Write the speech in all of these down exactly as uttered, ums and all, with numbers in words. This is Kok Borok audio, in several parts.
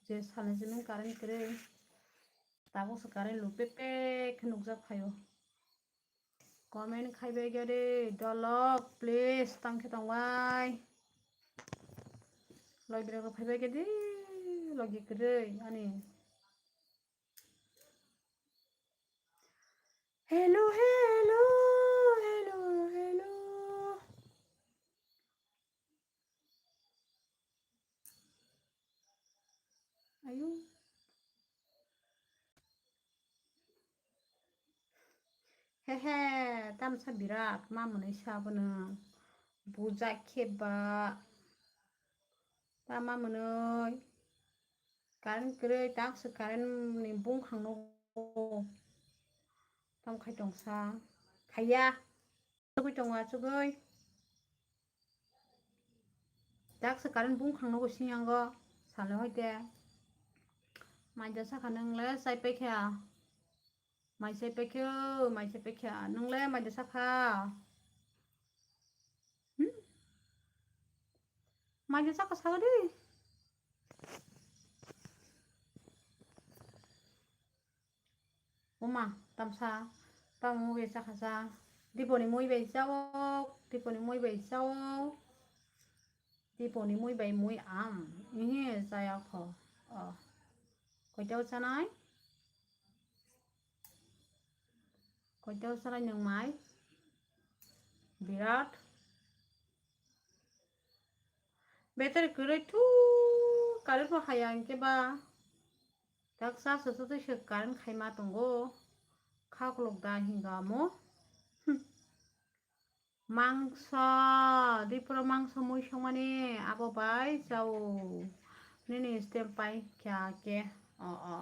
Je salni simi current kwrwi. Tabukse current lu pek pek khe nukjak phaio. Comment khaibai khe de dolok, please, tang khe tongbai. Logi rok phaibai khe de, logi kwrwi ani. Hello, hello, hello, hello. Ayu. Hehe, tamsa birat ma mwnwi sabo nwng. Bujak khe ba. Tama mwnwi. Current kwrwi, taksa current ni bungkhang no. Tam khai tongsa. Khaiya. Chugui tongo, chugui. Taksa current bungkhang no sini ango. Salo hoite. Maida sakha nwngle chai paikha. Mai chai paikha, mai chai paikha. Nwngle maida sakha. Hmm? Maida sakha sago di. Uma, tamsa, tamo mui bai chakha sa. Diponi mui bai chao, diponi mui bai chao. Diponi mui bai mui am. Ihi, chaya kho. Oh. Koitao chanai? Koitao chanai nwng mai? Birat. Battery kwrwi thu, current bo haya hinkhe ba. Tak charge o twi se current khaima tongo. Khaklok da hinga mo. Hm. Mangso, dipro mangso mui songmani abo bai chao. Nini stem pai kya ke. O, o.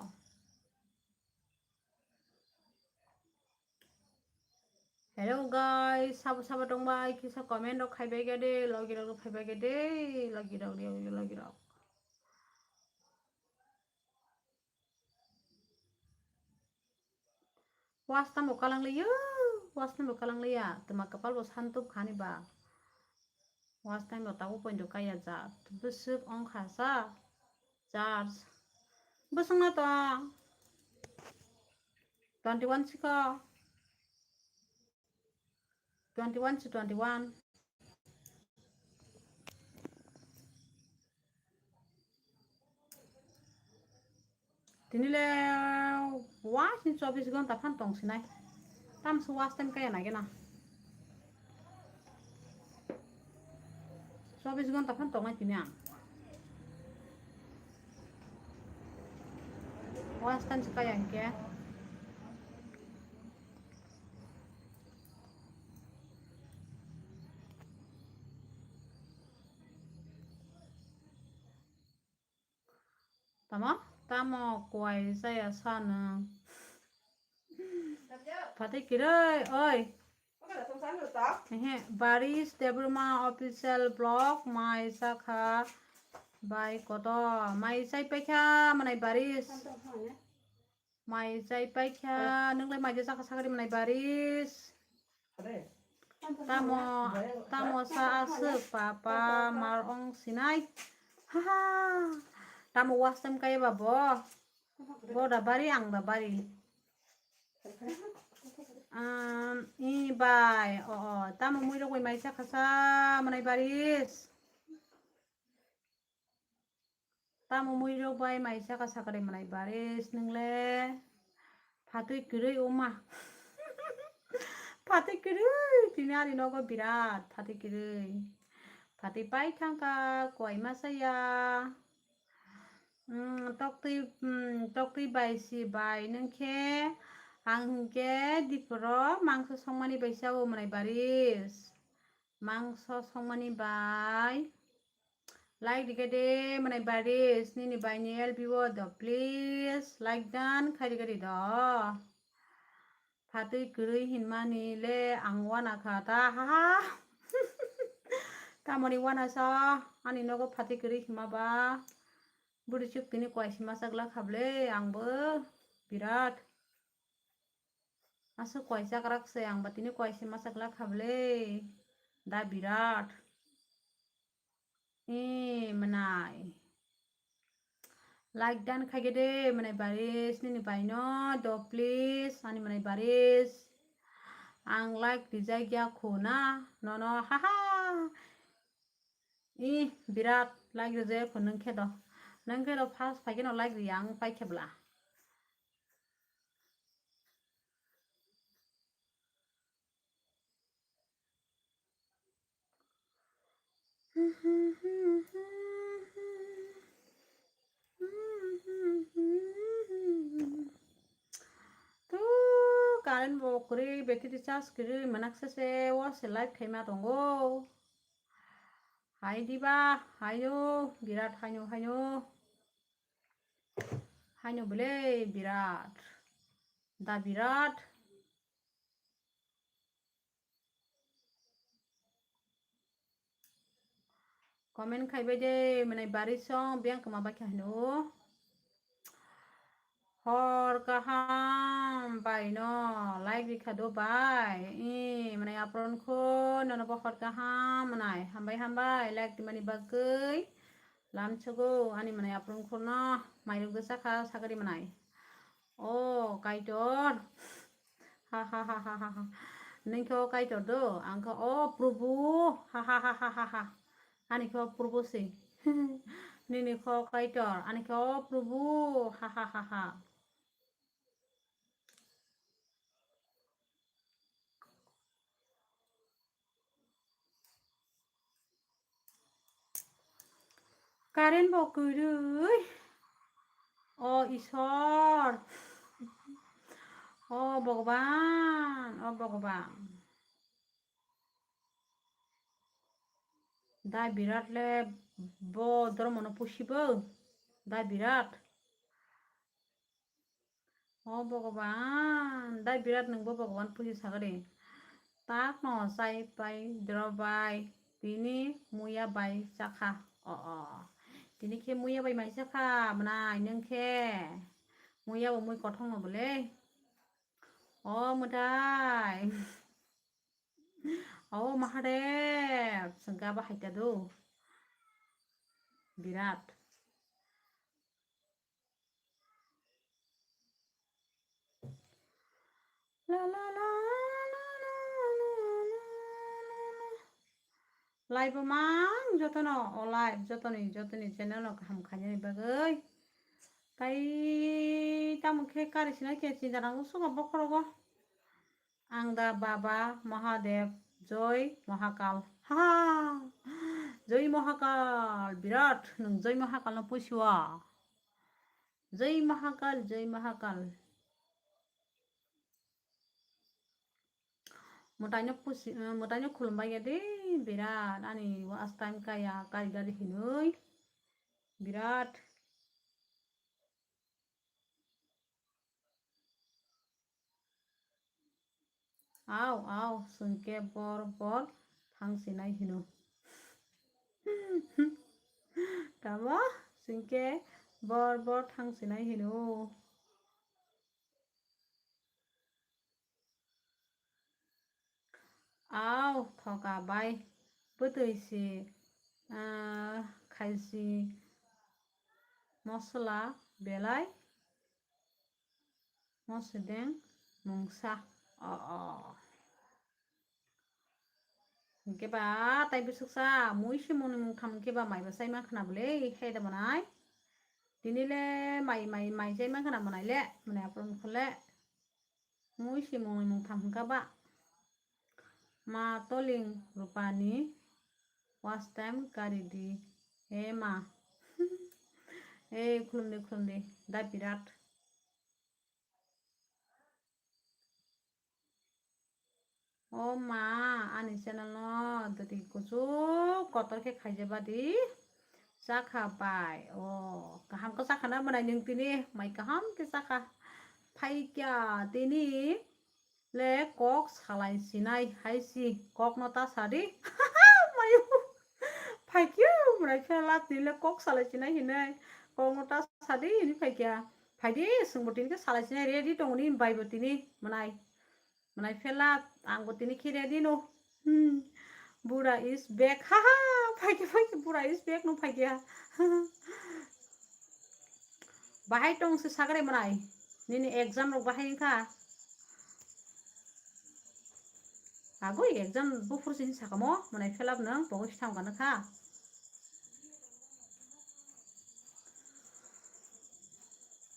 Hello guys, sabo sabo tongbai kisa comment rok khaibai gede, logi rok phaibai gede, logi rok, logi rok, logi rok. Was tamo kalang liya, was tamo kalang liya, tuma kapal bo santup khani ba. Was time bo tabuk pointo kaya jat. Bwswk wngkha sa charge. Bwswkno to twenty one sikho. Twenty one si twenty one. Tini le was ni chobbish ghonta phan tong sinai. Tamso was time kaya nai gena. Chobbish ghonta phan tongnai tini ang. Was time se kaya hinkhe. Tamo? Tamo kuai chaya sa nwng? Phatwi kwrwi, oi. Ehe, Baris Debbarma official vlog, mai chakha bai koto, mai chai paikha mwnai Baris. Mai chai paikha, nwngle mai de chakha sakri mwnai Baris. Tamo, tamo sa aswk papa mar ong sinai. Haha. Tamo was time kaya ba bo. Bo da bari ang da bari. Um, i bai, o, o, tamo mui rok bai mai chakha sa mwnai Baris. Tamo mui rok bai mai chakha sakari mwnai Baris nwngle. Phatwi kwrwi wngma. Phatwi kwrwi tini ani nogo birat phatwi kwrwi. Phatwi pai thangkha kuai ma saya. Mm, toktwi, mm, toktwi bai si bai nwng khe ang hinkhe diporo mangso songmani bai chao mwnai Baris. Mangso songmani bai. Like rikha de, mwnai Baris, nini bai ni L B o do, please, like dan khai rikha de do. Phatwi kwrwi hinmani le ang wana kha ta, ha ha. Tamoni wana sa, ani nogo phatwi kwrwi hinma ba. Bwrwi chuk tini kuai sima chak la kha ble, ang bo birat. Aswk kuai chakrak se, ang ba tini kuai sima chak la kha ble. Da birat. E mwnai. Like dan khaikhe de, mwnai baris nini bai no do, please, ani mwnai baris. Ang like rijak ya kho na, nono, haha. Ih, birat like rijak ya kho nwng khe do. Nwng khe do first phaikhe no like riya ang paikhe bla. Tu current bo kwrwi, battery charge kwrwi, mwnaksa se o se live khaima tongo. Hai diba, haino, birat haino, haino. Haino bwle birat. Da birat. Comment khaibai de, mwnai bari song, biyang kwma bai khe hino. Hor kaham bai no, like rikha do bai. I, mwnai apron kho, nono bo hor kaham mwnai. Hambai, hambai, like rimani bagwi. Lamsogo, ani mwnai apron kho no, mairok do sakha, sakari mwnai. O Kaitor. Ha, ha, ha. Nini khe o Kaitor do, ang khe o Probu. Ha, ha, ha. Ani khe o Probu se. Nini khe o Kaitor, ani khe o Probu. Ha, ha, ha, ha. Current bo kwrwi. O Isor. O Bhagwan, o Bhagwan. Da birat le bo dormo no pusibo. Da birat. O Bhagwan, dai birat nwngbo Bhagwan puji sagadi. Takno chai pai drobai tini muya bai chakha. O, o. Tini khe muya bai mai chakha, mwnai nwng khe. Muya bo mui kothong no bole. O mwtai. O Mahadev, sengka bahai ta do. Birat. La, la, la. Live o mang jotono, o live jotoni, jotoni channel no kaham khainani bagwi. Tai tamo khe kari sinai khe chinta nango suka bokhorogo. Ang da Baba Mahadev, Joi Mahakal. Ha! Joi Mahakal, birat, nwng Joi Mahakal no puisiwa. Jai Mahakal, Jai Mahakal. Mwtaino pusi, mwtaino khulumbai ya de, birat ani watch time kaya, kari gari hinui. Birat. Au, au, chwngkhe bor bor thang sinai hino. Tamo? Chwngkhe bor bor thang sinai hino. Au, thoka bai. Bwtwi si, ah, khaisi mosola belai. Mosodeng mungsa. O, o. Hwnkhe ba tai bwswksa mui se mungni mungtham hwnkhe ba maiba chaima khna bwle, hai da mwnai. Tini le mai, mai, mai chaima khna mwnai le, mwnai aphuru mokho le. Mui se mungni mungtham hwnkha ba. Ma toling rupani watch time kari di. He ma. Ei khulumdi, khulumdi. Da birat. O ma, ani channel no dati kuchuk kotor khe khaijaba di. Chakha bai. O, kaham khe chakha na mwnai nwng tini. Mai kaham khe chakha. Phaikya tini. Le kok salai sinai hai si, kok no ta sadi. Mayu. Phaikya, mwnai phela tini le kok salai sinai hinai. Kok no ta sadi hini phaikya. Phaidi, sungbo tini ke salai sinai ready tongoni bai bo tini mwnai. Mwnai phela ang bo tini khe ready no. Hmm. Bura is back. Ha ha. Phaikya, phaikya, Bura is back no phaikya. Bahai tong se sagre manai. Nini exam rok bahai wngkha. Agoi exam buphuru se hin sakamo, manai felap nang, pogoi sitham gana kha.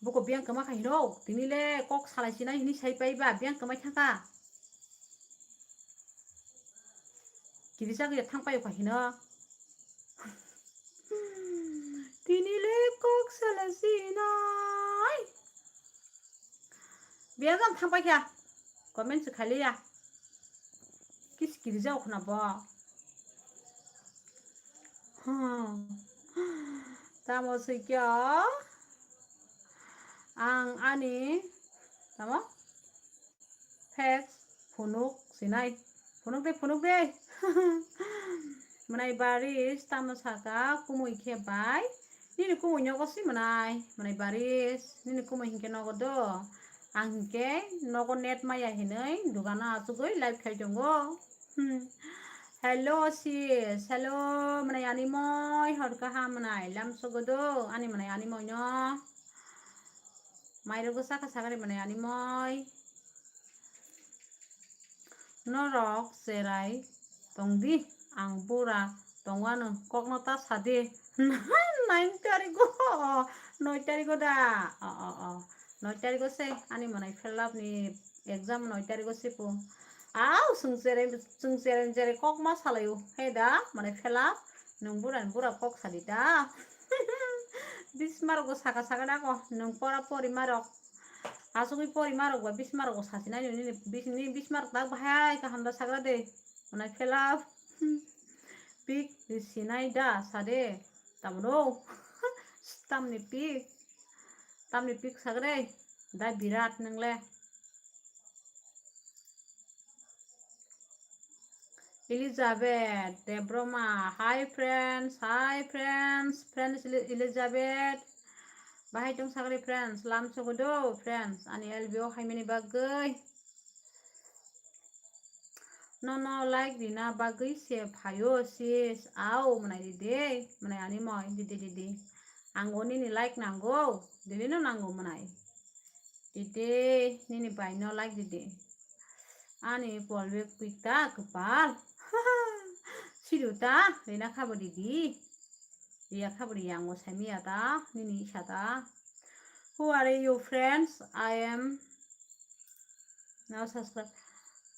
Buko biyang kama kha hino, tini le kok salai sinai hini sai pai ba, biyang kamai thangkha. Kirisa gaya thang payo kha hino. Tini le kok salai sinai. Biyang jang thang pai kha. Comment se khailiya. Kis kirisa khna bo. Hmm. Tamo sui kyo. Ang ani, tamo? Facts, phunuk sinai. Phunuk de, phunuk de. Manai baris, tamo saka, kumui khe bai. Nini kumui nogo si manai. Manai baris, nini kumui hinkhe nogo do. Ang hinkhe nogo net maya hinui, dugano achugui live khai tongo. Hmm. Hello sis, hello, manai ani moi, hor kaham manai, lam sogo do, ani manai ani moi no. Mairok bwsa kha sagari manai ani moi. Norok cherai tongdi, ang bura tongwano kokno ta sadi. Nine tarigo, noi tarigo da. O, o, o. Noi tarigo se ani manai felap ni exam noi tarigo se po. Au, sung cherai, sung cherai cherai kok ma salaio. He da, manai felap, nung bura ni bura kok sadi da. Bismarok go saka saka da ko, nung pora pori marok. Asugwi pori marok ba bismarok go sasi nai nini bis-, ni bismarok tak bahai kaham da sagra de. Manai felap. Pik sinai da sade. Tamro. Tamni pik. Tamni pik sagre. Da birat nungle. Elizabeth Debroma. Hi friends, hi friends, friends Eli-, Elizabeth. Bahai tong sagri friends, lam sogodo friends, ani L B O haimani bagwi. Nono like rina bagwi se phayo sis, au manai didi, manai ani moi didi didi. Ang o nini like nango, didi no nango manai. Didi, nini bai no like didi. Ani polbe kwita kwpal. Sidu ta, rina khabo didi. Riya khabo riya, ang o saimiya ta, nini isa ta. Who are you friends? I am now subscribe.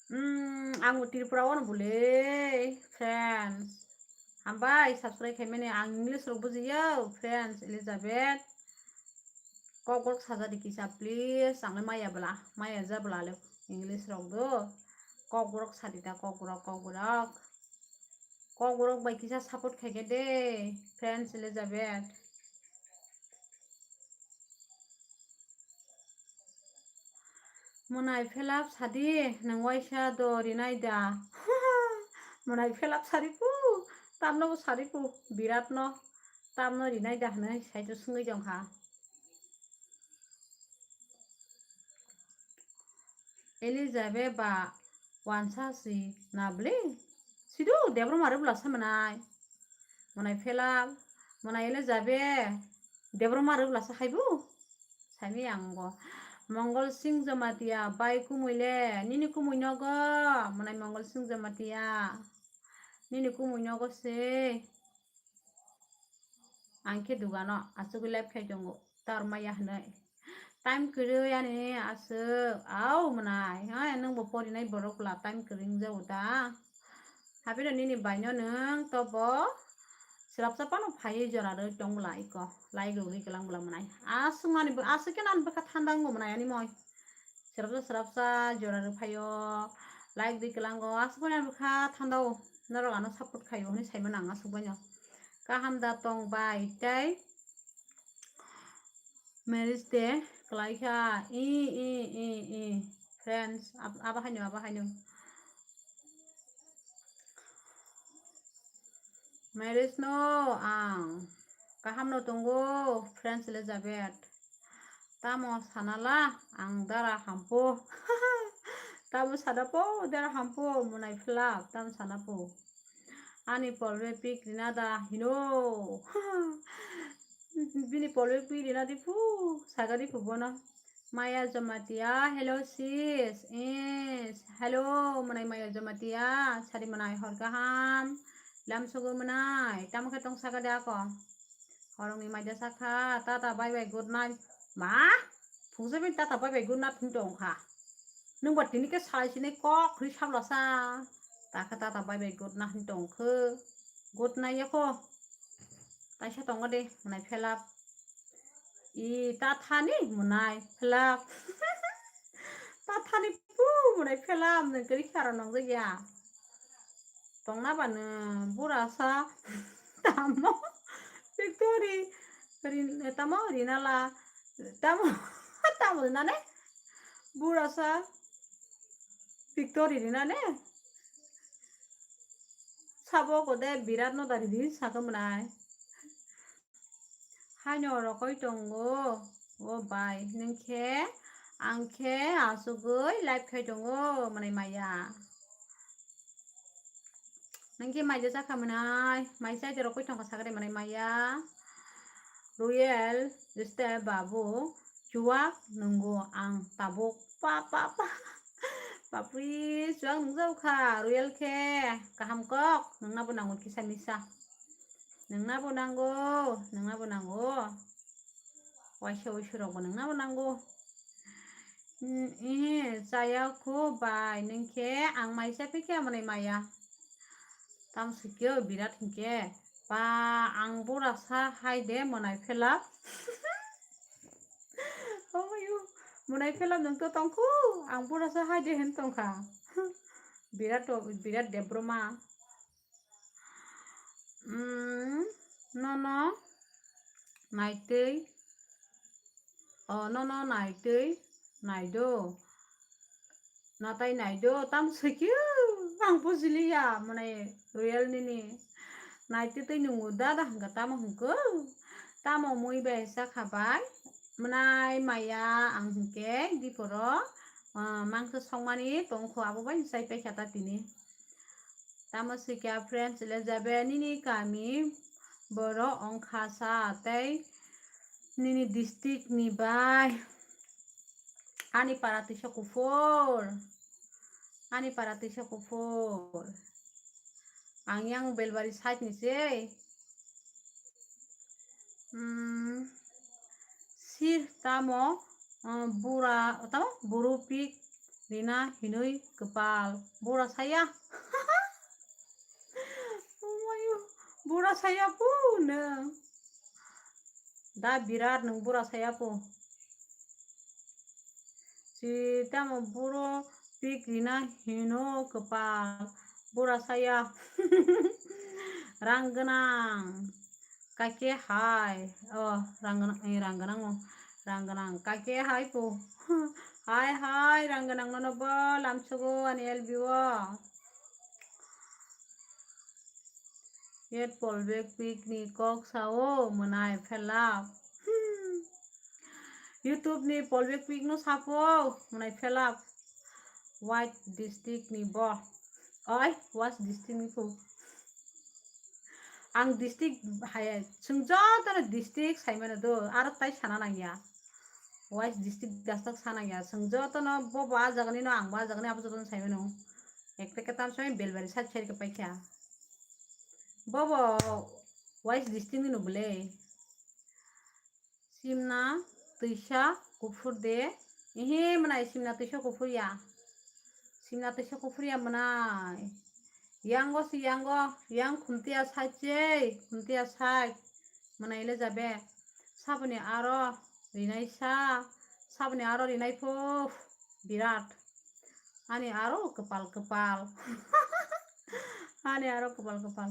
Hmm, ang o Tripura o no bole, friends. Hambai subscribe khaimani, ang English rok bujiya, friends, Elizabeth. Kokborok sajadi kisa, please. Ang le maya bwla, maya ja bwla le English rok do. Kokborok sadi ta, kokborok, kokborok. Kokborok bai kisa support khaikhe de, friends Elizabeth. Mwnai felap sadi, nwng waisa do rinai da. Mwnai felap sari pu, tamno bo sari pu, birat no, tamno rinai da hwnwi saito swngwi jong kha. Elizabeth ba wansa si na bwle? Sidu Debra mare bwla sa mwnai. Mwnai felap, mwnai Elizabeth, Debra mare bwla sa haibu? Saimi ang bo. Mongol Singh Jamatia, bai kumui le, nini kumui nogo, mwnai Mongol Singh Jamatia. Nini kumui nogo se. Ang khe dugano, asugwi live khai tongo, tar maya hwnwi. Time kwrwi ani aswk, au mwnai, hai nwng bo porinai borok bwla time kwrwi wngjago da. Habino nini baino nwng tobo swrapsa phano phaiwi jora rwi tong bwla iko, like rwgwi kwlang bwla mwnai. Aswk mani bo, aswk khe nani bwkha thanda wngo mwnai ani moi. Swrapsa swrapsa jora rw phaio, like rwi kwlango, aswk mani bwkha thanda o, norok ano support khaio hwnwi saimano ang aswk baino. Kaham da tong bai tei marriage de kwlai kha, i, i, i, i, friends, ab-, abo haino, abo haino. Marriage no ang kaham no tongo, friends Elizabeth. Tamo sanala ang dara hampo. Tamo sanapo dara hampo, mwnai felap, tamo sanapo. Ani polbe pik rina da hino. Bini polwi pui rina di phu, saga di phu bono. Maya Jamatia, hello sis. Yes, hello, mwnai Maya Jamatia. Sari mwnai hor kaham. Lam sugo mwnai. Tamo khe tong saga di ako. Horongni maida sakha. Tata bye bye good night. Ma? Phungsa bin tata bye bye good night hwn tong kha. Nwng ba tini khe salai sinai kok khri sablasa. Takha tata bye bye good night hwn tong khe. Good night yako. Taisa tongo de, mwnai phelap. I ta thani mwnai phelap. Ta thani pu mwnai phelap, nwng kari khara nong ya. Tongna ba nwng bura sa. Tamo. Victory. Rin-, tamo rinala. Tamo. Tamo rinane. Bura sa. Victory rinane. Sabo kode birat no dari di sakhe mwnai. Haino rokoi tongo. O bai, nwng khe, ang khe asugwi live khai tongo, mwnai Maya. Nwng khe maija chakha mwnai, mai chai de rokoi tongkha sakhe mwnai Maya. Royal, jeste babu, chuwak nungo ang tabuk pa, pa, pa. Bapri, chuwak nungjao kha, Royal khe, kaham kok, nungna bo nango kisa misa. Nungna bo nango, nungna bo nango. Waisa waisa rok bo nungna bo nango. Hmm, eh, chaya kho bai, nung khe ang maisa phikhe mwnai Maya. Tamo swikhe birat hinkhe. Ba, ang bura sa hai de mwnai phelap. Omayo, mwnai phelap nung to tongkhu, ang bura sa hai de hen tongkha. Birat to, birat Debroma. Hmm, nono naitwi, o, nono naitwi naido. Natai naido, tam swikhe, ang bujiliya, mwnai Royal nini. Naitwi twi nungo dada hwnkha, tamo hwnkhe, tamo mui bai sa khabai, mwnai Maya ang hwnkhe, diporo, ah, mangsa songmani tongkho, abo bai chai paikha ta tini. Tamo swikha friends, le jabe nini kami borok wngkha sa tei nini district ni bai. Ani para twisa kuphur. Ani para twisa kuphur. Ang yang Belbari side ni se. Hmm, sir tamo, uh, bura, tamo buru pik rina hinui kwpal. Bura saya. Omayo, bura saya pu nwng. Da birat nwng bura saya pu. Si tamo buro pik rina hino kwpal. Bura saya. Rang gwnang. Kake hai. Oh, rang gwnang, eh, rang gwnang o. Rang gwnang. Kake hai po. Hai, hai, rang gwnang nono bo lamsogo ani L B o. Yet polbek pik ni kok sao mwnai phelap. Hmm. YouTube ni polbek pik no sapo mwnai phelap. White district ni bo. Oi, West district ni po. Ang district hai, chwng joto no district sai mano do, aro tai sana nang ya. West district dastak sana ya. Chwng joto no bo bo a jaga ni no, ang bo a jaga ni, abo joto no sai mano. Ek packet tam sai Belbari side side ke paikha. Bobo West district ni no bole. Simna twisa kuphur de. Ehe mwnai simna twisa kuphur ya. Simna twisa kuphur ya mwnai. Yango si yango, yang khuntia side se, khuntia side. Mwnai le jabe. Saboni aro rinai sa. Saboni aro rinai pho. Birat. Ani aro kwpal kwpal. Ani aro kwpal kwpal.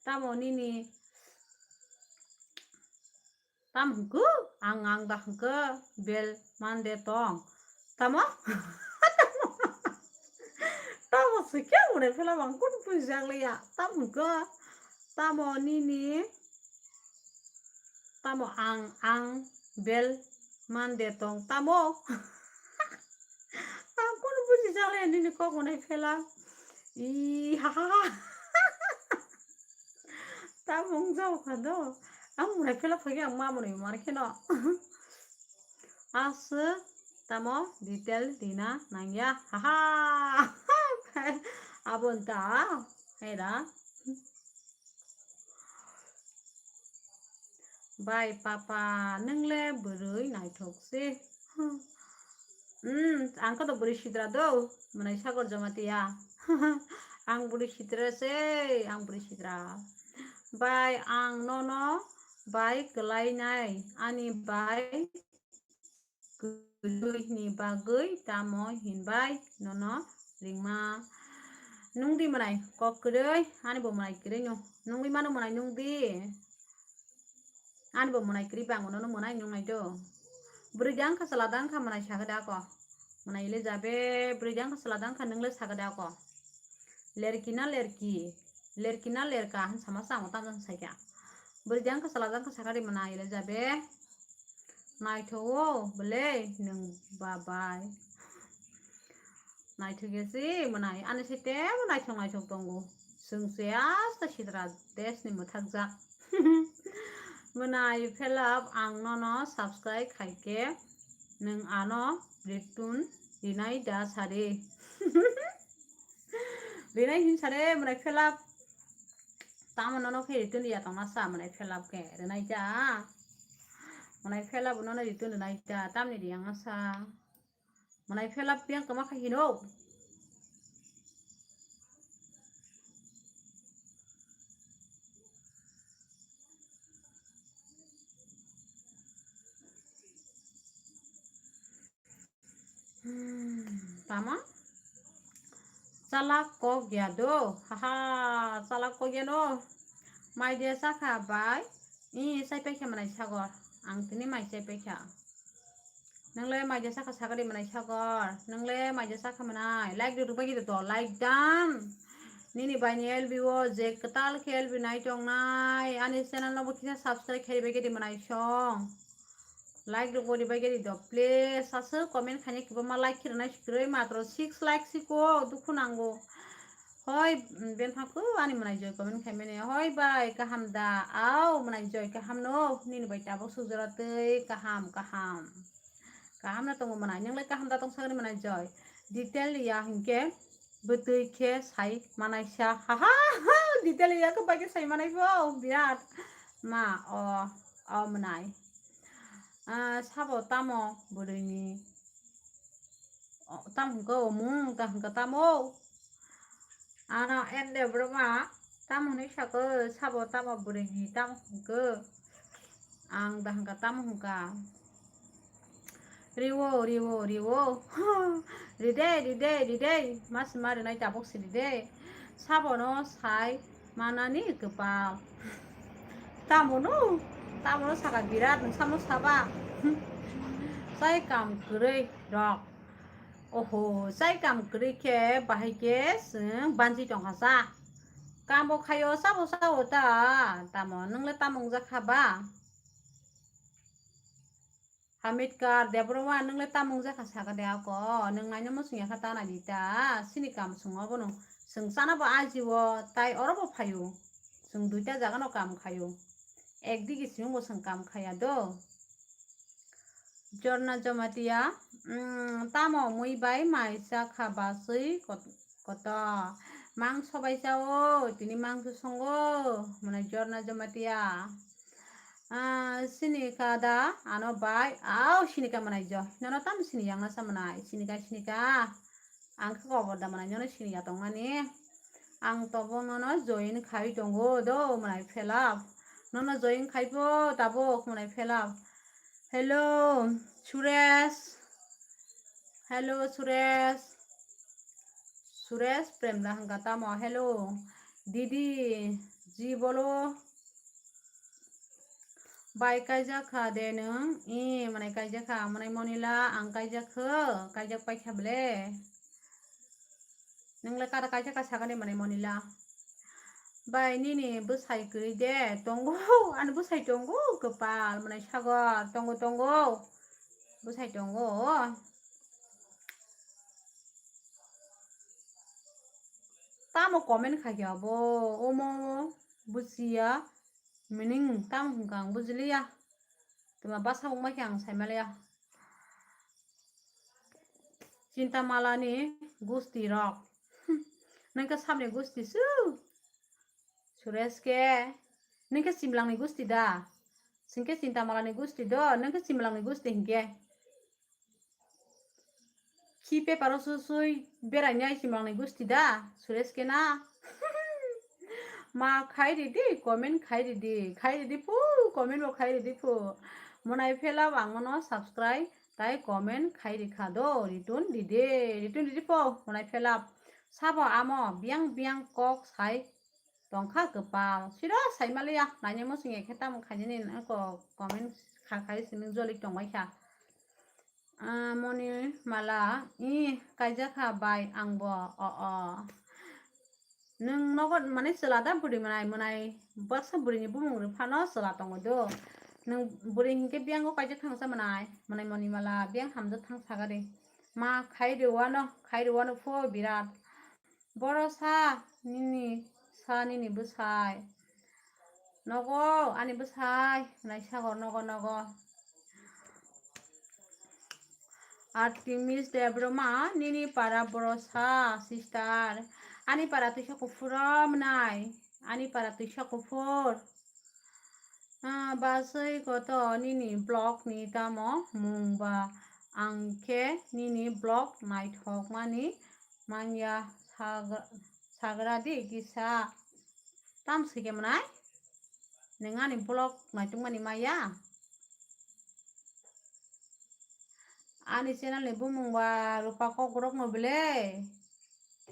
Tamo nini, tam hwnkhe, ang, ang da hwnkhe, bel mande tong. Tamo? Tamo swikhe mwnai phelap ang kun bujak liya. Tam hwnkhe, tamo nini, tamo ang, ang bel mande tong tamo. Ang kono buji jale nini kok mwnai phela. I ha ha ha. Tamo wng jao kha do. ang mwnai phela phagi ang ma mwnai mar kheno. Aswk tamo detail rina nangya. Haha. Abo wngkha hera. Bai papa, nwng le bwrwi naithok se. Hmm, ang khe to bwrwi sidra do, mwnai Sagar Jamatia. Ang bwrwi sidra se, ang bwrwi sidra. Bai ang nono bai kwlainai, ani bai kwrwini bagwi tamo hinbai nono ringma? Nungdi mwnai kok kwrwi, ani bo mwnai kwrwi no. Nungwi mano mwnai nungdi. Ani bo mwnai kwrwi bang nono mwnai nungnai do. Bwrwi dang kha chwla dang kha mwnai sakhe da ko. Mwnai Elizabeth bwrwi dang kha chwla dang kha nwngle sakhe da ko. Lerki na lerki, lerki na lerka hin sama samo tamo saikha. Bwrwi dang kha chwla dang kha sakha de mwnai Elizabeth. Naithogo bwle nwng babai. Naithok ya si mwnai, ani se tebo naithok naithok tongo. Chwng se asta sitra desni mwthakjak. Mwnai Phelap ang nono subscribe khaikhe nwng ano return rinai da sari. Rinai hin sare mwnai Phelap. Tamo nono khe return ya tongma sa mwnai Phelap khe rinai da. Mwnai Phelap nono return rinai da tamni riyang sa. Mwnai Phelap yang kama kha hino. Hmm, tama? Chalak kok ya do. Haha, chalak kok ya no. Mai de sakha bai. I sai paikha mwnai Sagor. Ang tini mai sai paikha. Nwngle mai de sakha Sagor mwnai Sagor. Nwngle mai de sakha mwnai. Like do rubai do, like dam. Nini bai ni L B o je kwtal khe L B nai tongnai. Ani channel no bo kisa subscribe khai bai gedi mwnai song. Like rok bo ribai gedi do, please. Aswk comment khaina kwbangma like khirnai kwrwi, matro six like siko, dukhu nango. Hoi, mm, ben phaku ani mwnai Joy comment khaimani. Hoi bai, kaham da? Au, mwnai Joy, kaham no? Nini bai tabuk sukjora twi kaham, kaham. Kaham no tongo mwnai, nwngle kaham da tong sagani mwnai Joy? Detail ya hinkhe bwtwi khe sai manaisa. Haha, detail ya khe bai khe sai manai bo, birat. Ma, o, o mwnai. Ah, sabo tamo bwrwini? O, tamo hwnkhe omung, ta hwnkhe tamo? Ano ende borok ma tamo hwnwi sakhe, sabo tamo bwrwini tamo hwnkhe? Ang da hwnkha tamo hwnkha? Riwo, riwo, riwo. Ride, ride, ride. Mas ma rinai tabuk si ride. Sabono sai manani kwpal. Tamono, tamono saka birat, nwng samo saba. Chai kam kwrwi rok. Oho, chai kam kwrwi khe bahai khe chwng banchi tongkha sa. Kamo khaio sabo sao ta, tamo nwng le tamo wngjak kha ba? Hamidkar Debbarma, nwng le tamo wngjak kha saka de ako, nwng naino muchung ya kha ta nai di ta, sini kam chwng obo no, chwng chana bo aji o, tai oro bo phaio, chwng duita jaga no kam khaio, ek digi simi bo chwng kam khaya do. Jorna Jamatia, mm, tamo mui bai mai cha kha basui kot-, koto. Mangso bai cha o, tini mangso songo, mane Jorna Jamatia. Ah, sini ka da, ano bai, au sini ka manai jo. Nono tam sini yang na sa manai, sini ka, sini ka. Ang khe kobor da manai nono sini ya tongmani. Ang tobo nono join khai tongo do manai Phelap. Nono join khai pho tabuk manai Phelap. Hello, Suresh. Hello, Suresh. Suresh Premda hwnkha tamo? Hello. Didi, ji bolo. Bai kaijak kha de nwng? I, mwnai kaijak kha, mwnai Monila, ang kaijak kho, kaijak paikha ble. Nwng le kada kaijak kha sakani mwnai Monila? Bai nini bwsai kwrwi de tongo, ani bwsai tongo, kwpal mwnai Sagor, tongo, tongo, bwsai tongo. Tamo comment khaikhe abo, omo buchiya. Meaning tamo hwnkha ang bujiliya. Tuma basa wngma khe ang saimaliya. Chinta Malani gusti rok. Nangkhe sabni gusti su. Suresh khe. Nangkhe Simlangni gusti da. Singkhe Chinta Malani gusti do. Nangkhe Simlangni gusti hinkhe. Khi paper o susui berai nai Simlangni gusti da. Suresh khe na. Ma khai ridi, comment khai ridi, khai ridi phu, comment bo khai ridi phu. Monai phelap ang mono subscribe tai comment khai rikha do, ritun didi, ritun didi pho, monai phelap. Sabo amo biang biang kok sai tongkha kwpal. Siro saimaliya, nainai muchung ya khe tamo khainani nang ko comment kha khai sini joli tongbai kha. Ah, Moni Mala, i, kaijakha bai angbo, o, o. Nwng nogo mane chwla da bwrwi mwnai, mwnai baksa bwrwini bumung rw phano chwla tongo do. Nwng bwrwi hinkhe biyango kaijak thangsa mwnai, mwnai Moni Mala biyang hamjak thang sagari. Ma khai rwano, khai rwano pho birat. Boro sa nini, sa nini bwsai. Nogo ani bwsai, nai sagor nogo, nogo. Artemis Debbarma, nini para boro sa, sister. Ani para twisa kuphur mwnai, ani para twisa kuphur. Ah, basui koto nini vlog ni tamo mung ba ang khe nini vlog naithok mani manya sagra, sagra di kisa. Tam sike mwnai? Nwng ani vlog naitung mani maya? Ani channel ni bumung ba Rupa Kokborok no bele.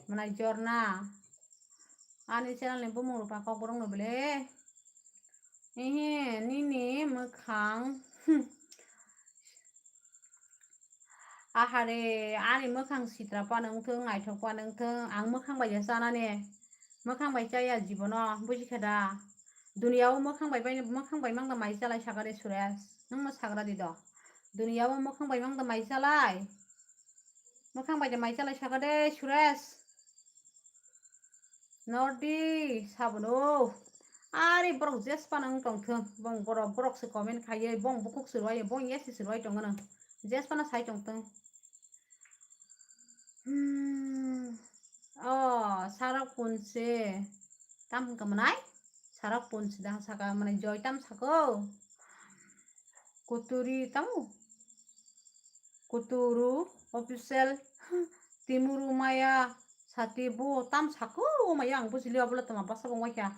Mwnai Jorna. Ani channel ni bumung Rupa Kokborok no bele. Ehe, nini mwkhang. Ahare, ani mwkhang sitra pa nang thung, naithok pa nang thung, ang mwkhang bai ya chanani. Mwkhang bai chaya jibono, buji khe da? Duniya o mwkhang bai, bai, mwkhang bai mangda mai chalai sakani Suresh. Nwng no sagra di do. Duniya o mwkhang bai mangda mai chalai. Mwkhang bai da mai chalai saka de Suresh. Nordi sabono. Are borok jes pana wng tong thung. Bong borok, borok se comment khaiye, bong bukuk se rwaiye, bong yesi se rwai tong ano. Jes pana sai tong thung. Hmm. Oh, sarok punse. Tam hwnkha mwnai? Sarok punse da saka mwnai joy tam sako. Kuturi tamo? Kuturu official. Timuru maya sati bo tam sako maya ang bujili obola tama basa bongbai kha.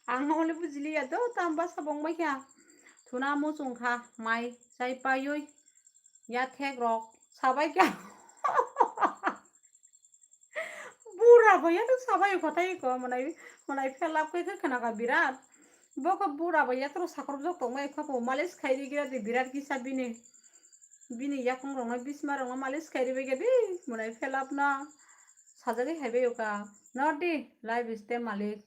Ang hole bujili ya do tam basa bongbai kha. Thuna muchung kha mai chai paioi. Ya thek rok sabai kha. Bura bo ya to sabai kho tai ko mwnai mwnai phelap khe khe khna ka birat. Bo khe bura bo ya to sakrop jok tong mai kha po malis khai ri gira de birat kisa bini. Bini yakung rok no bisma rok no malis khai ri bai kha de mwnai phelap no. Sajagwi hai bai ka. Nordi life is the malik.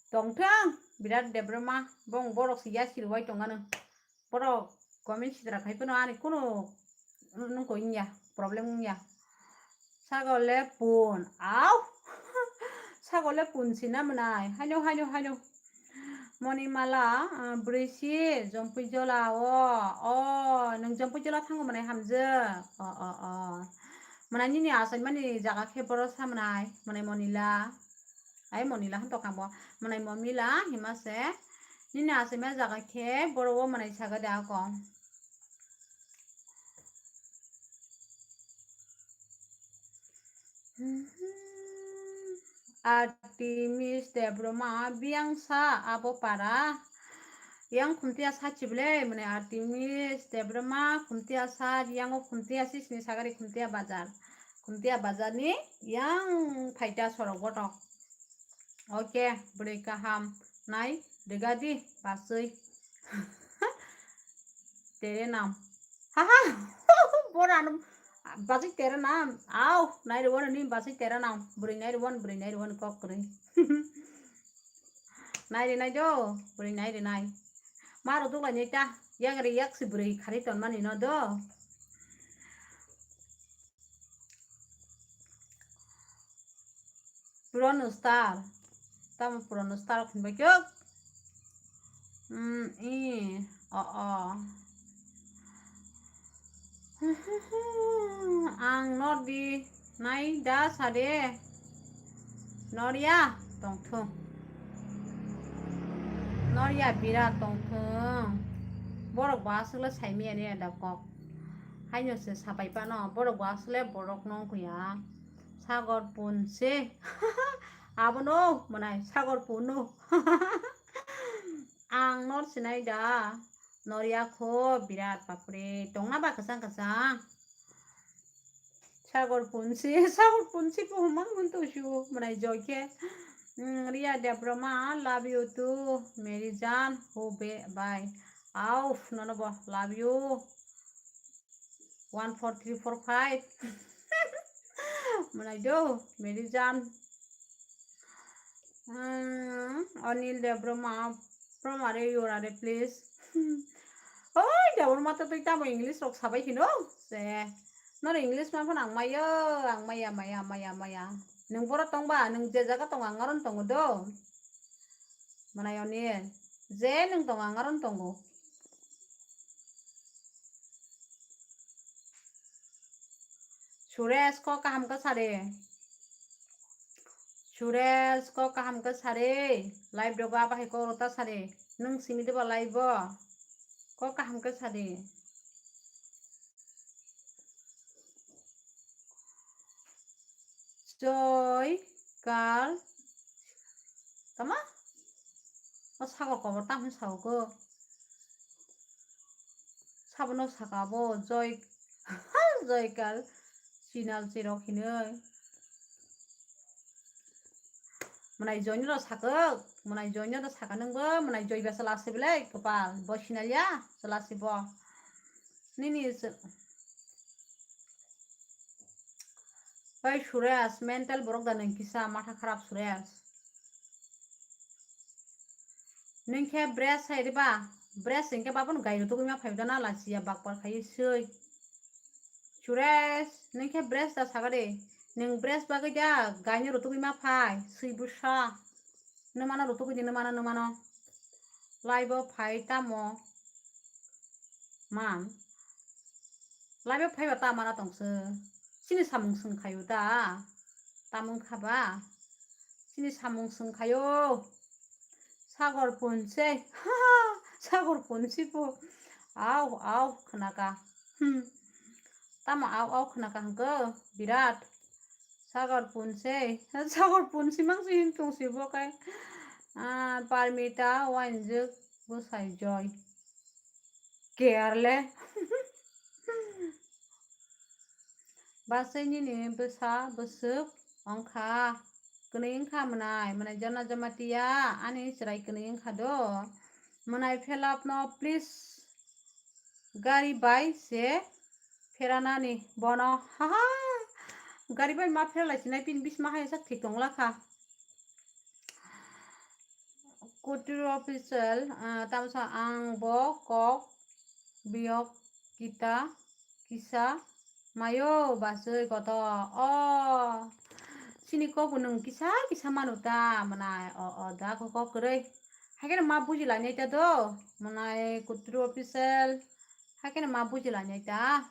Tong thang birat Debbarma bong borok si ya sirwai tong ano. Borok comment sitra khai phano ani kuno nungko wngya, problem wngya. Sagole pun, au. Sagole pun sina mwnai. Haino, haino, haino. Monimala, ah, bwrwi si, Jompuijola o. O, nwng Jompuijola thango mwnai hamjwk. O, o, o. Mwnai nini achaimani jaga khe boro sa mwnai, mwnai Monila. Ai Monila hwn tokha bo. Mwnai Momila hima se. Nini achaima jaga khe boro o mwnai saga de ako. Artemis Debbarma biyang sa abo para. Yang khumtiya sa chible mwnai Artemis Debbarma khumtiya sa yang o khumtiya sisni sagari khumtiya bazar. Khumtiya bazar ni yang phaita sorok botok. Oke, bwrwi kaham nai rwgadi basui. Tere nam. Haha. Bora nam. Basui tere nam. Au, nai rwano ni basui tere nam. Bwrwi nai rwano, bwrwi nai rwano kok kwrwi. Nai rwnai do, bwrwi nai rwnai. Maro dugla nai ta. Yak ri yak si bwrwi khari ton mani no do. Puron Star. Tamo purano star hinbai kyo. Hmm, i, o, o. Ang nor di nai da sade. Norya tongthung. Norya bira tongthung. Borok bo aswkle saimiyani da kok. Haino se sapai pano. Borok bo aswkle borok nong kuya. Sagor punse. Abono mwnai sagor puno. Ang nor sinai da. Norya kho birat bapre. Tongna ba kwchang kwchang. Sagor punsi, sagor punsi po mang mun to shu, mwnai joy khe. Mm, Ria Debroma, love you too. Mary Jan, ho be, bye. Auf, nono bo, love you. One, four, three, four, five. Mwnai do, Mary Jan. Hmm, Anil Debroma, from are you are, please? Oi, Debroma to twi tamo English rok sabai hino. Se, nor English ma phano ang maya, ang maya, maya, maya, maya. Nung boro tong ba, nung je jaga tong ang aron tongo do. Mwnai Anil, je nung tong ang aron tongo. Suresh, kok kaham khe sadi. Suresh, kok kaham khe sadi. Live rogo abo hai kok rota sadi. Nung simi diba live o? Kok kaham khe sadi. Joy Kal. Tama? O sagor kobor tamo sao go. Sabono saka bo Joy, Joy Kal. Sinal chirok hinoi. Mwnai Joy no sakok, mwnai Joy no sakha nungbo, mwnai Joy ba chwla se belai kwpal. Bo sinal ya, chwla se bo. Nini se-, Oi Suresh, mental borok da nwng kisa, matha kharap Suresh. Nwng khe brace hai riba, brace hwnkhe babono gai rw tugui ma phai da na lachiya bakpar khai swi. Suresh, nwng khe brace da saga de, nwng brace bagwi da gai no rw tugui ma phai, swi bwsa. Nwmano rw tugui di, nwmano, nwmano. Live o phai tamo man. Live o phaiba ta mana tongse. Chini samung swng khaio ta. Tamung khaba. Chini samung swng khaio. Sagor punse. Sagor punsi po. Au, au, khnaka. Hmm. Tamo au, au, khnaka hwnkhe. Birat. Sagor punse. Sagor punsi mang si hin tong si bo kai. Ah, Parmita, wanjik, bwsai Joy. Care le. Basai nini bwsa bwswk wngkha, kwnwi wngkha mwnai, mwnai Jona Jamatia ani chwrai kwnwi wngkha do. Mwnai Phelap no please gari bai se pheranani bono, haha, gari bai ma pheralai sinai bini bisma hai sak thik tong lakha. Kuturu official, ah, tamsa ang bo kok biyok kita kisa mayo basui koto. O, sini kok bo nwng kisa kisa manu ta mwnai. O, o, da kok kok kwrwi. Haikhe ma buji lainai ta do. Mwnai Kuturu official. Haikhe ma buji lainai ta.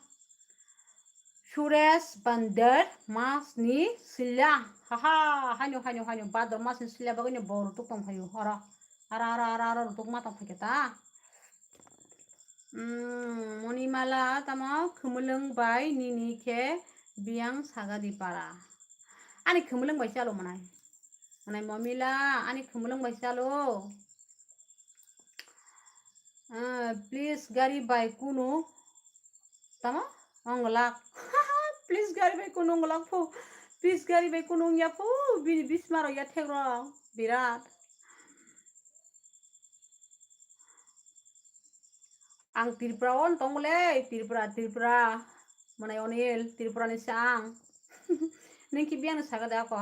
Suresh Bandar mas ni sila. Haha, haino, haino, haino. Bador mas ni sila bagwi ni bo rutuk tong phaio. Oro. Ara, ara, ara, ara, rutuk ma tong phaikhe ta. Mm, Monimala tamo khumulwng bai nini khe biyang saga di para. Ani khumulwng bai chalo mwnai. Mwnai Momila, ani khumulwng bai chalo. Ah, please gari bai kunu. Tamo? Onglak. Please gari bai kunu onglak phu. Please gari bai kunu ongya phu. Bini bisma rok ya thek rok. Birat. Ang Tripura o tong le, Tripura, Tripura. Mwnai Onil, Tripura ni se ang. Nini khe biyang ni saga de ako.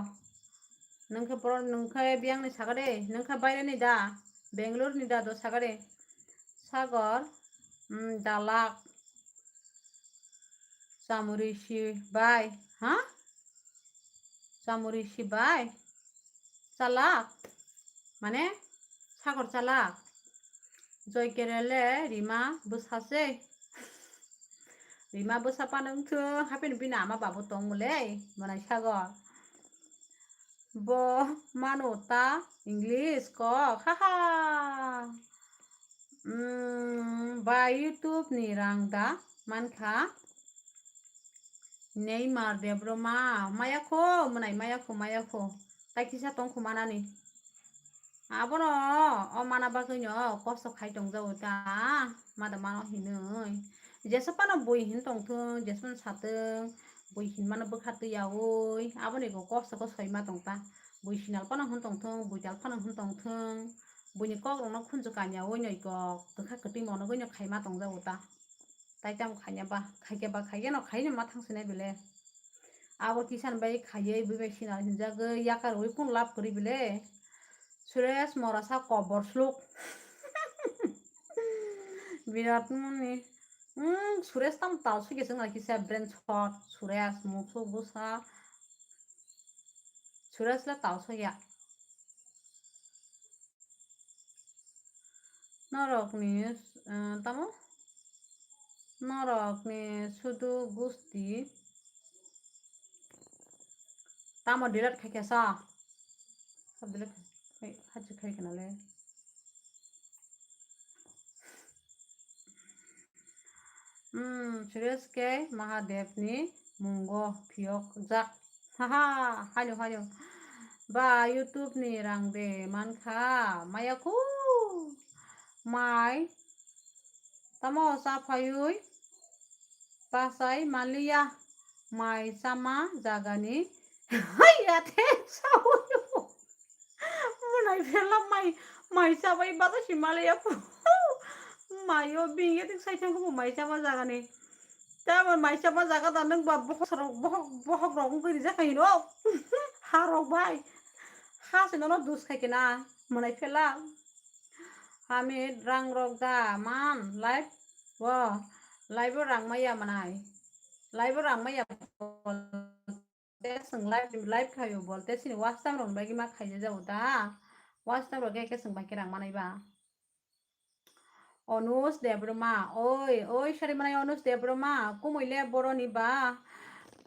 Nini khe boro, nini khe biyang ni saga de. Nini khe baire ni da. Bangalore ni da do saga de. Sagor, mm, dalak. Chamuri si bai. Ha? Chamuri si bai. Chalak. Mane, sagor chala. Joy Kerele Rima bwsa se. Rima bwsa panwng thung, hapeni bini ama babu tong le, mwnai sagor. Bo mano ta English kok, haha. Mm, ba YouTube ni rang da mankha. Neymar Debroma, maya kho, mwnai maya kho, maya kho. Tai kisa tong kho manani. Abono, o mana bagwino kosto khai tong jago ta, mada mano hinwi. Jesu phano bui hin tong thung, jesu phano satwng, bui hin mano bwkha twi yaui, aboni go kosto kho soi ma tong ta. Bui sinal phano hin tong thung, bui tal phano hin tong thung, buini kok rokno khunju kanya ui noi kok, kwkha kwtwi mono gwi no khai ma tong jago ta. Tai tamo khaina ba, khaikhe ba, khaikhe no khaina ma thang sinai bele. Abo kisan bai khaiwi bui bai sinal hinjagwi yakar ui kun lab kwrwi bele. Suresh Morasa kobor sluk. Birat mani. Hmm, Suresh tam tal suke sung lagi sa brain shot. Suresh musu busa. Suresh la tal suya. Norokni, eh, tamo? Norokni sudu gusti. Tamo delete khaikha sa? Sab delete khai, hachi khai kana le. Hmm, Suresh K Mahadev ni mungo phiyok jak. Haha, hayo, hayo. Ba YouTube ni rang de mankha, maya khu. Mai. Tamo sa phayui. Pasai maliya. Mai sama jagani. Haiya the sawi. Mwnai phela mai, mai chabai bata si maliya. Maio bingye tik sai thang mai chama jagani. Tamo mai chama jaga da nang ba bohok sarok, bohok, bohok rok wngwi rijak hai hino. Ha rok bai. Ha se nono dus khai kena. Mwnai phela. Ami rang rok da man live wo. Live wo rang maya mwnai. Live wo rang maya. Te chwng live, live khaio bolte chini watch time rok bagwi ma khaijak jago da. Watch time rok khe chwng bai khe rang manai ba. Onus Debroma, oi, oi, sari manai Onus Debroma, kumui le boroni ba.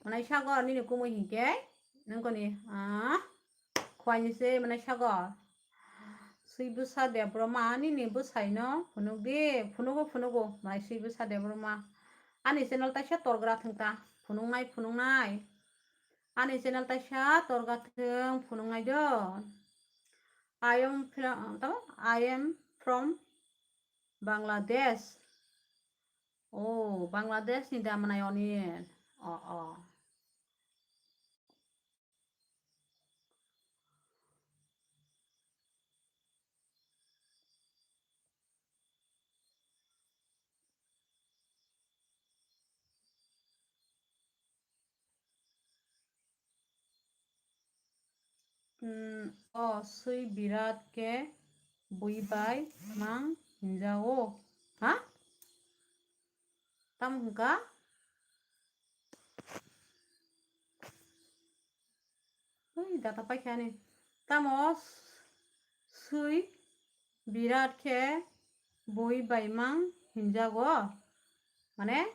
Manai sagor nini kumui hinkhe, nungkoni, ah, khwani se manai sagor. Sui bwsa Debroma, nini bwsai no phunuk di, phunugo, phunugo, manai sui bwsa Debroma. Ani channel taisa torgra thwng ta, phunuknai, phunuknai. Ani channel taisa torga thwng phunuknai do. I am from, tamo? I am from Bangladesh. Oh, Bangladesh ni da manai oni. Oh, oh. Hmm, o sui birat khe bui bai mang hinjao. Ha? Tamo hwnka? Ui, data paikha ani. Tamo sui birat khe bui bai mang hinjago. Mane?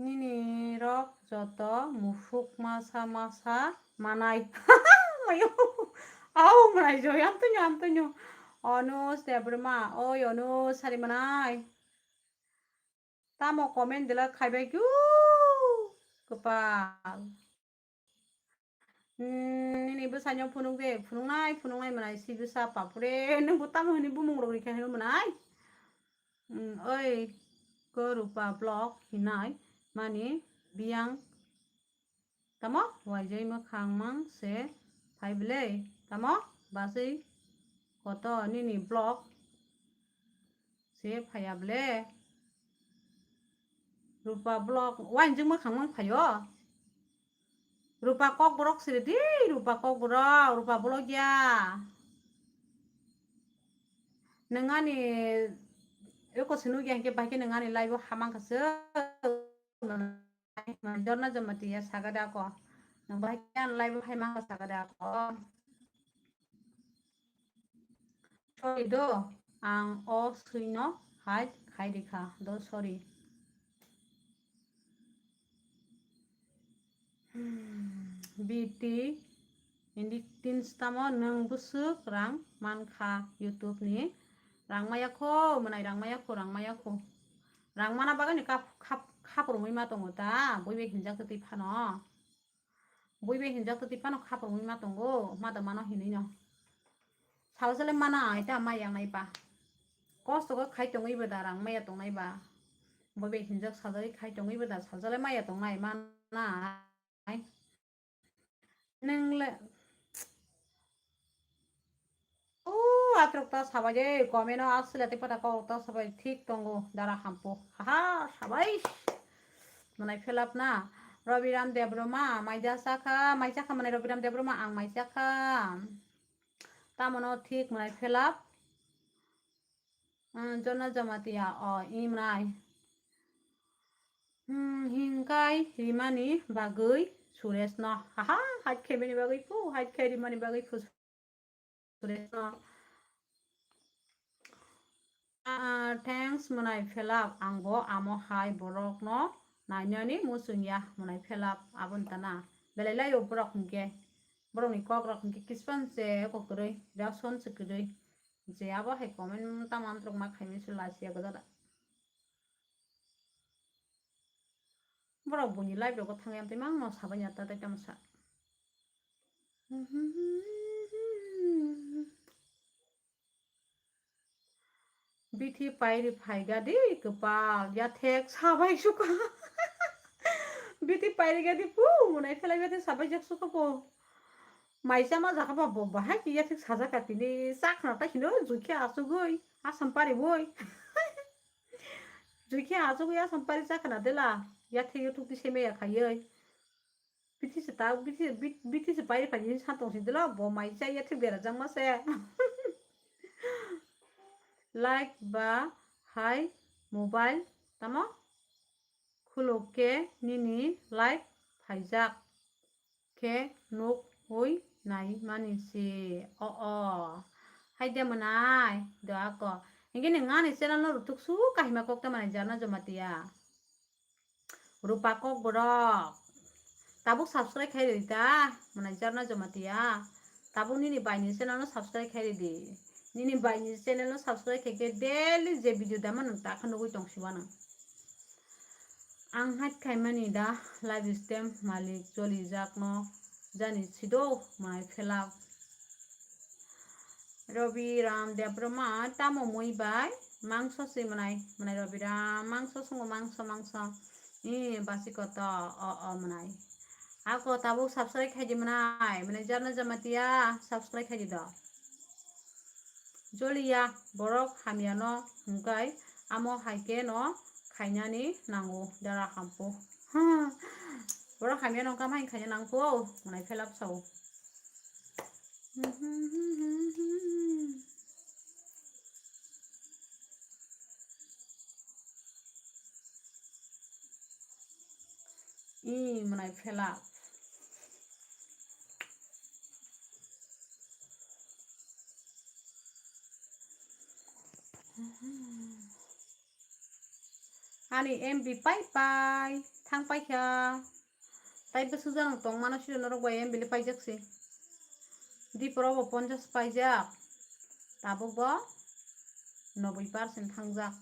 Nini rok joto musuk masa masa manai. Mayo. Au manai joi, amtoinyo, amtoinyo. Onus Debroma, oi Onus, sari manai. Tamo comment delete khaibai khe, u, kwpal. Hmm, nini bwsano phunuk de, phunuknai, phunuknai manai si bwsa papure, nwng bo tamo hwnwi bumung rok rikha hwnwi manai. Hmm, oi, ko Rupa vlog hinai, mani biyang tamo waijai mwkhang mang se phai bwle, tamo basui koto nini vlog se phaiya bwle. Rupa vlog, wainjwk mwkhang mang phaio. Rupa kokborok siri di, Rupa kokborok, Rupa vlog ya. Nwng ani eko sinuk ya hwnkhe bahai khe nwng ani live o hamang kha se. Jorna Jamatia sagada ko. Nwng bahai khe ano live o phai mangkha sakha de ako. Sorry do, ang o swino hai khai rikha do, sorry. Hmm, B T, indi tin stamo nwng bwswk rang mankha YouTube ni? Rang maya kho, mwnai rang maya kho, rang maya kho. Rang mana bagwi ni kap-, kap-, khapurungwi ma tongo ta, bui bai hinjak twi phano. Bui bai hinjak twi phano khapurungwi ma tongo, ma da mano hinwi no. Salo sale mana ai ta ma yang nai ba. Kosto khe khai tongwi ba da rang maya tongnai ba. Bui bai hinjak sajagwi khai tongwi ba da salo sale maya tongnai mana ai. Nwng le, o atrok ta sabai de, comment o aswk le tei pata kok ta sabai thik tongo, dara hampo. Haha, sabai. Mwnai phelap na. Rabiram Debroma, maija sakha, maija kha mwnai Rabiram Debroma, ang maija kha. Tamono thik mwnai phelap. Ah, Jona Jamatia, o, imnai. Hmm, hingkai rimani bagwi Suresh no. Haha, hait khaimani bagwi phu, hait khai rimani bagwi phu Suresh no. Ah, thanks mwnai phelap, angbo amo hai borok no nainani muchung ya mwnai phelap aboni tana. Belai lai o borok hwnkhe, borok ni kok rok hwnkhe kispan se eko kwrwi, reaction se kwrwi. Je abo hai comment tamo amtwrwk ma khaimani se lachia gwdala. Borok buini live rogo thangwi amtwi mangno sabai ya ta tei tamo sa. Bithi pairi phaiga di kwpal yathek sabai suka. Bithi pairi ga di pu mwnai phelai bithi sabai jak suka po. Maisa ma jaka ba bo bahai ki yathek sajaka tini chakna ta hino jukhe asugui asam pari boi. Jukhe asugui asam pari chakna dela yathek yothuk di semaya khaioi. Bithi se ta bithi bit-, bithi se pairi pairi sa tong si dela bo maisa yathek bera jang ma se. Like ba hai mobile tamo? Khuluk khe nini like phaijak khe nuk hui nai mani se. O, o. Hai de mwnai do ako. Hinkhe nwng ani channel no rutuk su kahima kok ta mwnai Jarna Jamatia. Rupa kok borok. Tabuk subscribe khai rwdi ta mwnai Jarna Jamatia. Tabuk nini bai ni channel no subscribe khai rwdi. Nini bai ni channel no subscribe khai khe daily je video dama nwng ta khe nugui tong siba nwng. Ang hait khaimani da live stream malik cholijakno jani sido mwnai phelak. Rabi Ram Debroma tamo mui bai mangso si mwnai, mwnai Rabi Ram mangso sungo mangso mangso. I basi koto o o mwnai. Ako tabuk subscribe khaidi mwnai, mwnai Jarna Jamatia subscribe khaidi do. Joliya borok hamyano hwnkhe amo hai khe no khainani nango dara hampo. Borok hamyano hwnkhe amo hai khaina nangpo mwnai phelap sao. I mwnai phelak. Ani M B pai pai thang paikha. Tai bwswk jang tongmano siro norok bai M B le paijak se. Dipro bo ponchas paijak. Tabuk bo noboi percent thangjak.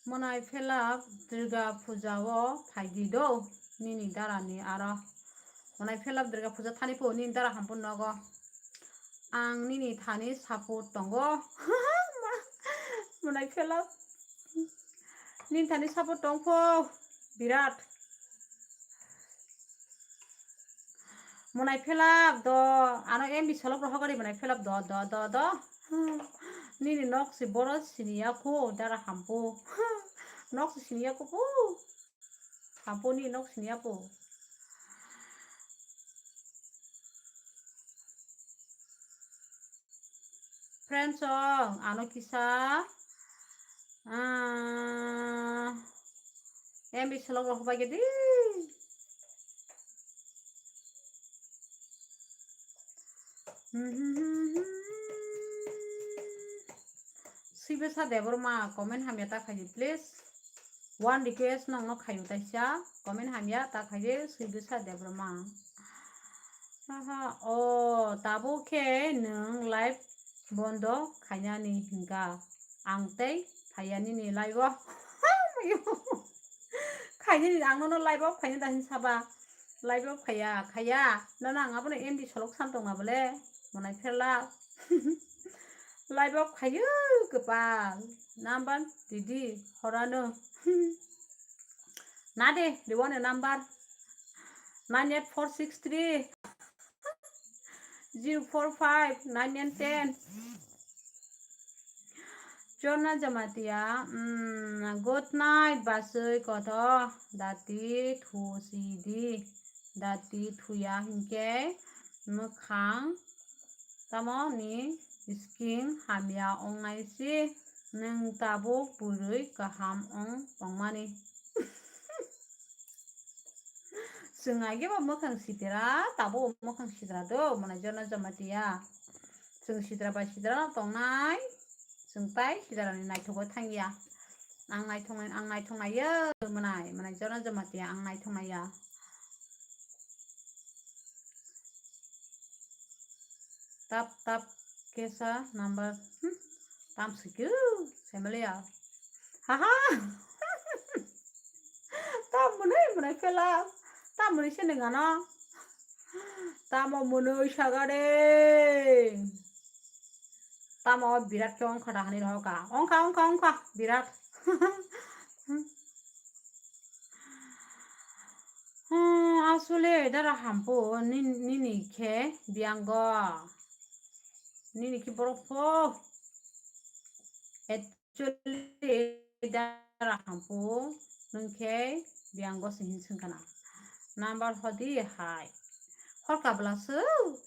Mwnai phelak Durga puja o phaidi do nini darani aro. Mwnai phelak Durga puja thani pho nini dara hampun nogo. Ang nini thani support tongo. Mwnai phelak nini thani support tong pho birat. Mwnai phelak do, ano M B solok rohok gari mwnai phelak do, do, do, do. Nini nok si boro siniya ko, dara hampo. Nok si siniya ko po. Hampo ni nok siniya po. Friends song, ano kisa, ah, M B solok rok bai di. Sibesa Debbarma comment hamya ta khaidi please. One request nongno khayu taisa comment hamya ta khaidi Sibesa Debbarma. Aha, o tabuk khe nwng live bondo khainani hinka ang tei phaiya nini live o. Khainani ang nono live o khaina da hin saba. Live o khaya, khaya. Nono ang abono M D solok san tongma bole. Monai pherla. Live o khayu kwpal. Number didi horano. Nade, the one number. Nine eight four six three zero four five nine nine ten. Jorna Jamatia, mm, good night, basui koto, dati thusi di, dati thuya hinke, mwkhang, tamo ni skin hamya ong nai si, nwng tabuk bwrwi kaham ong tongmani. Chwng agebo mwkhang sitra, tabuk mwkhang sitra do, mwnai Jorna Jamatia. Chwng sitra bai sitra no tongnai, chwng tai sitra ni naithok o thangya. Ang naithok nai, ang naithok nai yo, mwnai, mwnai Jorna Jamatia, ang naithok nai ya. Tap tap kesa number, hmm, tam sikyu, semele ya. Haha. Tam mwnai, mwnai pela. Tam mwnai se nengano. Tamo mwnai sagade. Tamo birat khe ongkha dahani rohoka. Ongkha, ongkha, ongkha. Birat. Hmm, asole dara hampo ni-, nini khe biyango. Nini khe borok pho. Actually, dara hampo nwng khe biyango se hin swngkhana. Number hodi hai. Hor kabla su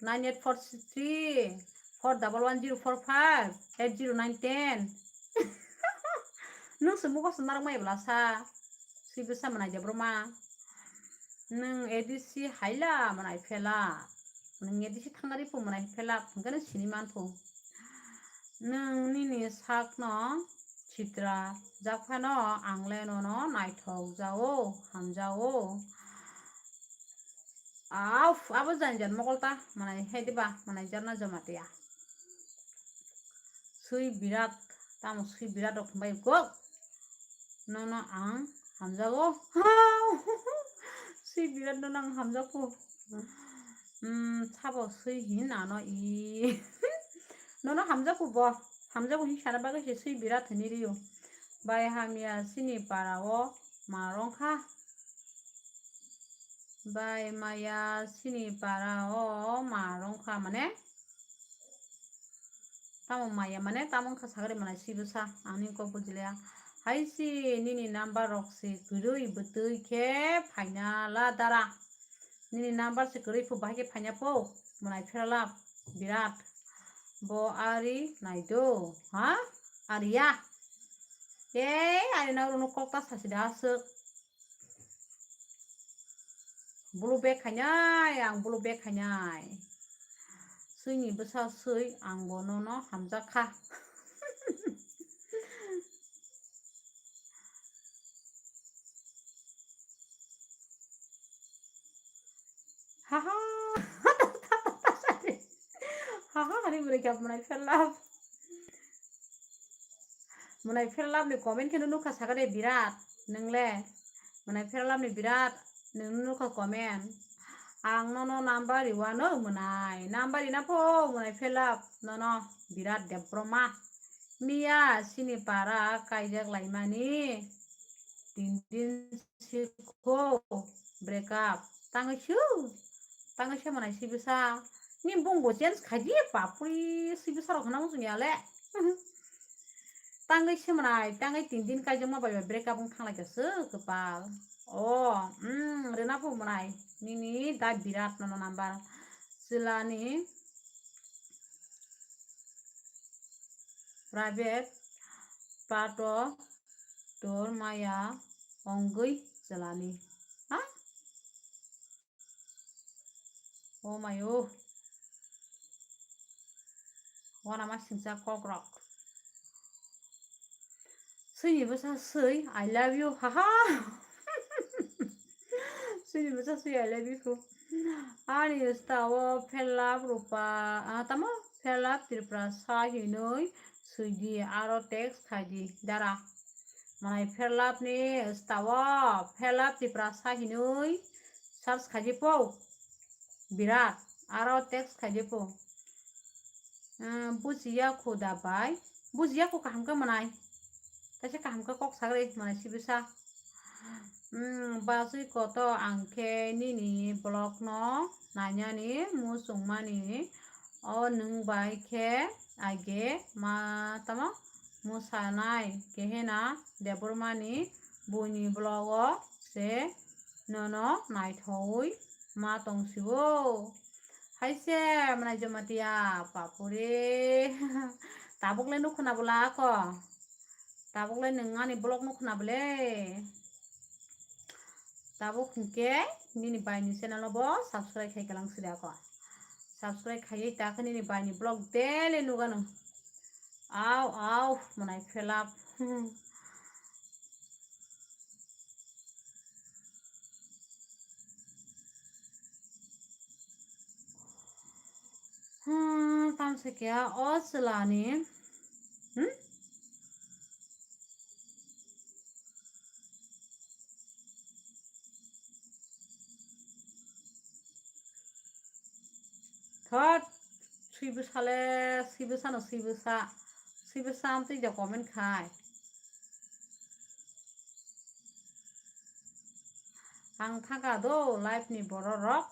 nine eight four three four double one zero four five eight zero nine ten. Nwng se mugo se narwk mai bwla sa. Sibisa mwnai de broma. Nwng A D C haila mwnai phela. Nwng A D C thangari phu mwnai phela. Hwnkhe nwng sini man phu. Nwng nini sakno sitra jak phano ang le nono naithok jao, hamjao. Auf, abo jani jani mokol ta, mwnai hai diba, mwnai Jorna Jamatia. Sui birat, tamo sui birat rok bai kok. Nono ang hamjago. Sui birat nono ang hamjago. Hmm, sabo sui hin ano i. Nono hamjago bo. Hamjago hin sana bagwi se sui birat hini rio. Bai hamya sini para o ma rongkha. Bai maya sini para o ma rongkha mane. Tamo maya mane tamo wngkha sagari mwnai sibisa, ang nini kok bujiliya. Hai si nini number rok se kwrwi bwtwi khe phaina la dara. Nini number se kwrwi phu bahai khe phaina phu mwnai pherala birat. Bo ari naido, ha? Ariya. Ei, ari na oro kok ta sasi da aswk. Bulu bag khainai, ang bulu bag khainai. Swini bwsa swi, ang bo nono hamjak kha. Haha. Haha, hari bwrwi kha mwnai pherlap. Mwnai pherlap ni comment khe nukha sakha de birat, nwngle. Mwnai pherlap ni birat, nwng nukha comment. Ang nono number riwano mwnai. Number rina pho mwnai pherlap nono birat Debbarma. Miya sini para kaijak laimani. Tin din sikho break up. Tangwi su. Tangwi se mwnai sibisa. Ni bung bo change khaidi papri sibisa rok hwnna muchung ya le. Tangwi se mwnai, tangwi tin din kaijakma bai bai break up wng thang lai kha se kwpal. O, mm, rwna phu mwnai. Nini da birat nono number. Chwlani private part o tor maya ongwi chwlani. Ha? O mayo. Wana ma singcha kokrok. Swini bwsa swi, I love you. Haha. Swini bwsa swi, I love you. Ani stao Phelap Rupa, ah, tamo Phelap Tripura sa hinwi swidi aro text khaidi dara. Manai Phelap ni stao Phelap Tripura sa hinwi search khaidi po. Birat, aro text khaidi po. Ah, bujiya khuda bai. Bujiya khu kaham khe manai. Kaisa kaham khe kok sagri manai sibisa. Hmm, bachwi koto ang khe nini vlog no nainani muchungmani. O nwng bai khe age ma tamo musanai kehena Debbarmani buini vlog o se nono naithogwi ma tong sio. Hai se manai Jamatia bapure. Tabuk le nukhna bwla ko. Tabuk le nwng ani vlog nukhna bwle. Tabuk hinkhe nini bai ni channel o bo subscribe khai kalang sida ko. Subscribe khaiwi ta khe nini bai ni vlog daily nugano. Au, au, manai Phelap. Hmm, tamsa khe o chwlani. Hmm? Thot, swibwsa le, swibwsa no swibwsa. Swibwsa amtwi ja comment khai. Ang thangka do live ni borok rok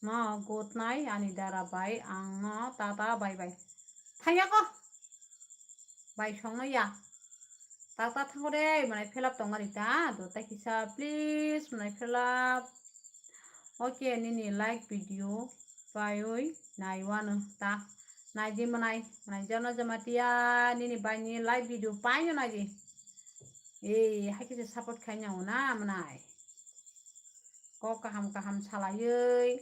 no good night ani dara bai ang no tata bye bye. Thangya ko. Bai songno ya. Tata thango de manai Phelap tongari ta do ta kisa please manai Phelap. Okay nini like video paiwi naiwano ta. Naidi manai, manai Jana Jamatia nini bai ni live video paino naidi. Ei, hai khe support khai nang na manai. Kok kaham kaham salaiwi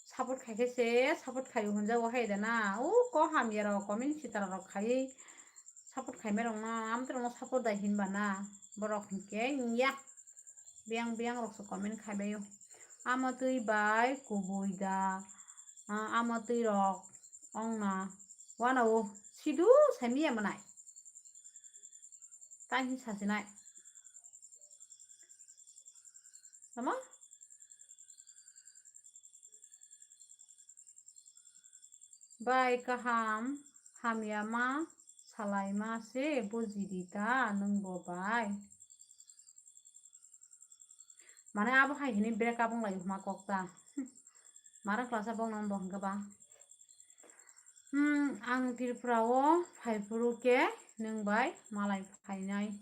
support khai khe se support khai hwnjago hai da na. O kok hamya rok comment sitra rok khaiwi support khaimai rok no amtwi rok no support dai hinba na. Borok hinkhe ya. Biyang biyang rok se comment khaibaio. Amotwi bai kubui da, ah, amotwi rok ongna wanao sidu saimiya manai. Tai hin sasinai. Tamo? Bai kaham hamya ma salai ma se bujidi ta nwng bo bai. Mane abo hai hini break up wng lai huma kok ta. Mara klasa bong nang bo hwnkhe ba. Hmm, ang Tripura o phai phuru khe nwng bai malai phainai.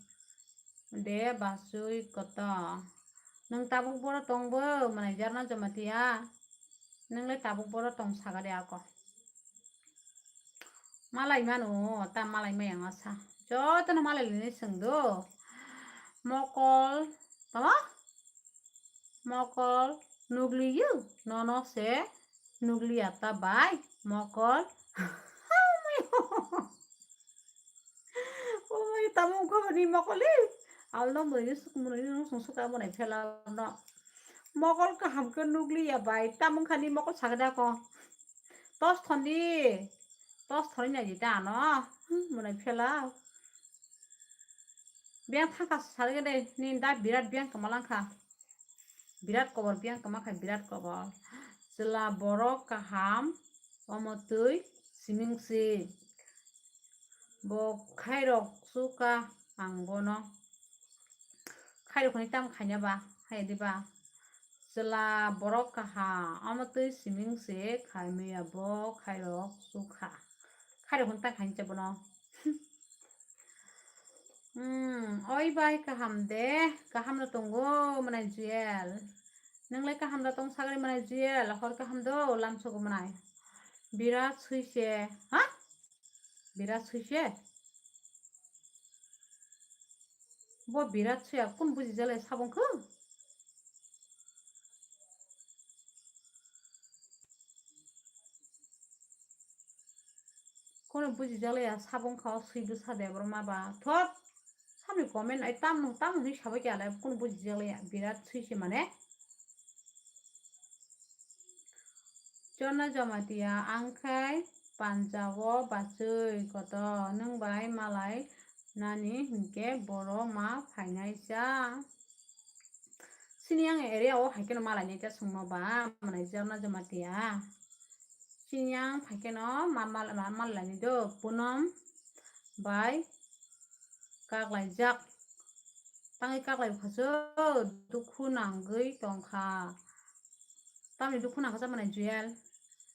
De bachwi koto. Nwng tabuk boro tong bo manai Jarna Jamatia. Nwng le tabuk boro tong saga de ako. Malai mano, ta malai maya ngasa. Jotono malai lini sengdo. Mokol, tama? Mokol, nugliyu, nono se, nugliya ta bai, mokol. Omai, tamo kho ni mokol e. Alno muni suk muni nung sung suka muni phela no. Mokol kaham khe nugliya bai, tamo khani mokol sagada ko. Tos thondi. Tos thori nai di ta ano. Hmm, mwnai phela. Biyang thangkha sarigede, nini da birat biyang kwma langkha. Birat kobor biyang kwma kha, birat kobor. Chwla borok kaham, omo twi siming si. Bo khairok suka ang bono. Khairok hwnwi tamo khaina ba, hai di ba. Chwla borok kaha, omo twi siming se khaimaya bo khairok sukha. Khairok hwn ta khaincha bono. Hmm, oi bai kaham de, kaham no tongo manai Jewel. Nwnglai kaham da tong sagri manai Jewel, hor kaham do lamsogo manai. Birat sui se, ha? Birat sui se? Bo birat suya kun buji jalai sabong kho? Kono bujijakliya, sabong kha o swi bwsa de borok ma ba. Thot, samni comment ai tamno, tamno hinwi sabai khe alai, kono bujijakliya, birat swi se mane. Jorna Jamatia, ang khai panjago bachwi koto, nwng bai malai nani hinkhe boro ma phainai cha. Chini yang area o hai kheno malai nai cha songma ba, mwnai Jorna Jamatia. Chini yang phai kheno ma mal, ma mal laini do, Punom bai kaklaijak. Tangwi kaklai khasu, dukhu nangwi tongkha. Tamni dukhu nangkha cha mwnai Jewel.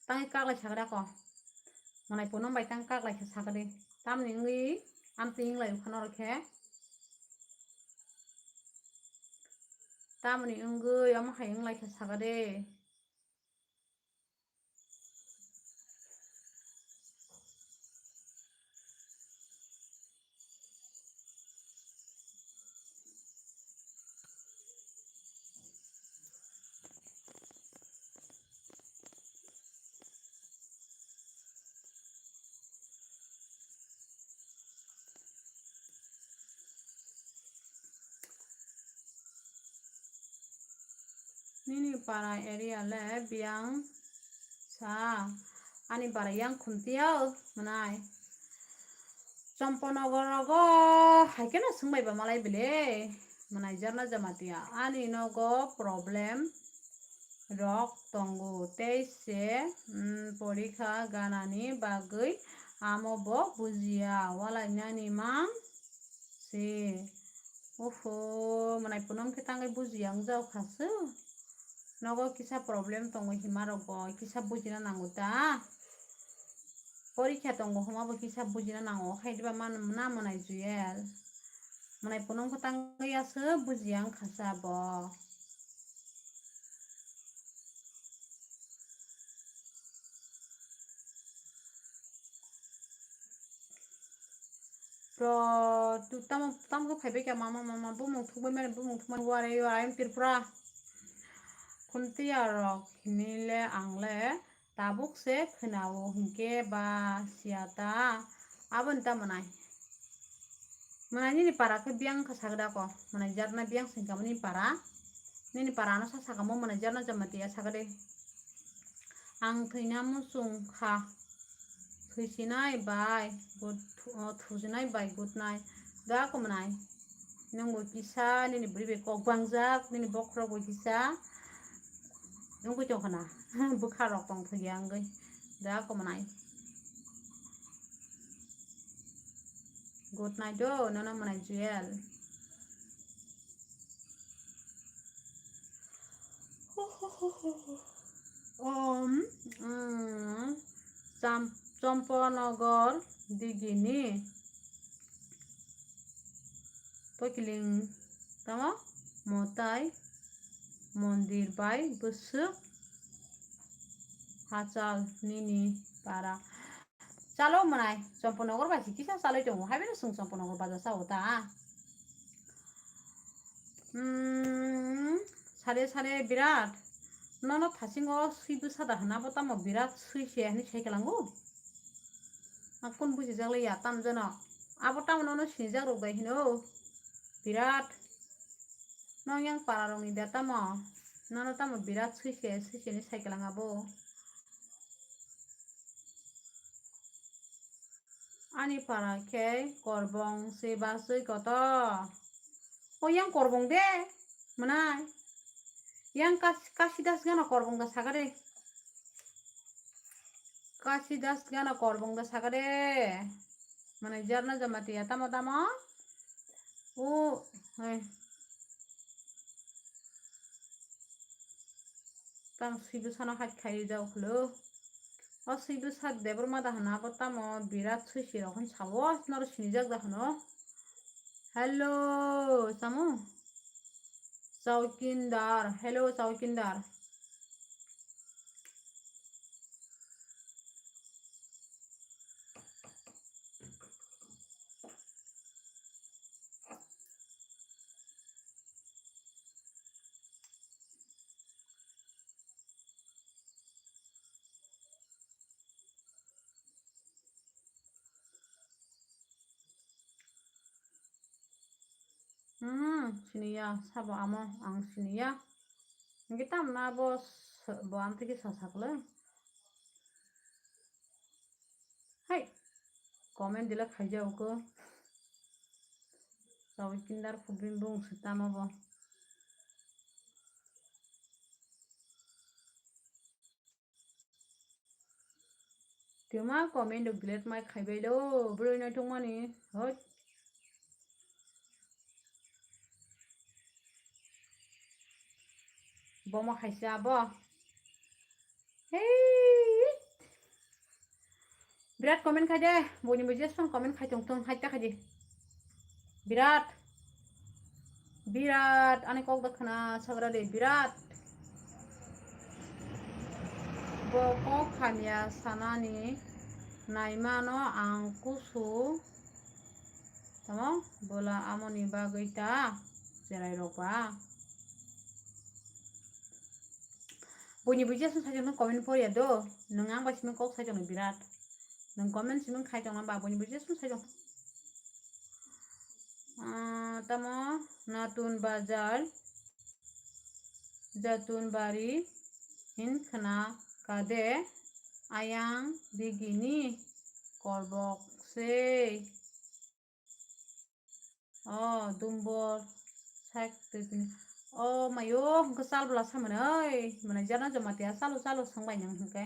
Tangwi kaklai sakda ko. Mwnai Punom bai tang kaklai khe sakdi. Tamni wngwi amtwi wnglai ukha norok khe. Tamni wngwi omo hai wnglai khe sakdi. Nini para area le biyang sa, ani para yang khumtiya mwnai. Chomponogo rogo hai kheno swngbai ba malai bile mwnai Jorna Jamatia. Ani nogo problem rok tongo tei se, mm, porikha ganani bagwi amo bo bujiya walainani mang se. Oho, mwnai Punom khe tangwi bujiya wngjao khasu. Nogo kisa problem tongo hima rok bo kisa bujina nango ta. Porikha tongo homa bo kisa bujina nango. Hai diba man-, na mwnai Jewel. Mwnai Punom khe tangwi aswk bujiya wngkha sa bo. Bro, tu tamo, tamo khe phaibai kha mama, mama, bumung thukbai mani, bumung thukmani, wari, wari, Tripura. Khumtiya rok hinile ang le tabuk se khwnao hinkhe ba siya ta. Aboni tamo nai. Mwnai nini para khe biyang kha sagda ko. Mwnai Jorna biyang sengkha nini para. Nini para ano sa sakamo mwnai Jorna Jamatia sagade. Ang thwina muchung kha. Thwisinai bai, good, o, thusinai bai, good night. Da ko mwnai. Nwng bo kisa, nini bwrwi bai kok bangjak, nini bokhorok bo kisa. Nwng bo tong khana. Bwkha rok tong thwgya wngwi. Da ko mwnai. Good night do, nono mwnai Jewel. Om, mm, Cham-, Chomponogor digini Tokiling tamo Motai mondir bai bwswk hachal nini para. Chalo mwnai, Chomponogor bai se kisa chalwi tongo. Haibeno chwng Chomponogor baja sao ta? Hmm, sare sare birat. Nono thasingo swi bwsa da hwnna bo tamo birat swi se hinwi sai kwlango. Akon bujijakle ya tam jeno. Abo tamo nono sinijak rok bai hino. Birat. Nong yang para rokni da tamo. Nono tamo birat swi se, swi se hinwi sai kwlang abo. Ani para khe korbong se basui koto. O yang korbong de, mwnai. Yang kas-, kasi das gana korbong da saka de. Kasi das gana korbong da saka de. Mane jarna jamatia tamo tamo. O, hei. Tang sibisano hai khai rijak khwlw. O sibisa Debbarma da hwnna abo tamo birat swi sirok hwn sao, noro sinijak da hwno. Hello, Samu. Chowkindar, hello, Chowkindar. Hmm, siniya, sabo amo ang siniya. Hingke tamna bo s-, bo amtwi khe sa saklai. Hai, comment dila khaijao ko. Sawi kindar phubin bung sitama bo. Twma comment rok delete mai khaibai lo, bwrwi naithokmani, hoi. Bomo khaisa abo. Hei. Birat comment khai de, boni bo jesong comment khai tong tong, hai ta khai di. Birat. Birat, ani kok da khna sagra de, birat. Bo kok hamya sanani naimano ang kusu. Tamo, bola amoni bagwi ta cherai rok ba. Buini buji aswk sai tong comment poriya do. Nwng ang bai simi kok sai tong birat. Nwng comment simi khai tong ba buini buji aswk sai tong. Ah, tamo Natun Bazar, Jatun Bari, hin khna kade ayang digini korbok sei. Oh, dumbor sak twi tini. Oh, mayo, hwnkhe chal bwla samani, oi, mane jana jamatia chalo, chalo swngbai nang hwnkhe.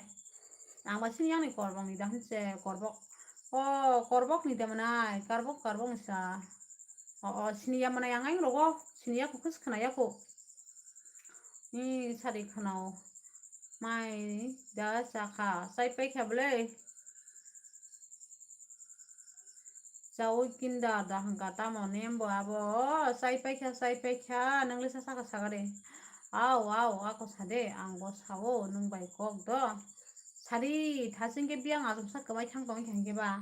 Ang bai sini yang ni korbok ni da hwnse, korbok. Oh, korbok ni da manai, karbok, karbok ni sa. Oh, oh, sini ya manai ang ang rogo, sini ya kukus khna ya ku. Ni sari khanao. Mai da chakha, chai paikha bwle. Chaui kinda da hwnkha tamo nembo abo, o, chai paikha, chai paikha, nwng lisa saka saka de. Au, au, ako sade, ang bo sao, nwng bai kok do. Sadi, thasing khe biyang achomsa kwbai thang tong kha hwnkhe ba.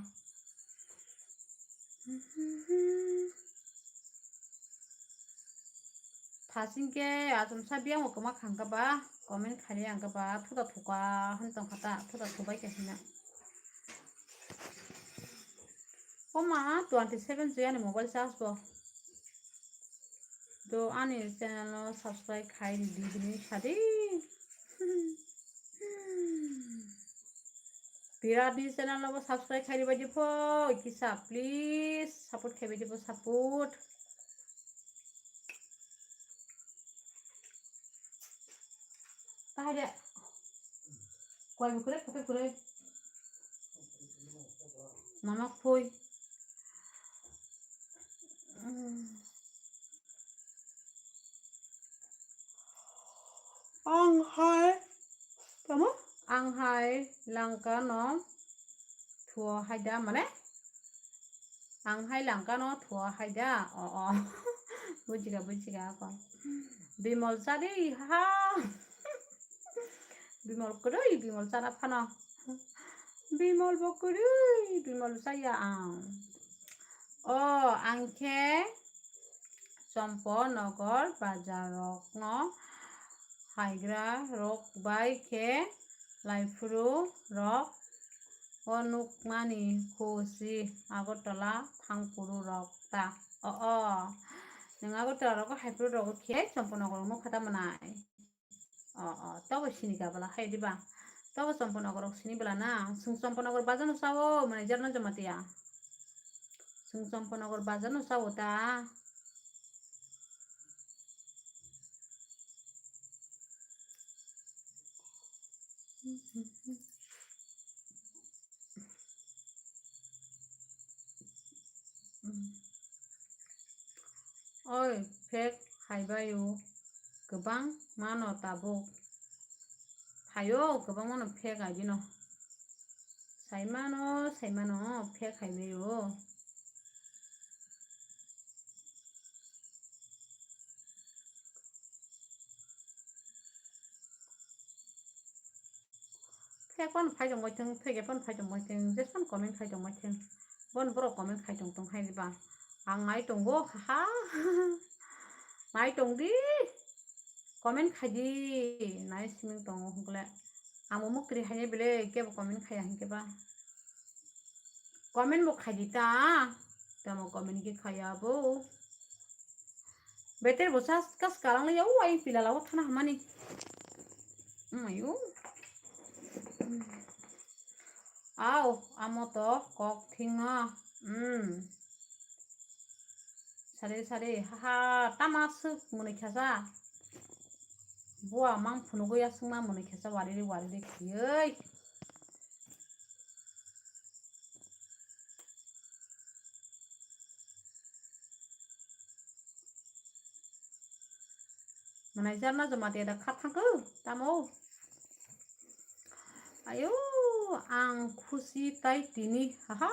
Thasing khe achomsa biyang bo kwma khang kha ba, comment khani ang kha ba, thuda thuka hwn tong kha ta, thuda thubai khe hwnna. O ma, twenty seven se ani mobile charge bo. Do ani channel no subscribe khai di, di, di, sadi. Birat ni channel no bo subscribe khai di bai di pho, kisa please support khai bai di pho, support. Tahai de. Koi bukure, pake kure. Mama koi. Ang hai, tamo? Ang hai langka no thuo hai da, mane? Ang hai langka no thuo hai da. O, o. Bujiga, bujiga ako. Bimol chadi, ha. Bimol kwrwi, bimol chana phano. Bimol bo kwrwi, bimol chaya ang. O, ang khe Chompo nogor bazar rok no haigra rok bai khe laiphuru rok o nukmani khusi Agartala thangphuru rok ta. O, o. Nwng Agartala rogo haiphuru rogo khe Chompo nogor nukha ta mwnai. O, o, tobo sini ka bwla hai diba? Tobo Chompo nogor rok sini bwla na? Chwng Chompo nogor bazar no sao, manager no Jamatia. Chwng Chompo nogor bazar no sao ta. Oi, fake haibai o, kwbang mano tabuk. Phaio, kwbang mano fake aigino. Saimano, saimano, fake haibai o. Fake phano phai tongbai thung, fake phano phai tongbai thung, jesphano comment khai tongbai thung. Bono borok comment khai tong tong hai ba. Ang nai tongo, haha. Nai tong di. Comment khai di. Nai simi tongo hwnkhe. Ang bo mukri hai bele kebo comment khaiya hwnkhe ba. Comment bo khai di ta. Tamo comment khe khaiya bo. Beter bo sas kas kalang ya, o ai pila lawo thana hamani. Mayo. Au, amo to kok thingo. Hmm. Sare sare, ha ha, tama suk muni khasa. Bua mang phunugui aswkma muni khasa wariri wariri khiyoi. Mwnai jarna joma de da kha thangkhu, tamo. Ayo, ang khusi tai tini. Haha,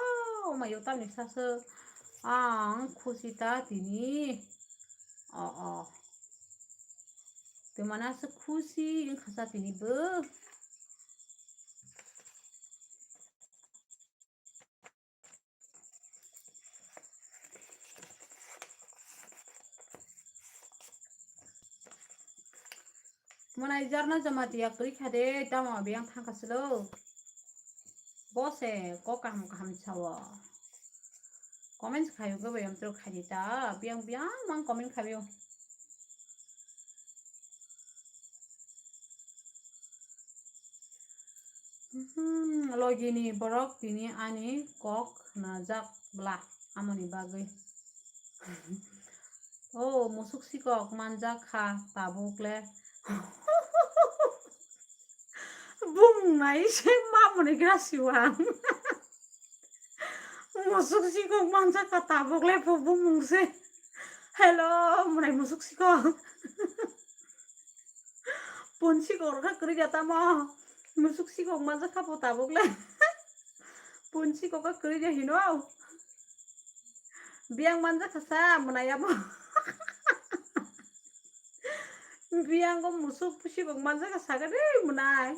omayo tamni saso. Ang khusi ta tini. O, o. Twmana se khusi wngkha sa tini bo. Mwnai jarna joma tiya kwrwi kha de, tamo biyang thangkha silo. Bo se kok kaham kaham sao. Comments khayo gabay amtro khaidi ta, biyang biyang mang comment khayo. Hmm, logini borok tini ani kok khwnajak bla amoni bagwi. O musuk sikok manjak kha tabuk le. Bung nai se mamoni gra siwang. Musuk sikok manjak kha tabuk le phu bumung se. Hello, mwnai musuk sikok. Pun sikok rok kha kwrwi da tamo. Musuk sikok manjak kha phu tabuk le. Pun sikok kha kwrwi da hino. Biyang manjak kha sa mwnai abo. Biyang go musuk sikok manjak kha sakha de mwnai.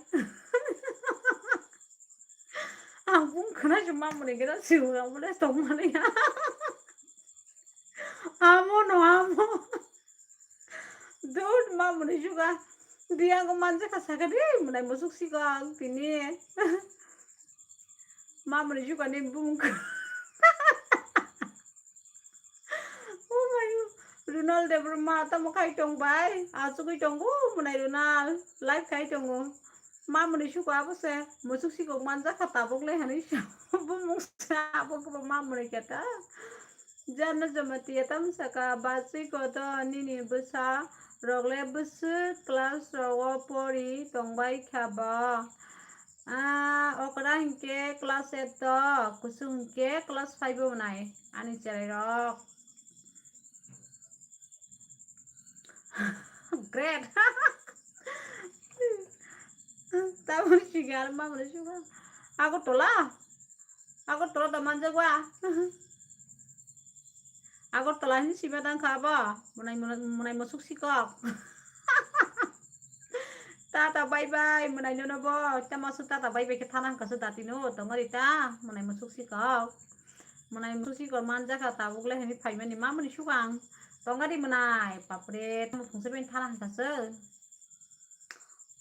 Ang bung khna se mamoni gra siwang bole tongmani. Amo no amo. Dud mamoni juga. Biyang go manjak kha sakha de mwnai musuk sikok tini. Mamoni juga ni bung. Oh my God. Runal Debbarma tamo khai tong bai. Achugwi tongo mwnai Runal. Live khai tongo. Mamoni suko abo se. Musuk sikok manjak kha tabuk le hani. Bumung se abo khe bo mamoni khe ta. Jarna joma tiya tam saka bachwi koto nini bwsa rok le bwswk class rogo pori tong bai kha bo. Ah, okra hinkhe class eight to, kusung hinkhe class five o nai ani cherai rok. Great. Tabuk sigar mamre sugar. Agartala? Agartala da manjak ba? Agartala hin siba dang kha bo. Munai, munai, munai musuk sikok. Tata bye bye, munai nono bo. Tama su tata bye bye khe thana hangka su dati no. Tongari ta, munai musuk sikok. Munai musuk sikok manjak kha tabuk le hini phaimani mamani sugang. Tongari munai, bapre, tamo phungsa ben thana hangka su.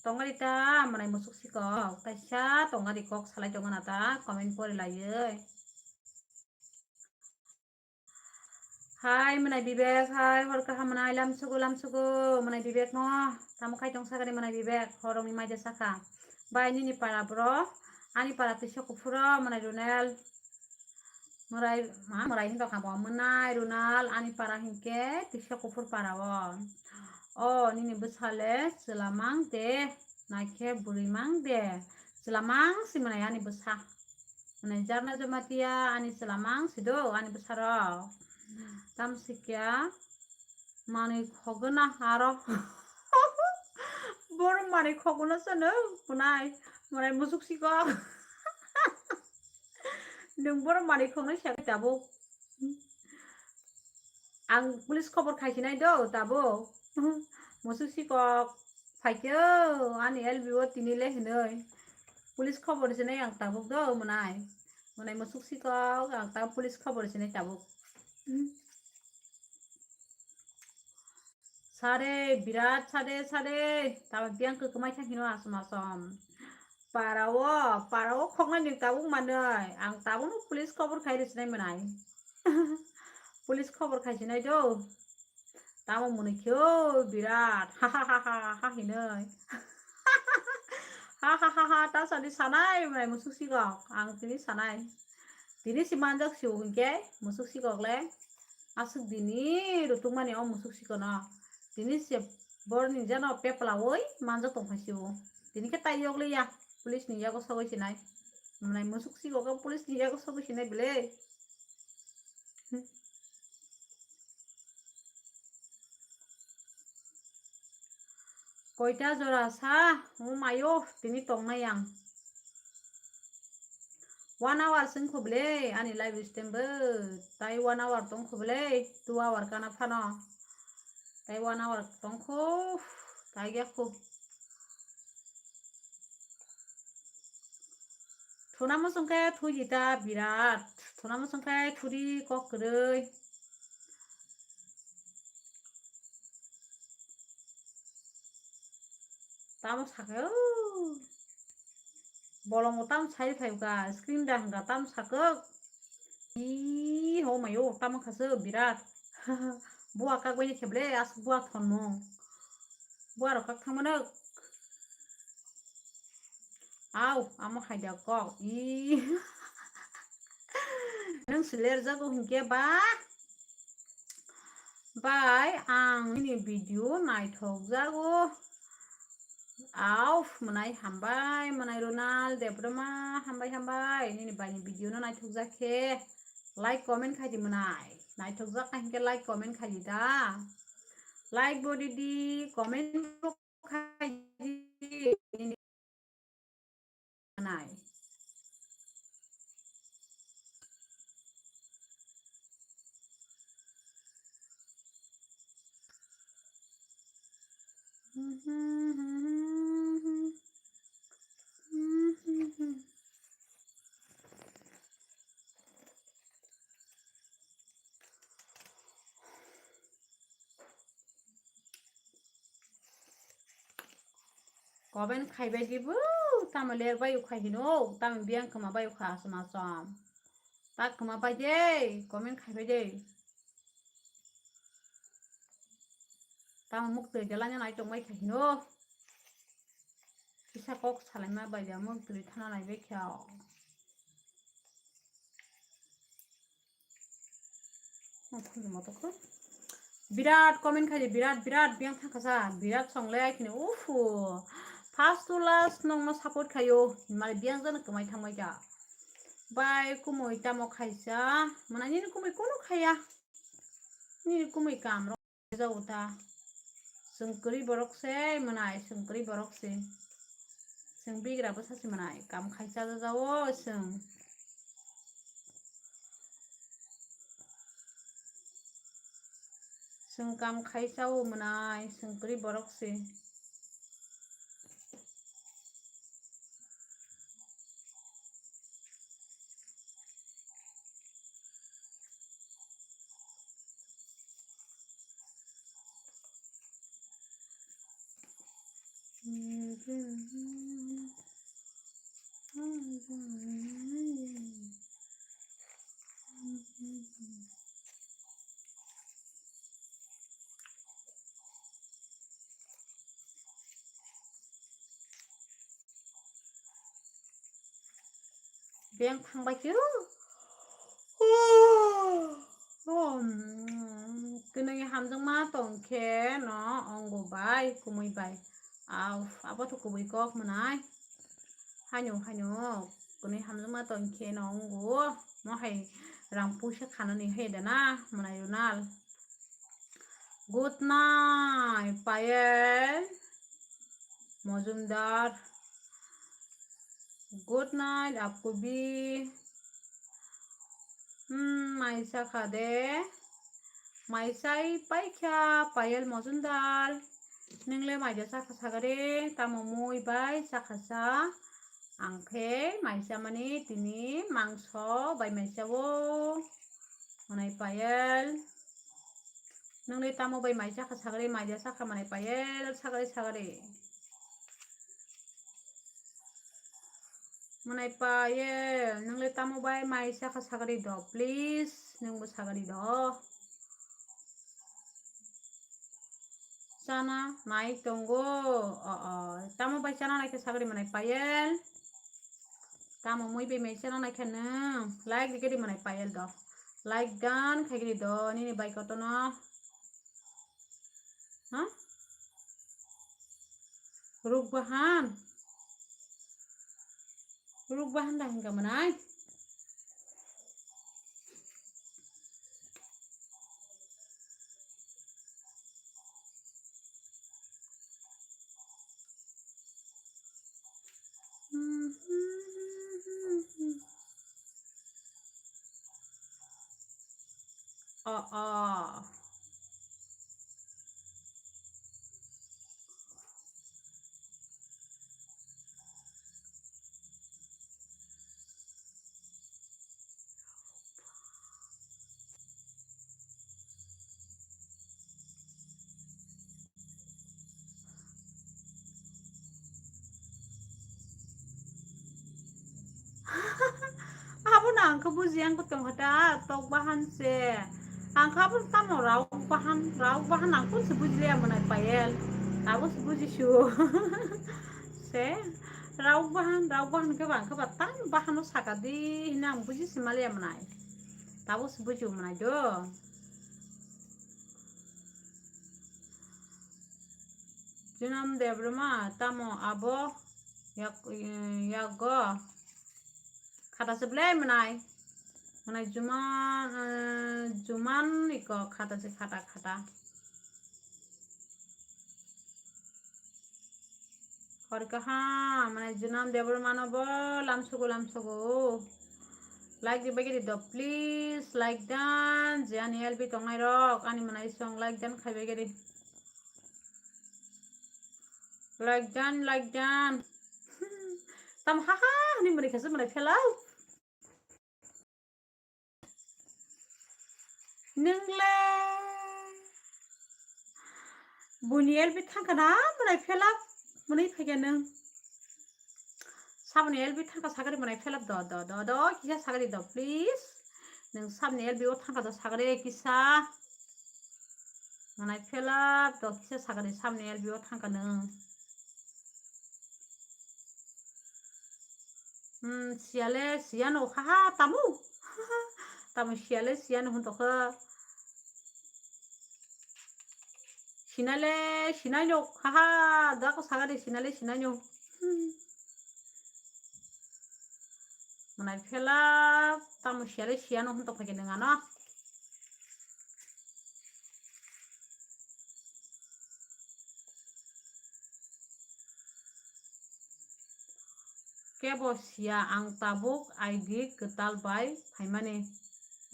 Tongari ta, munai musuk sikok. Taisa tongari kok salai tongana ta, comment pori laiye. Hai, mwnai Bibek, hai, hor kaham mwnai, lamsugo, lamsugo, mwnai Bibek no, tamo khai tong sakani mwnai Bibek, horongni maide sakha. Bai nini para bro, ani para tisa kuphuro, mwnai Runel, mwnai, ma, mwnai hinba kha bo, mwnai Runal, ani para hinkhe tisa kuphur para o. O, nini bwsale chwla mang de, naikhe bwrwi mang de, chwla mang si mwnai ani bwsa. Mwnai Jarna Jamatia ani chwla mang sido ani bwsarok. Tamsikya manwi khogwna aro. Borok manwi khogwna sano kunai. Mwnai musuk sikok. Nwng borok manwi khogwna siya tabuk. Ang police khobor khaisinai do tabuk. Musuk sikok phaikhe ani L B o tini le hinoi. Police khobor sinai ang tabuk do mwnai. Mwnai musuk sikok ang tabuk police khobor sinai tabuk. Sare birat sare sare tamo biyang kwkwmai thang hino asom asom. Para o, para o khoknai ni tabuk manwi. Ang tabuk no police khobor khai rwsinai mwnai. Police khobor khaisinai do. Tamo mwnwi khe o birat ha ha ha ha ha hinwi. Ha ha ha ha, ta sadi sanai mwnai musuk sikok, ang tini sanai. Tini si manjak si o hinkhe musuk sikok le. Aswk dini rutukmani o musuk sikono. Tini se borni jano peplawi manjak tongphai si o. Tini khe tai yok liya, police ni yago sogwi sinai. Mwnai musuk sikok o police ni yago sogwi sinai bile. Koita jora sa, o mayo, tini tongnai ang. One hour se wngkho bwle, ani live stream bo. Tai one hour tongkho bwle, two hour kana phano. Tai one hour tongkho, tai yakho. Thuna muchung khe thudi ta birat. Thuna muchung khe thudi kok kwrwi. Tamo sakhe o. Bolongo tamo sai phai ka, screen da hwnka tamo sakhe. Ih, ho mayo, tamo khaswk birat. Bua kagwi kheble, as bua thonmung. Bua rok kak thangmano. Au, amo haida kok. Ih. Nung siler jago hinkhe ba. Bai, ang nini video naithok jago. Auf, mwnai hambai, mwnai Ronald Debbarma, hambai, hambai. Nini baini video no naithok jak khe, like, comment khai di mwnai. Naithok jak kha hinkhe like, comment khai di da. Like bo di di, comment bo khai di. Nini nai. Comment khaibai di bo, tamo ler bai ukha hino, tamo biyang kwma bai ukha aswk aswk. Ta kwma bai de, comment khaibai de. Tamo muktwi de lanya nai tongbai kha hino. Kisa kok salaima bai de muktwi thana nai bai kha. Birat comment khai di, birat, birat, biyang thangkha sa, birat song le ai khini, ufu. First to last nongno support khaio, mali biyang jano kwmai thangbai kha. Bai kumui tamo khaisa, mwnai nini kumui kunu khaya. Nini kumui kam rok jago ta. Chwng kwrwi borok se mwnai, chwng kwrwi borok se. Chwng bigra bwsa se mwnai, kam khai cha jao chwng. Chwng kam khai chao mwnai, chwng kwrwi borok se. Beng thangbai khe. Oh, mm, kwnwi hamjakma tong khe no ongo bai, kumui bai. Au, abo to kubui kok mwnai. Haino, haino, kwnwi hamjakma tong khe no ongo. Mo hai rang puisa khanani hai da na, mwnai Ronald. Good night, Payel Mojumdar. Good night, Apkubi. Hmm, mai cha kha de. Mai chai pai kha, Payel Mojumdar. Nwng le mai da cha kha sagare, tamo mui bai cha kha sa. Ang khe mai cha mani tini mangso bai mai cha o. Mwnai Payel. Nwng le tamo bai mai cha kha sagare, mai da cha kha mwnai Payel, sagare, sagare. Mwnai Payel, nwng le tamo bai mai cha kha sagare do, please, nwng bo sagare do. chana nai tongo. O, o, tamo bai chana nai khe sagri manai Payel? Tamo mui bai mai chana nai khe nwng? Like rikhe di manai Payel do. Like dan khaigri do nini bai kotono. Ha? Rukbahan. Rukbahan da hinka manai. Oh, oh. Abo no ang khe buji, ang khe tongkha ta tok bahan se. Ang khe abo tamo rauk bahan, rauk bahan ang khe se buji liya manai Payel. Abo se buji su. Se rauk bahan, rauk bahan khe ba ang khe ba tam bahan no saka di hina ang buji se maliya manai. Tabo se buji manai do. Junam Debbarma tamo abo yak-, yago khata se belai manai. Manai Juman, eh, Juman iko khata se khata khata. Hor kaham, manai Junam Debbarma no bo lamsogo, lamsogo. Like di bagiri do, please, like dan, je ani L B tongnai rok, ani manai song like dan khai bagiri. Like dan, like dan. Tam ha ha, ni mari khasa mari phelau. Nwngle buni L B thangkha na, mwnai phelak, mwnai phaikha nwng. Saboni L B thangkha sagari mwnai phelak do, do, do, do, kisa sagari do, please. Nwng saboni L B o thangkha do sagari kisa. Mwnai phelak do, kisa sagari saboni L B o thangkha nwng. Hmm, siyale siyano, haha, tamu. Tamu siyale siyano hwn tokha. Sinale sinaino, haha, dako sagade sinale sinaino. Hmm. Mwnai phela, tamu siyale siyano hwn tokha khe nwng ano. Kebo siya, ang tabuk I D kwtal bai phaimani.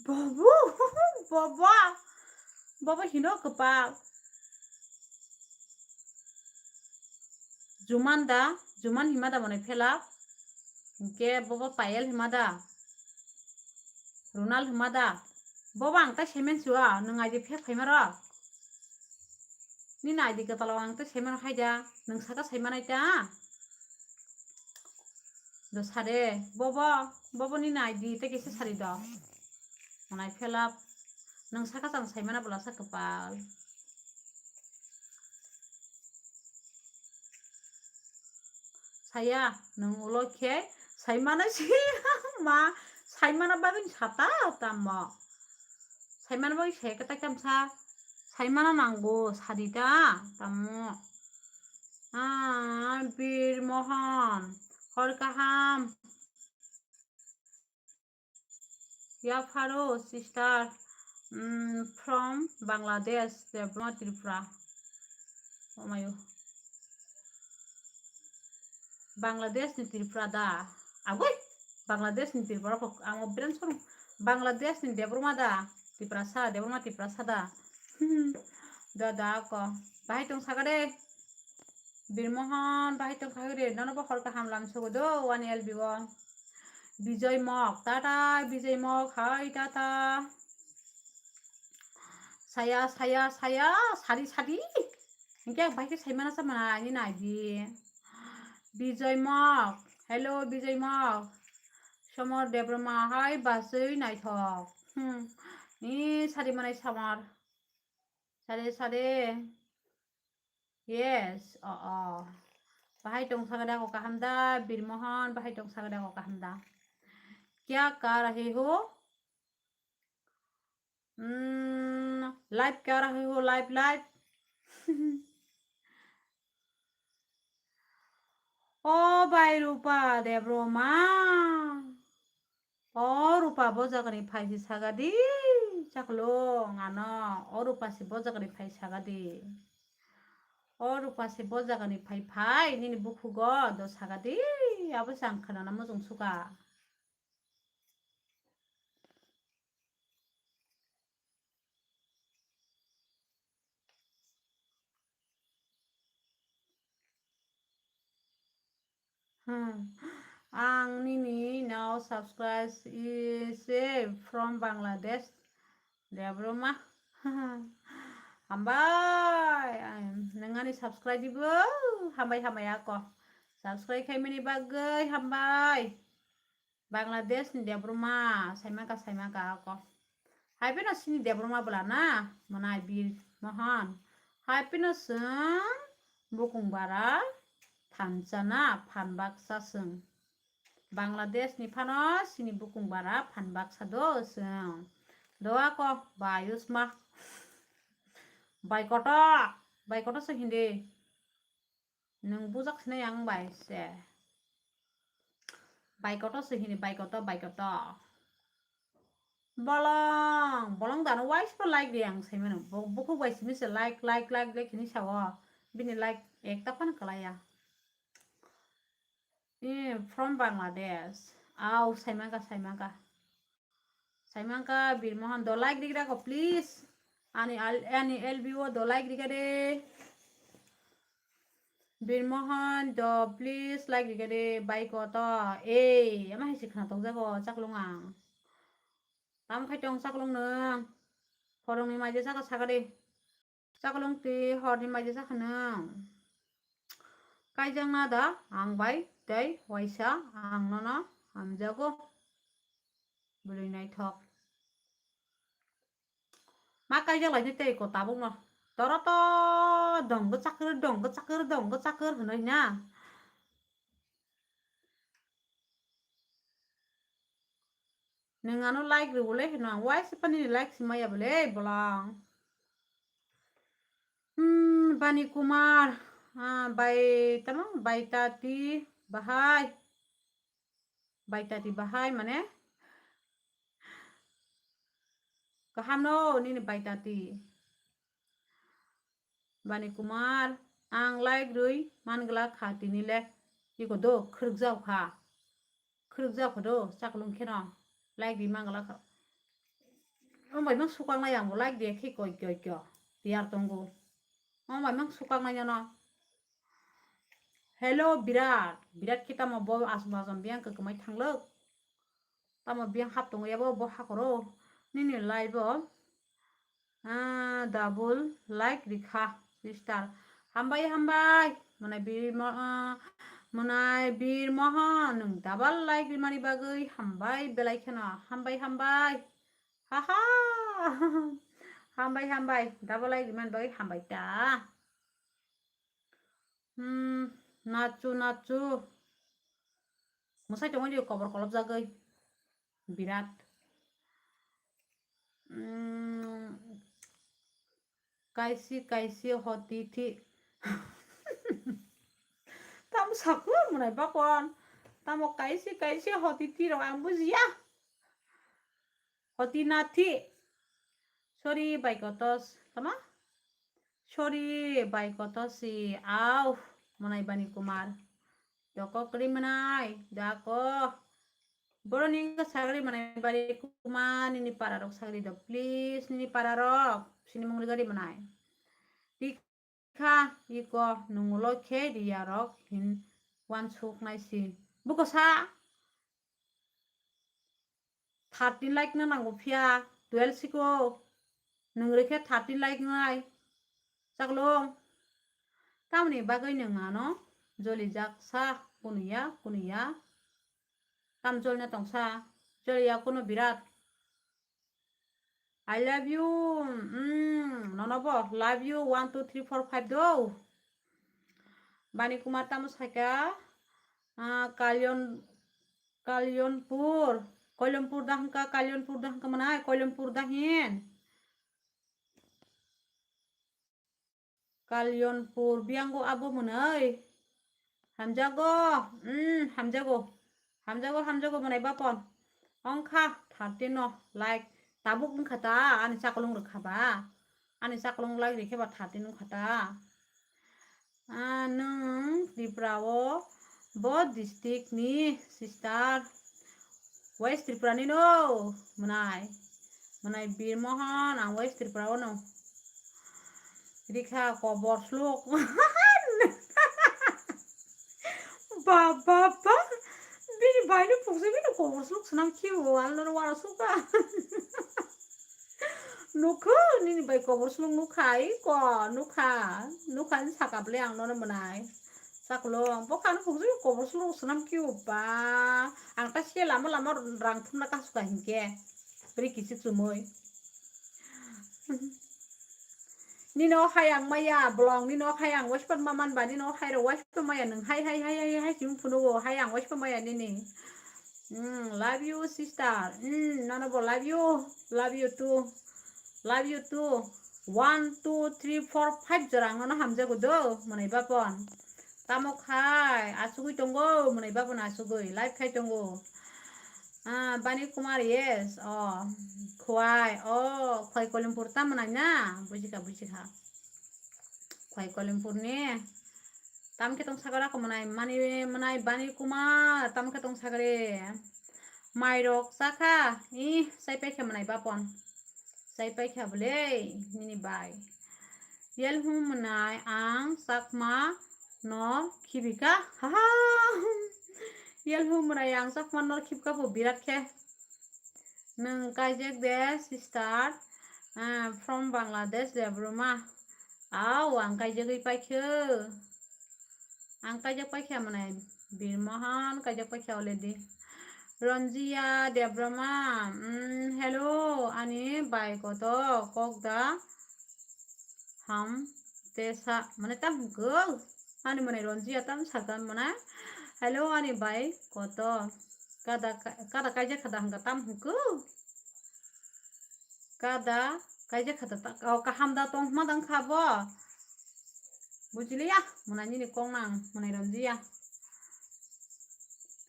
Bobo, bobo, bobo hino kwpal. Juman da, Juman hima da mwnai phela. Hinkhe bobo Payel hima da. Runal hima da. Bobo ang tai saiman sua, nwng I D phek phaima rok. Nini I D kwtalo ang tei saimanrok hai da, nwng saka saimanai ta? Do sade, bobo, bobo nini I D tei kisa sari do. Mwnai phelap, nwng saka chang saimana bwlasa kwpal. Saya, nwng ulo khe saimana si ma, saimana bagwi sata tamo. Saimana bagwi saya kwtai tamsa, saimana nango, sadi ta, tamo. Ah, Bir Mohan, hor kaham. Ya pharo, sister, mm, from Bangladesh, Debbarma Tripura. Omayo. Bangladesh ni Tripura da. Agoi, Bangladesh ni Tripura kok, ang o brand sorong. Bangladesh ni Debbarma da. Tiprasa, Debbarma Tiprasa da. Da, da, ko. Bahai tong saka de. Bir Mohan, bahai tong kha de. Nono bo hor kaham lam sogo do, wani L B o. Bijoy Mok, tata, Bijoy Mok, hai tata. Saya, saya, saya, sari, sari. Hinkhe ang bai khe saimana sa mana ani nai di. Bijoy Mok, hello Bijoy Mok. Somor Debbarma hai basui naithok. Hmm. Ni sari manai samar. Sare, sare. Yes, o, o. Bahai tong sagada ko kaham da, Birmohon, bahai tong sagada ko kaham da. Kya kar rahe ho? Hmm, live kar rahe ho, live, live. O bai Rupa Debroma. O Rupa bo jagani phai si sagadi. Chaklo ngano. O Rupa si bo jagani phai sagadi. O Rupa si bo jagani phai phai. Nini bukhugo do sagadi. Abo se ang khanana mujung suka. Hmm. Ang nini no subscribe is from Bangladesh. Debroma. Hambai. Nengani subscribe dibo. Hambai hambai ako. Subscribe khaimani bagwi hambai. Bangladesh ni Debroma, saimaka, saimaka ako. Hai phano sini Debroma bwla na, mwnai Bir Mohan. Hai phano chwng bukung bara thansa na phan baksa chwng. Bangladesh ni phano sini bukung bara phan baksa do chwng. Do ako bayusma. Bai koto, bai koto se hindi. Nwng bujak sinai ang bai se. Bai koto se hini, bai koto, bai koto. Bolong, bolong dano wise pa like di ang sai mano. Bo-, bukhuk bai simi se like, like, like, like hini sao. Bini like ekta phano kalaya. Eh, from Bangladesh. Au, saimaka, saimaka. Saimangka Bir Mohan do like rikra ko please. Ani al-, ani L B O do like rikra de. Bir Mohan do please like rikra de. Bai ko to. Ei, ama hai sikha tong jago chaklung ang. Tam khai tong chaklung nang. Phorong ni maje saka saka de. Chaklong twi horni maide sakha nwng. Kaijakna da ang bai tei waisa ang nono hamjago. Bwrwi naithok. Ma kaijak laini tei ko tabukno. Toro to dong gachakr, dong gachakr, dong gachakr hwnwi na. Nwng ano like rwle hino, ang waisa pani like si maya bole bolang. Hmm, Bani Kumar, ah, bai tamo, bai tati, bahai. Bai tati bahai mane. Kaham no nini bai tati. Bani Kumar, ang like rwi mangla kha tini le. Iko do khwrwk jao kha. Khwrwk jao kha do chaklung kheno. Like rwi mangla kha. Omo bai mang sukang nai ang bo like de khe koi koi kyo. Tiyar tongo. Omo bai mang sukang nai no. Hello Birat. Birat khe tamo bo asum asum biyang kwkmai thanglwk. Tamo biyang hap tongo yabo bo hakoro. Nini live o. Ah, double like rikha, sister. Hambai, hambai. Mwnai Bir Mo-, ah, mwnai Bir Mohan, nwng double like rimani bagwi hambai belai kheno. Hambai, hambai. Haha. Hambai, hambai. Double like rimani bagwi hambai ta. Hmm, nachu, nachu. Mwsai tongwi di kobor kolop jagwi. Birat. Hmm, kaisi, kaisi hoti thi. Tamo saku mwnai bakon. Tamo kaisi, kaisi hoti thi rok ang bujiya. Hoti nathi. Sorry, bai kotos. Tama? Sorry, bai kotos si. Au, mwnai Bani Kumar. Doko kri mwnai. Dako. Boro ni wngkha sagri mwnai Bani Kumar, nini para rok sagri do. Please, nini para rok. Sini mung rigari mwnai. Tik kha, iko nungulo khe riyarok hin wansuk naisi. Buko sa thirteen like na nango phiya, twelve siko. Nung rikhe thirteen like nai. Chaklong. Tamni bagwi nung ano jolijak sa kunuya, kunuya. Tam jolna tongsa. Joliya kunu birat. I love you. Mm, nono bo love you one, two, three, four, five do. Bani Kumar tamo saika, ah, Kalyon, Kalyonpur, Kalyonpur da hwnka, Kalyonpur da hwnka mwnai, Kalyonpur da hin. Kalyonpur biyango abo mwnai. Hamjago, mm, hamjago. Hamjago, hamjago mwnai bapon. Ongkha thirteen no like. Tabuk wngkha ta, ani chakolong rwkha ba. Ani chakolong like rikhe ba thirteen wngkha ta. Ah, nwng Tripura o bo district ni sister? West Tripura ni no mwnai. Mwnai Birmohon, ang West Tripura o no. Rikha kobor sluk. Ba, ba, ba. Bini bai no puksa, bini kobor sluk swnam khiyo, ang nono wara suka. Nukho, nini bai kobor sluk nukha, iko, nukha, nukha ni saka bwle ang nono mwnai. Saklo, ang bokha no puksa, kobor sluk swnam khiyo ba. Ang ta se lama lama rang thumna kasuka hinkhe. Bwrwi kisi chumui. Nino hai ang maya, bolong, nino hai ang waispan maman ba, nino hai ro waispan maya, nwng hai, hai, hai, hai, hai, chim phunu go, hai ang waispan maya nini. Mm, love you, sister. Mm, nono bo love you, love you too, love you too. One, two, three, four, five jora ang nono hamjago do, mwnai bapon. Tamo khai, asugui tongo, mwnai bapon asugui, live khai tongo. Ah, Bani Kumar, yes. Oh, Khwai. Oh, Khwai Kolimpur ta mwnai na? Bujikha, bujikha. Khwai Kolimpur ni. Tam khe tong sagara ko mwnai, mani mwnai Bani Kumar, tam khe tong sagare. Mairok chakha, ih, sai paikha mwnai bapon. Sai paikha bwle, nini bai. Yelhum mwnai ang chakma nor khibika. Haha. Yelhum mwnai ang chakma nor khibka bo birat khe. Nwng kaijak de sister, ah, from Bangladesh de Burma. Au, ang kaijagwi paikhe. Ang kaijak paikha mwnai Birmohon, kaijak paikha already. Ronjia Debroma, mm, hello, ani bai koto kok da ham tesa, mane tam hwnkhe, ani mwnai Ronjia tam sakha mwnai, hello, ani bai koto, kada, kada kaijak khada hwnkha tam hwnkhe, kada kaijak khada ta, o kaham da tong hwnma dang kha bo, bujiliya, mwnai nini kok nang, mwnai Ronjia.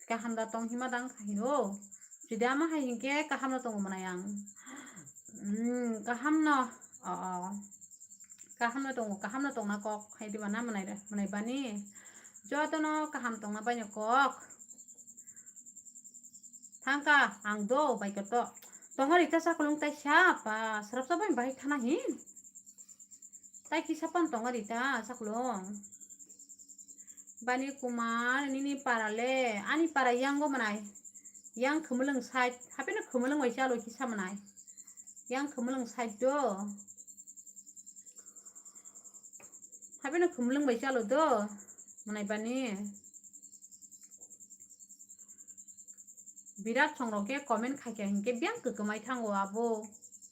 Kaham da tong hima dang kha hino. Jodi ama hai hinkhe kaham no tongo mwnai ang. Hmm, kaham no. O, o. Kaham no tongo, kaham no tongna kok. Hai diba na mwnai, mwnai bani. Joto no kaham tongna bai no kok. Thangka ang do bai koto. Tongo rita sakolong tai sa pa. Sarap sa bai bai thana hin. Tai kisa pan tongo rita sakolong. Bani Kumar, nini para le, ani para yango mwnai. Yang khumulwng side, hapeno khumulwng bai chalo kisa mwnai. Yang khumulwng side do. Hapeno khumulwng bai chalo do, mwnai bani. Birat songrok khe comment khaikha hinkhe biyang kwkwmai thango abo.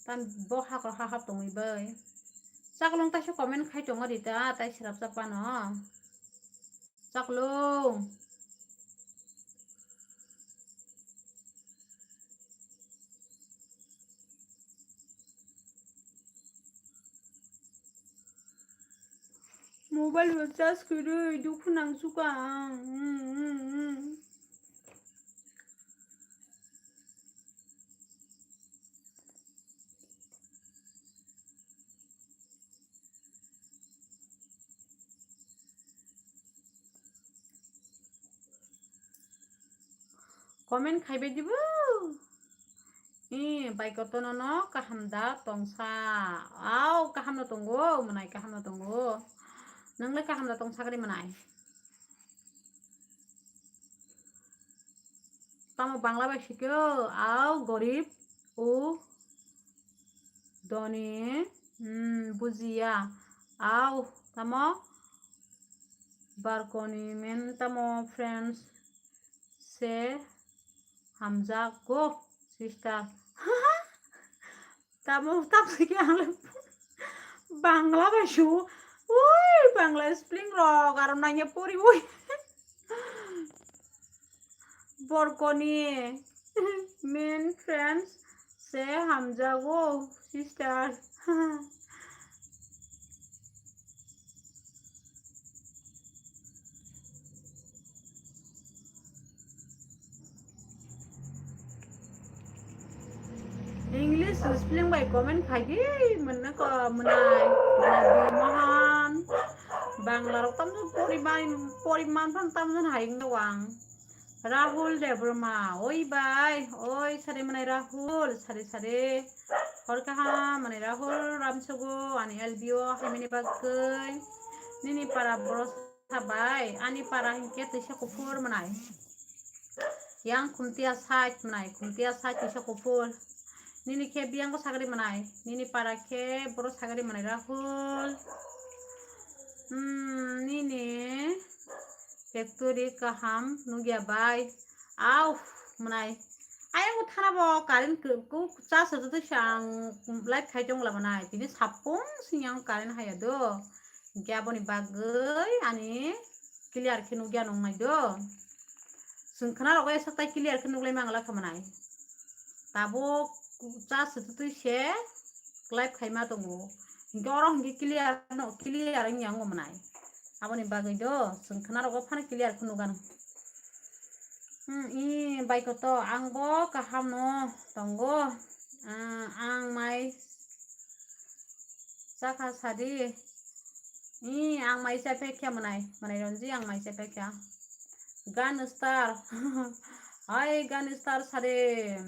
Tam bo hakor ha hap tongwi bai. Chakolong taisa comment khai tongo rita, tai srapsa pano. Chakolong. Mobile bo charge kwrwi, dukhu nang suka ang. Hmm, hmm, hmm. Comment khaibai dibo. Ee, bai kotono no kaham da tongsa. Au, kaham no tongo, mwnai kaham no tongo. Nwngle kaham da tongsa gari mwnai. Tamo Bangla bai sikyo, au gorib, u doni, hmm, bujiya, au tamo barkoni men tamo friends se hamjago sister. Tamo, tamo khe ang le Bangla bai su, Ui, Bangla spelling rok aro nangya pori ui. Borkoni main friends se hamjago sister. English spelling bai comment khai di, mwnna ko mwnai, mwnai Mohan. Bangla rok tamjani poriman, poriman phan tamjani hai wng wang. Rahul Debbarma, oi bai, oi sari mwnai Rahul, sari sari. Hor kaham mwnai Rahul Ramsogo, ani L B O haimani bagwi. Nini para boro sabai, ani para hinkhe twisa kuphur mwnai. Yang khumtiya side mwnai, khumtiya side twisa kuphur. Nini khe biyango sagri mwnai, nini para khe boro sagri mwnai Rahul. Hmm, nini factory kaham nugya bai. Au, mwnai. Ayang thana bo current ku, ku charge rwtwi se ang live khai tongla mwnai. Tini sapung sini ang current haya do. Hinkhe aboni bagwi ani clear khe nugya nung nai do. Chwng khna rogo esak tai clear khe nuglai mangla kha mwnai. Tabuk charge rwtwi se live khaima tongo. Hinkhe oro hinkhe clear no, clear wngya wngo mwnai. Aboni bagwi do chwng khna rogo phano clear khe nugan. Hmm, i bai koto ang bo kaham no tongo. Ah, ang mai chakha sadi. I ang mai cha pekya mwnai, mwnai Ronji ang mai cha pekya. Gan star. Hai gan star sadi.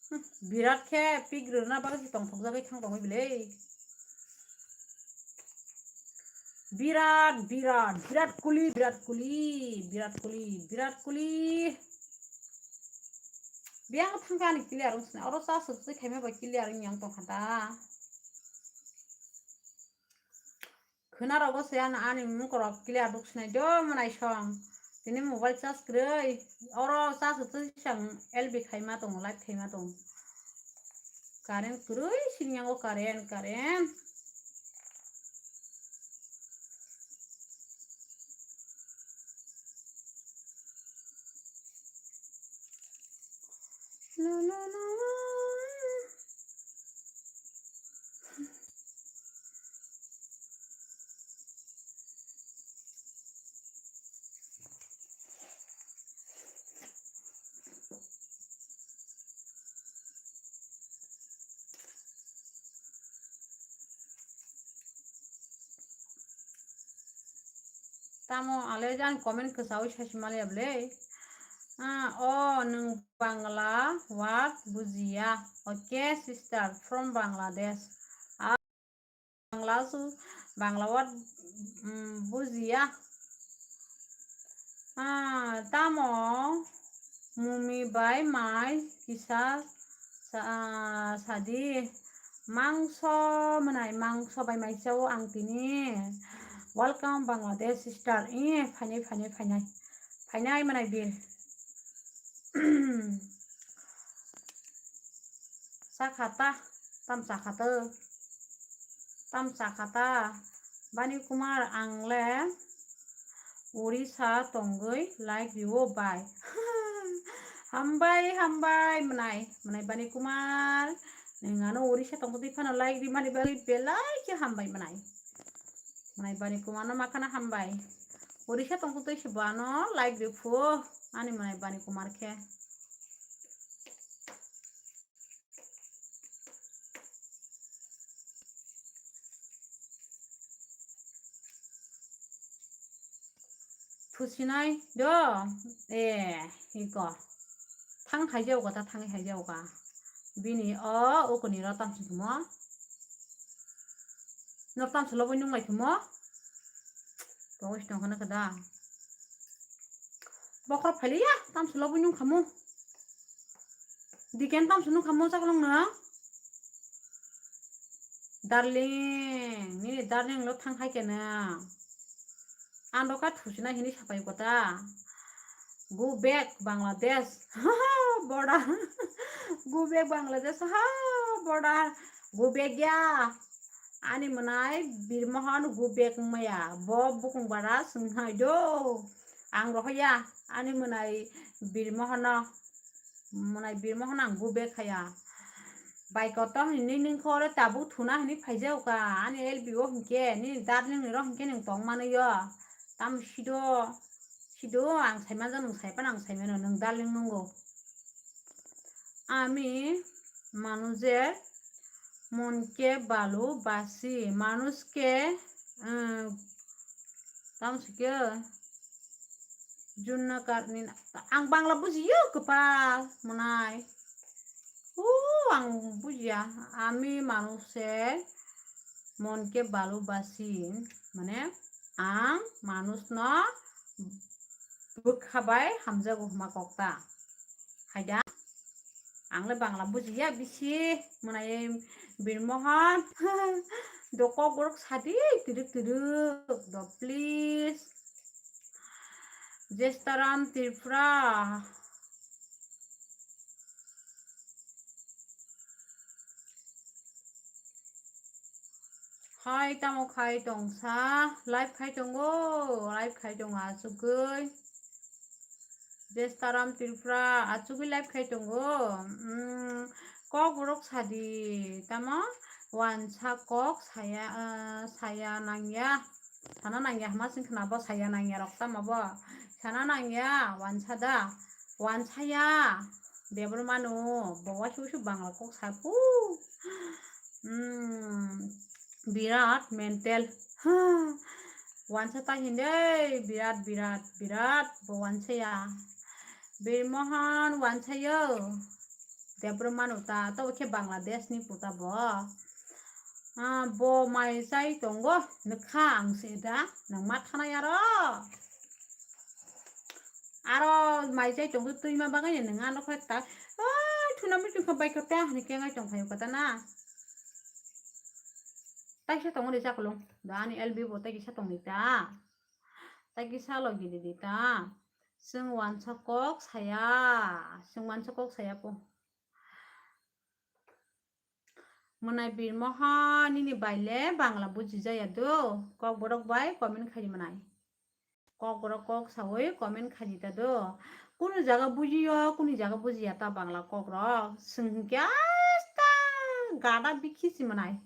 Hmm, birat khe pik rwna bagwi tongthok jagwi thang tongwi bilai. Birat, birat, birat kuli, birat kuli, birat kuli, birat kuli. Biyang thangkha ani clear wng sinai. Oro cha suk sui khaima bai clear wng yang tongkha da. Khwna rogo se ani, ani mukorok clear duk sinai do mwnai song. Tini mobile charge kwrwi. Oro charge twi sang L B khaima tongo, live khaima tongo. Current kwrwi sini yango current, current. La, la, la, la. Tamo ale jang comment kwchao saichimaliya bwle. Ah, o nwng Bangla word bujiya. Okay, sister from Bangladesh. Bangla su, Bangla word, mm, bujiya. Ah, tamo mumi bai mai kisa sa-, ah, sadi mangso mwnai, mangso bai mai chao ang tini. Welcome Bangladesh sister. Eh, phainai, phainai, phainai. Phainai mwnai bir. Chakha ta, tam chakha to. Tam chakha ta. Bani Kumar ang le Orissa tongwi like riwo bai. Hambai, hambai, mwnai, mwnai Bani Kumar. Nwng ano Orissa tongtwi phano like rimani bagwi belai khe hambai mwnai. Mwnai Bani Kumar no makhana hambai. Orissa tongtwi se bo ano like riphu ani mwnai Bani Kumar khe. Thusinai do, eh, iko. Thang hai jao ka, ta thang hai jao ka. Bini o, ukuni ro tamsi kumo. Nor tamsi loboi nung lai kumo. Tongwi si tongkha na kada. Bokhorok phailiya, tamsi lobwi nung khamu. Diken tamsi nung khamu chaklong no. Darling, nini darling lo thang hai kena. Ang dokha thusina hini sapai kota. Go back Bangladesh. Border. Go back Bangladesh. Ha, border. Go back ya. Ani mwnai Birmohon go back wngmaya. Bo bukung bara swngnai do. Ang rohoya ani mwnai Birmohono. Mwnai Birmohon ang go back haya. Bai koto hinwi nini khoro tabuk thuna hinwi phaijago ka. Ani L B O hinkhe, nini darling ni rok hinkhe nwng tong manwi yo. Tamo sido, sido ang saimano, nwng saimano, ang saimano, nwng darling nungo. আমি মানুষের মনকে ভালোবাসি, মানুষকে, উম, tamo sikhe, junna karni, ang Bangla bujiyo kwpal mwnai. O, ang bujiya. আমি মানুষের মনকে ভালোবাসি, mane, ang manushno bwkha bai hamjago hwnma kok ta. Hai da? Ang le Bangla bujiya bisi, mwnai Birmohon. Do kok borok sadi, twrwk twrwk do, please. Jestaram Tripura. Hai, tamo khai tongsa? Live khai tongo, live khai tongo achugwi. Jestaram Tripura, achugwi live khai tongo. Mm, kok borok sadi, tamo? Wansa kok saya, eh, saya nangya. Sana nangya hama sing khna bo saya nangya rok tamo bo. Sana nangya, wansa da. Wansa ya. Debor mano, bo wasu wasu Bangla kok sapu. Hmm, birat mental. Ha. Wansa ta hinde, birat, birat, birat, bo wansa ya. Birmohon wansa yo. Debor mano ta, to khe Bangladesh ni puta bo. Ah, bo mai chai tongo, nukha ang se da, nang ma thanai aro. Aro mai chai tongo twi ma bagai nang ano khe ta. Oi, thuna mi tongkha bai kha ta, hani khe ngai tong phaio kata na. Tai sa tongo de chakolong. Da ani L B bo tai kisa tong ni ta. Tai kisa logi di di ta. Sung wansa kok saya, sung wansa kok saya po. Mwnai Birmoha, nini bai le Bangla buji jaya do? Kokborok bai comment khai mwnai. Kokborok kok sawi comment khai ta do. Kunu jaga bujiyo, kunu jaga bujiya ta Bangla kokrok. Swng hinkhe asta gada bikhi si mwnai.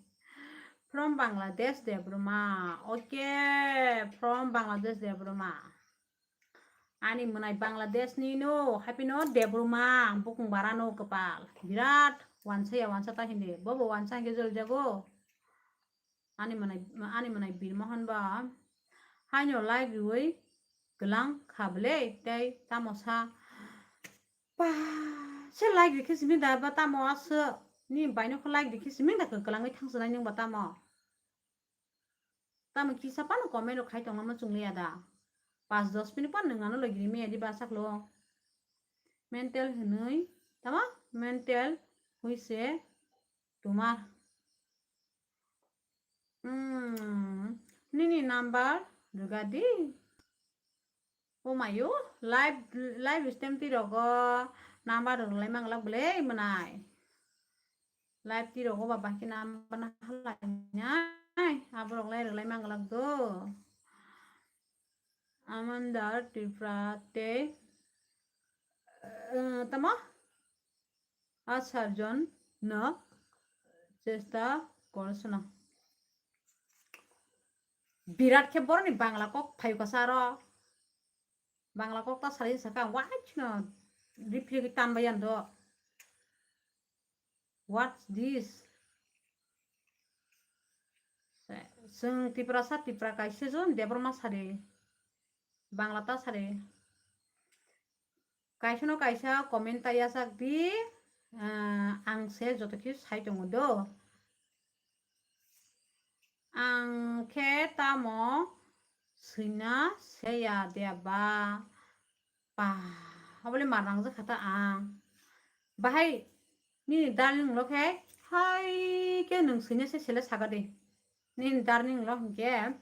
From Bangladesh Debruma. Okay, from Bangladesh Debruma. Ani mwnai Bangladesh ni no, happy no Debruma, bukung bara no kwpal. Birat wansa ya wansa ta hindi. Bobo wansa hinkhe jol jago. Ani mwnai, ani mwnai Birmohon ba. Haino like riwi glang kha bwle tei tamo sa. Pa, se like rikhe simi da ba tamo aswk. Ni baino khe like rikhe simi da kwlangwi thangsinai nung ba tamo. Tamo kisa phano comment rok khai tongma chungliya da. Panch dos minute phano nwng ano logi rimi adi ba saklo. Mental hwnwi, tamo? Mental hwise tumar. Hmm, nini number rwgadi. O mayo, live, live stem twi rogo number rwlai manglak bwle mwnai. Live twi rogo ba baki number na halai nai. Aborok lai rwlai manglak do. Amandar Tripura tei, eh, tamo? Asarjon no chesta korsana. Birat khe boroni Bangla kok phayu kasa aro. Bangla kok ta sari saka, wachno ripri tan bayan do. What's this? Chwng Tiprasa, Tipra kaisa jon Debbarma sari, Bangla ta sari. Kaisa no kaisa comment ta yachak di, ah, ang se joto khe sai tongo do. Ang khe tamo swina seya de ba. Pa, obole mar nangjak kha ta ang. Bahai nini darling lo khe hai khe nwng swina se sele saga de. Nini darling lo hinkhe,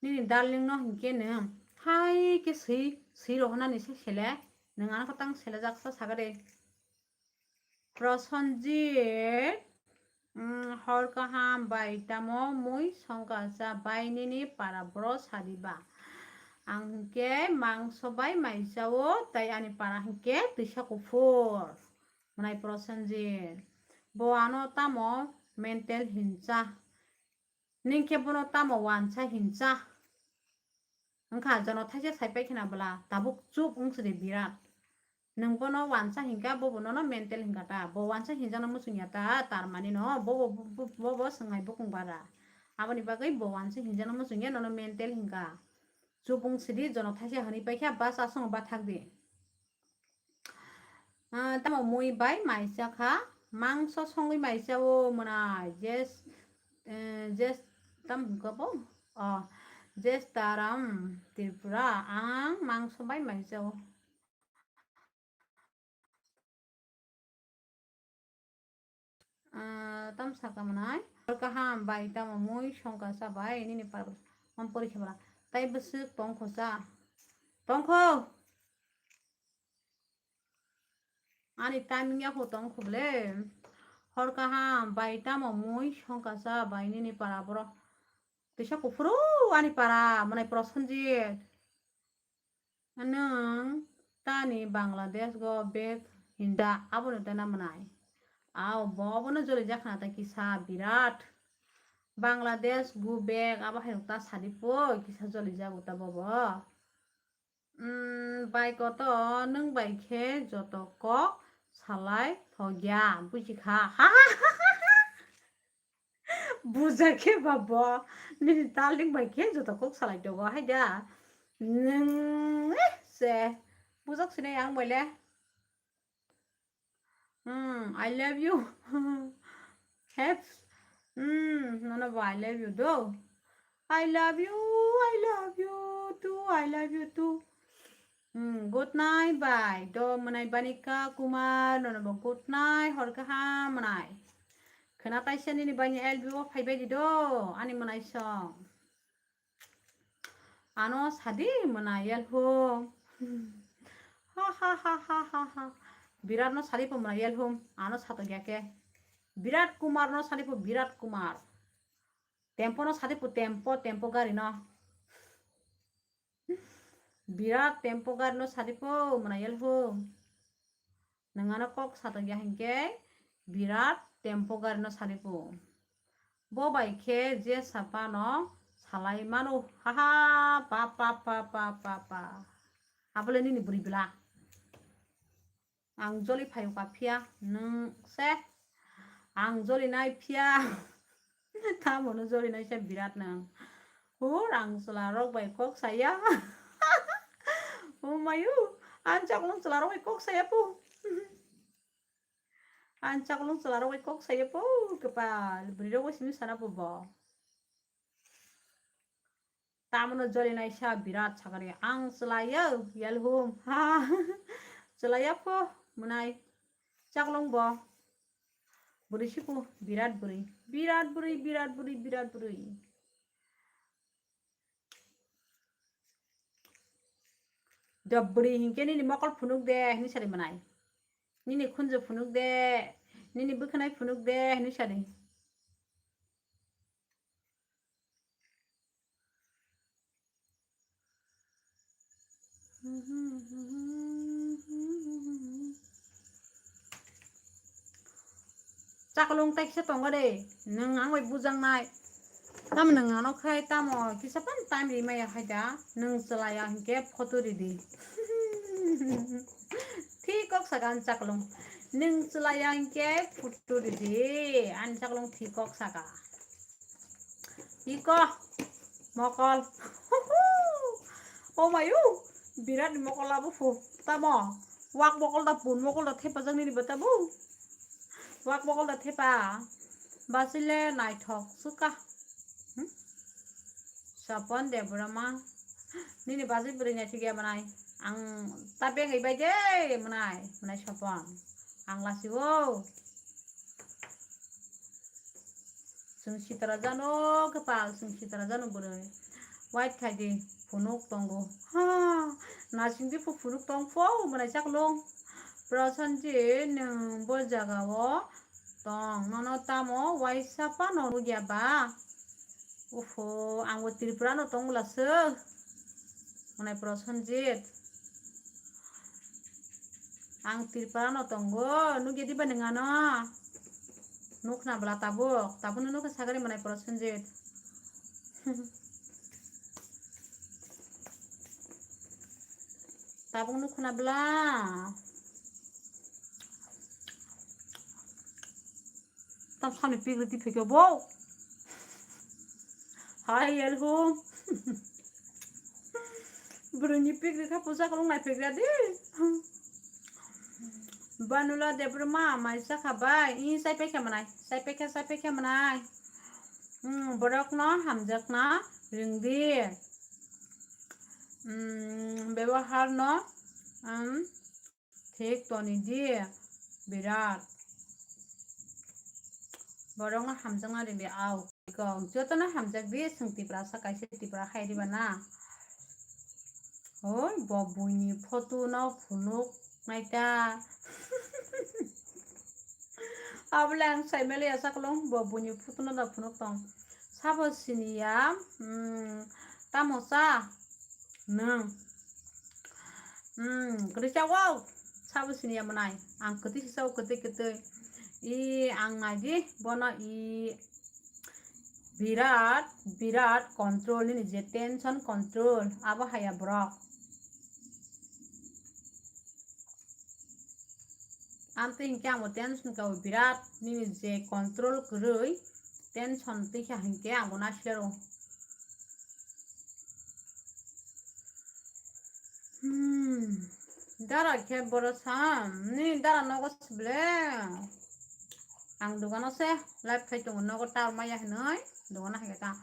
nini darling no hinkhe nwng hai khe swi, swi rohonani se sele, nwng ano khe tang sele jak sa saga de. Prosenjit, Mm, hor kaham bai tamo mui songkasa bai nini para bro sadi ba. Ang hinkhe mangso bai mai chao, tai ani para hinkhe twisa kuphur. Mwnai Prosenjit. Bo ano tamo mental hinsa. Ning khe bono tamo wansa hinsa. Wngkha jono thaisa sai pai khna bwla tabuk chup wng sidi birat. Nwng bono wansa hinka, bo bo nono mental hinka ta. Bo wansa hinjakno muchung ya ta, tar mani no bo bo, bo, bo, bo swngnai bukung bara. Aboni bagwi bo wansa hinjakno muchung ya, nono mental hinka. Chup wng sidi, jono thaisa hwnwi pai kha, bas aswk ba thak di. Ah, tamo mui bai mai cha kha, mangso songwi mai cha o mwnai, jes, eh, jes tam hwnkha bo? Oh, jes taram Tripura, ang mangso bai mai cha o. Ah, tam saka mwnai. Hor kaham bai tamo mui songkasa bai nini par-, am porikha bwla. Tai bwswk tongkho cha. Tongkho! Ani timing ya pho tongkho bwle. Hor kaham bai tamo mui songkasa bai nini para borok. Tisa kuphuru ani para mwnai Prosenjit. Nwng tani Bangladesh go bag hinda abono tana mwnai. Ao bo abono joli jakhna ta kisa birat. Bangladesh go bag abo hai ta sadi poi kisa joli jago ta bobo. Mm, bai koto nwng bai khe joto kok salai thogya buji kha. Buja khe ba bo nini darling bai khe joto kok salai tongo hai da. Nwng, eh, se bujak sinai ang bai le. Hmm, I love you. Have, hmm, nono bo I love you do. I love you, I love you too, I love you too. Hmm, good night, bye. Do mwnai Banika Kumar, nono bo good night, hor kaham mwnai. Khwna taisa nini bani L B o phaibai di do, ani mwnai song. Ano sadi mwnai yalhum. Ha, ha, ha. Birat no sadi po mwnai yalhum. Ano sato ya khe. Birat Kumar no sadi po Birat Kumar. Tempo no sadi po tempo, tempo gari no. Birat tempo gari no sadi po mwnai yalhum. Nwng ano kok satok ya hinkhe Birat tempo gari no sadi po. Bo bai khe je sapa no salai mano. Haha, pa, pa, pa. Abole nini bwrwi bwla. Ang joli phaio ka phiya, nwng se. Ang joli nai phiya. Tamo no joli nai se Birat nwng. Hur, ang chwla rok bai kok saya. O mayu, ang chaklong chwla rok bai kok saya po. Ang chaklong chwla rok bai kok saya po, kwpal bwrwi rok bai simi sana po bo. Tamono joli nai sa Birat sakari. Ang chwlaiyo, yalhum. Ha. Chwlaiya pho, mwnai. Chaklong bo. Bwrwi si pho, Birat bwrwi. Birat bwrwi, Birat bwrwi, Birat bwrwi. Da bwrwi hinkhe nini mokol phunuk de, hinwi sadi mwnai. Nini khunju phunuk de, nini bwkhwnai phunuk de, hinwi sadi. Chaklong taikisa tongo de, nwng ang bai bujaknai. Tamo nwng ano khai tamo kisa pan time rimaya hai da, nwng chwlaiya hinkhe photo ridi. Thik kok saka ang chaklong. Nwng chwlaiya hinkhe photo ridi, ang chaklong thik kok saka. Iko mokol. O mayu, Birat ni mokol abo phu. Tamo? Wak mokol da pun mokol da thepa jang nini bata bu. Wak mokol da thepa. Basile naithok suka. Hmm? Sopon Debbarma. Nini basi bwrwi naithok ya mwnai. Ang ta bengai bai de mwnai. Mwnai Sopon. Ang lasi o. Chwng sitra jano kwpal, chwng sitra jano bwrwi. Wait khai di, phunuk tongo. Ha, nasing di phu-, phunuk tong pho, mwnai chaklong. Prosenjit, nwng bo jaga o tong, nono tamo waisa phano nukya ba? Ufo, ang bo Tripura no tong bwla se. Manai Prosenjit. Ang Tripura no tongo, nukya diba nwng ano? Nukna bwla tabuk, tabukno nukha sagari Manai Prosenjit. Tabuk nukna bwla. Tam sani pigri di phikyo bo. Hai, elhum. Bwrwini pigri kha puja kolong nai pigri di. Banula Debbarma mai sakha bai. I sai pekha manai. Sai pekha, sai pekha manai. Hmm, borok no hamjak na ring di. Hmm, bebohar no, um, Thik toni di, birat. Borokno hamjakna ring di, au. Kok jotono hamjak di, chwng Tiprasa kaisa Tipra hai diba na. Oi, bo buini photo no phunuk naita. Abole ang sai maliya sakolong, bo buini photo no da phunuk tong. Sabo siniya, hmm, tamo cha? Nwng. Hmm, kwtwi cha o. Sabo siniya manai. Ang kwtwi se cha o, kwtwi, kwtwi. I, ang nai di, bono i birat, birat control nini je tension control. Abo haya borok. Amtwi hinkhe ang bo tension kha o birat nini je control kwrwi tension twi kha hinkhe ang bo nasilero. Hmm. Dara khe boro sa, ni dara nogo sible. Ang dogano se live khai tongo, nogo tower maya hinwi dogano hai khe ta.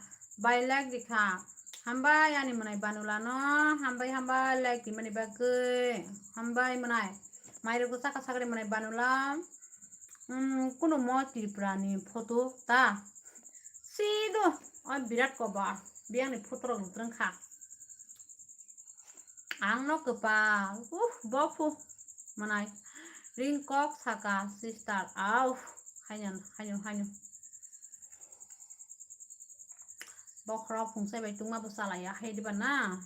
Bai like di kha. Hambai ani mwnai Banula no, hambai, hambai like di mani bagwi. Hambai mwnai. Mairok sakha sakri mwnai Banula. Hmm, kuno mo Tripura ni photo ta. Sido, o birat koba. Biyang ni photo rok nutreng kha. Ang no kwpal, uh, bophu, mwnai. Ring kok saka, sister, au, haino, haino, haino. Bokhorok phungsai bai tungma bo chalaiya, hai diba na?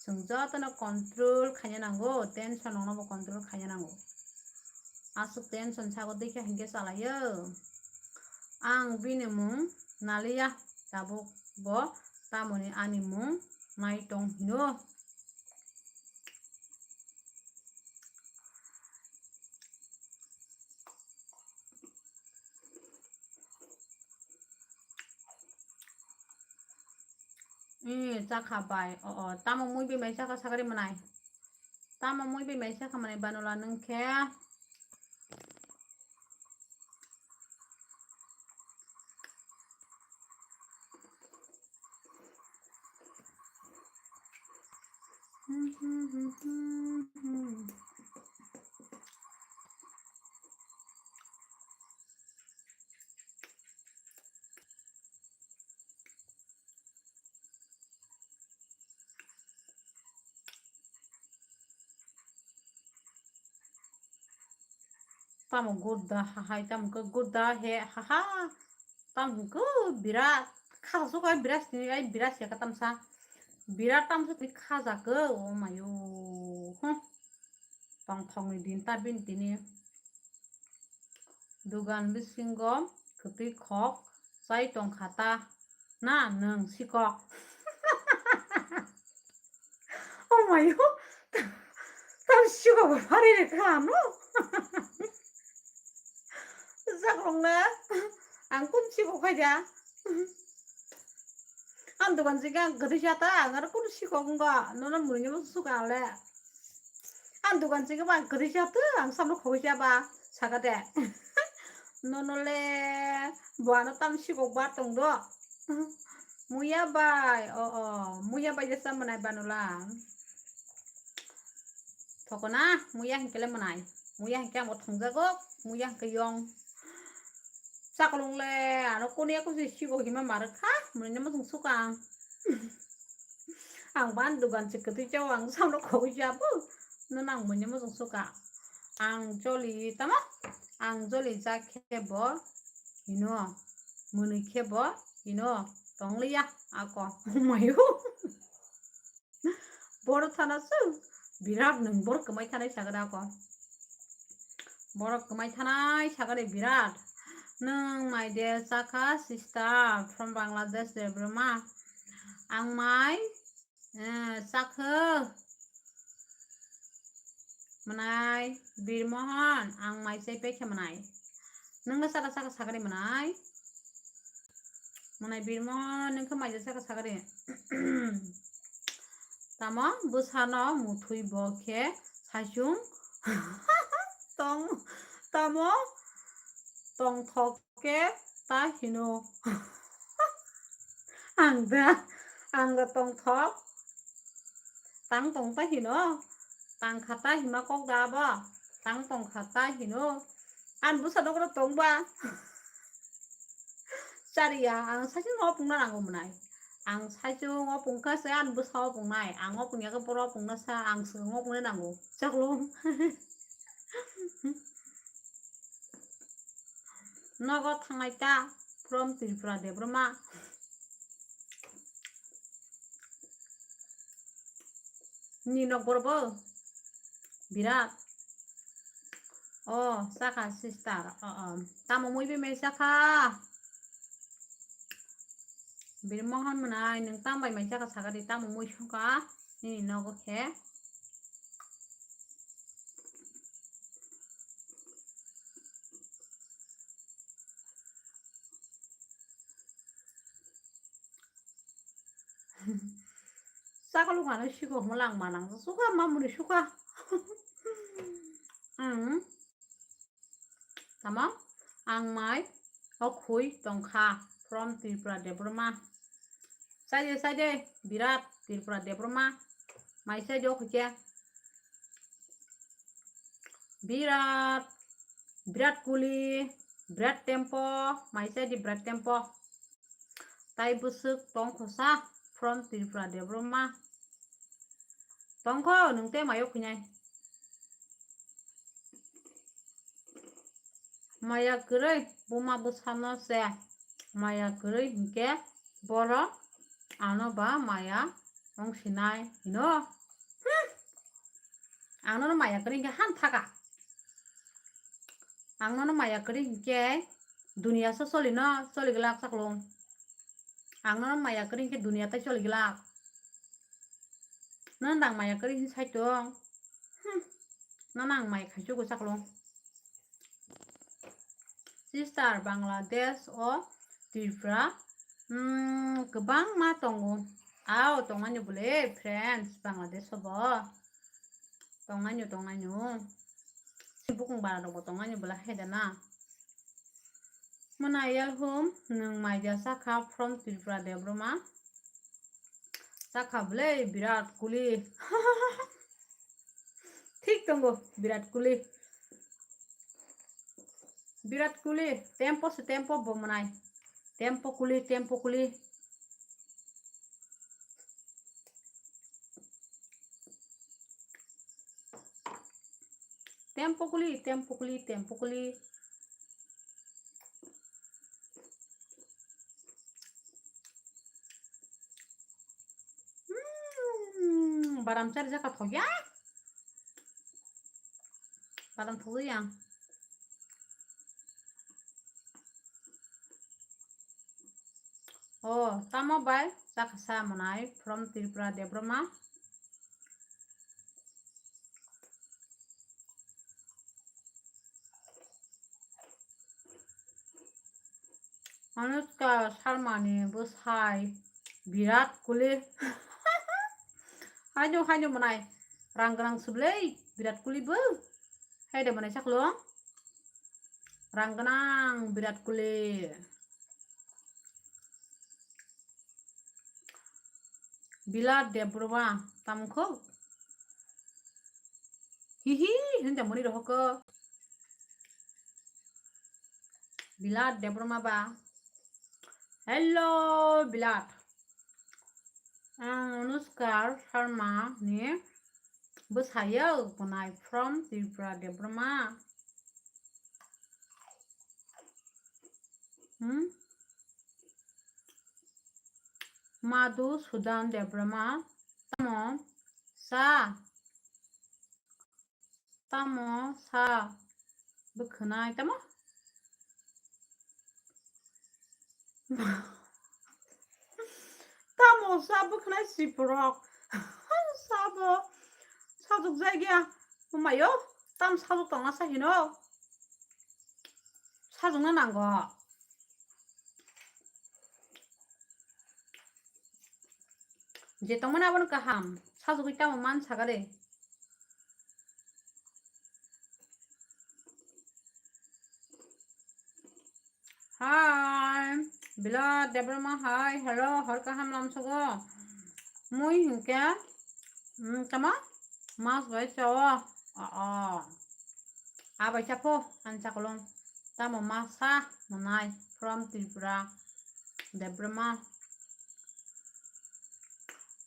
Chwng jotono control khaina nango, tension rokno bo control khaina nango. Aswk tension sago dekha hinkhe chalaio. Ang bini mung naliya, tabuk bo tamoni ani mung nai tong hino. Ee, chakha bai. O, o, tamo mui bai mai chakha sakari mwnai. Tamo mui bai mai chakha mwnai Banula nwng khe. Tamo gurda hahai, tamo khe gurda he haha. Tamo hwnkhe birat kha suka birat sini ai birat se ka tamsa. Birat tamsa tini kha jakhe o mayo. Huh. Tongthokni din ta bini tini. Dugan bisingo kwtwi khok chai tongkha ta na nwng sikok. Oh my god. Tam sikok bari rekha ano. Jakrong na. Ang kun sikok khaja. Ang dugan jigga ang kwtwi jata, ang aro kunu sikok wngkha, nono mwnwino suka le. Ang dugan jigga ba ang kwtwi jata, ang samno khogwi jaba, saka de. Nono le bo ano tam sikok ba tong do. Muya bai, o, o, muya bai jesa mwnai Banula. Thokona, muya hinkhe le mwnai. Muya hinkhe ang bo thongjago, muya hinkhe yong. Chakolong le ano koniya kusi sigo hima marwk kha, mwnwi no muchung suka ang. Ang ban dugan se kwtwi chao ang samno khogwi chabo. Nono ang mwnwi no muchung suka. Ang joli tamo, ang joli jak khe bo hino, mwnwi khe bo hino tongliya ako mayu. Borok thana su birat nwng borok kwmai thanai sagada ako. Borok kwmai thanai sagada birat. Nwng mai de chakha sister from Bangladesh de Burma. Ang mai, eh, chakha. Mwnai, Birmohon, ang mai chai pekhe mwnai. Nwngno chakha chakha sagari mwnai. Mwnai Birmohon, nwngkhe mai chakha sagari. Tamo bwsano muthwi bo khe saichung tong, tamo tongthok khe ta hino. Ang da, ang da tongthok. Tang tong ta hino. Tang kha ta hima kok da bo. Tang tong kha ta hino. An bwsa dogro tong ba. Chariya, ang saichung opung na nango mwnai. Ang saichung opung kha se an bwsa opung nai. Ang opung ya khe boro opung na sa, ang swkang opung na nango. Chaklo. Nogo thangnai ta from Tripura Debbarma. Ni nok borok bo birat. O, chakha sister. O, o. Tamo mui bemai chakha. Birmohon mwnai nwng tam bai mai chakha sagadi tamo mui songkha. Nini nogo khe. Chakalo mano siko hwnla ang manang sukha mamuni sukha. Ang tamo ang mai o khui tongkha from Tripura Debbarma. Saide saide birat Tripura Debbarma mai saide o khuike. Birat, birat kuli, birat tempo, mai saidi birat tempo. Tai bwswk tong khosa from Tripura Debbarma. Tongkho nwng te mayo khuinai. Maya kwrwi buma bwsano se maya kwrwi hinkhe borok ano ba maya wng sinai hino. Hmm. Ang nono maya kwrwi hinkhe han thaka. Ang nono maya kwrwi hinkhe duniya so solino choli glak chaklo. Ang nono maya kwrwi hinkhe duniya tai choli glak. Nono dang maya kwrwi hin saitong. Hmm. Nono ang maya khaichugo chaklo. Sister Bangladesh o Tripura, hmm, kwbangma tongo. Ao, tongmani bole friends Bangladesh o bo. Tongnaino, tongnaino. Bukung bara rok bo tongnaino bole hai da na. Mwnai yalhum, nwng maija sakha from Tripura Debbarma. Sakha bole birat kuli. Thik tongo, birat kuli. Birat kuli, tempo se tempo bo mwnai. Tempo kuli, tempo kuli. Tempo kuli, tempo kuli, tempo kuli. Hmm, badam chari jaka thokya. Badam thokya. O, tamo bai chakha sa mwnai from Tripura Debbarma. Anushka Sharma ni bwsai birat kuli. Haino, haino mwnai rang gwnang sublei birat kuli bo. Hai de mwnai chaklo. Rang gwnang birat kuli. Bilat Debbarma tamkho. Hihi hinta muni rohoko. Bilat Debbarma ba. Hello, Bilat. Ang Anushka Sharma ni bwsayok bwnai from Tripura Debbarma. Hmm? Madhu Sudan Debbarma, tamo sa, tamo sa, bwkhwnai, tamo? Tamo sa bwkhwnai siporok. Sabo sajwk jagya. Umayo, tam sajwk tongna sa hino. Sajwkna nango. Je tongmani abono kaham. Sajwkgwi tamo man sagade. Hi, Bilal Debbarma, hi, hello, hor kaham lamsogo. Mui hinkhe, mm, tamo? Mas bai chao. Oh, oh. Abai chapo, an chakolong. Tamo masa, manai, from Tripura. Debbarma.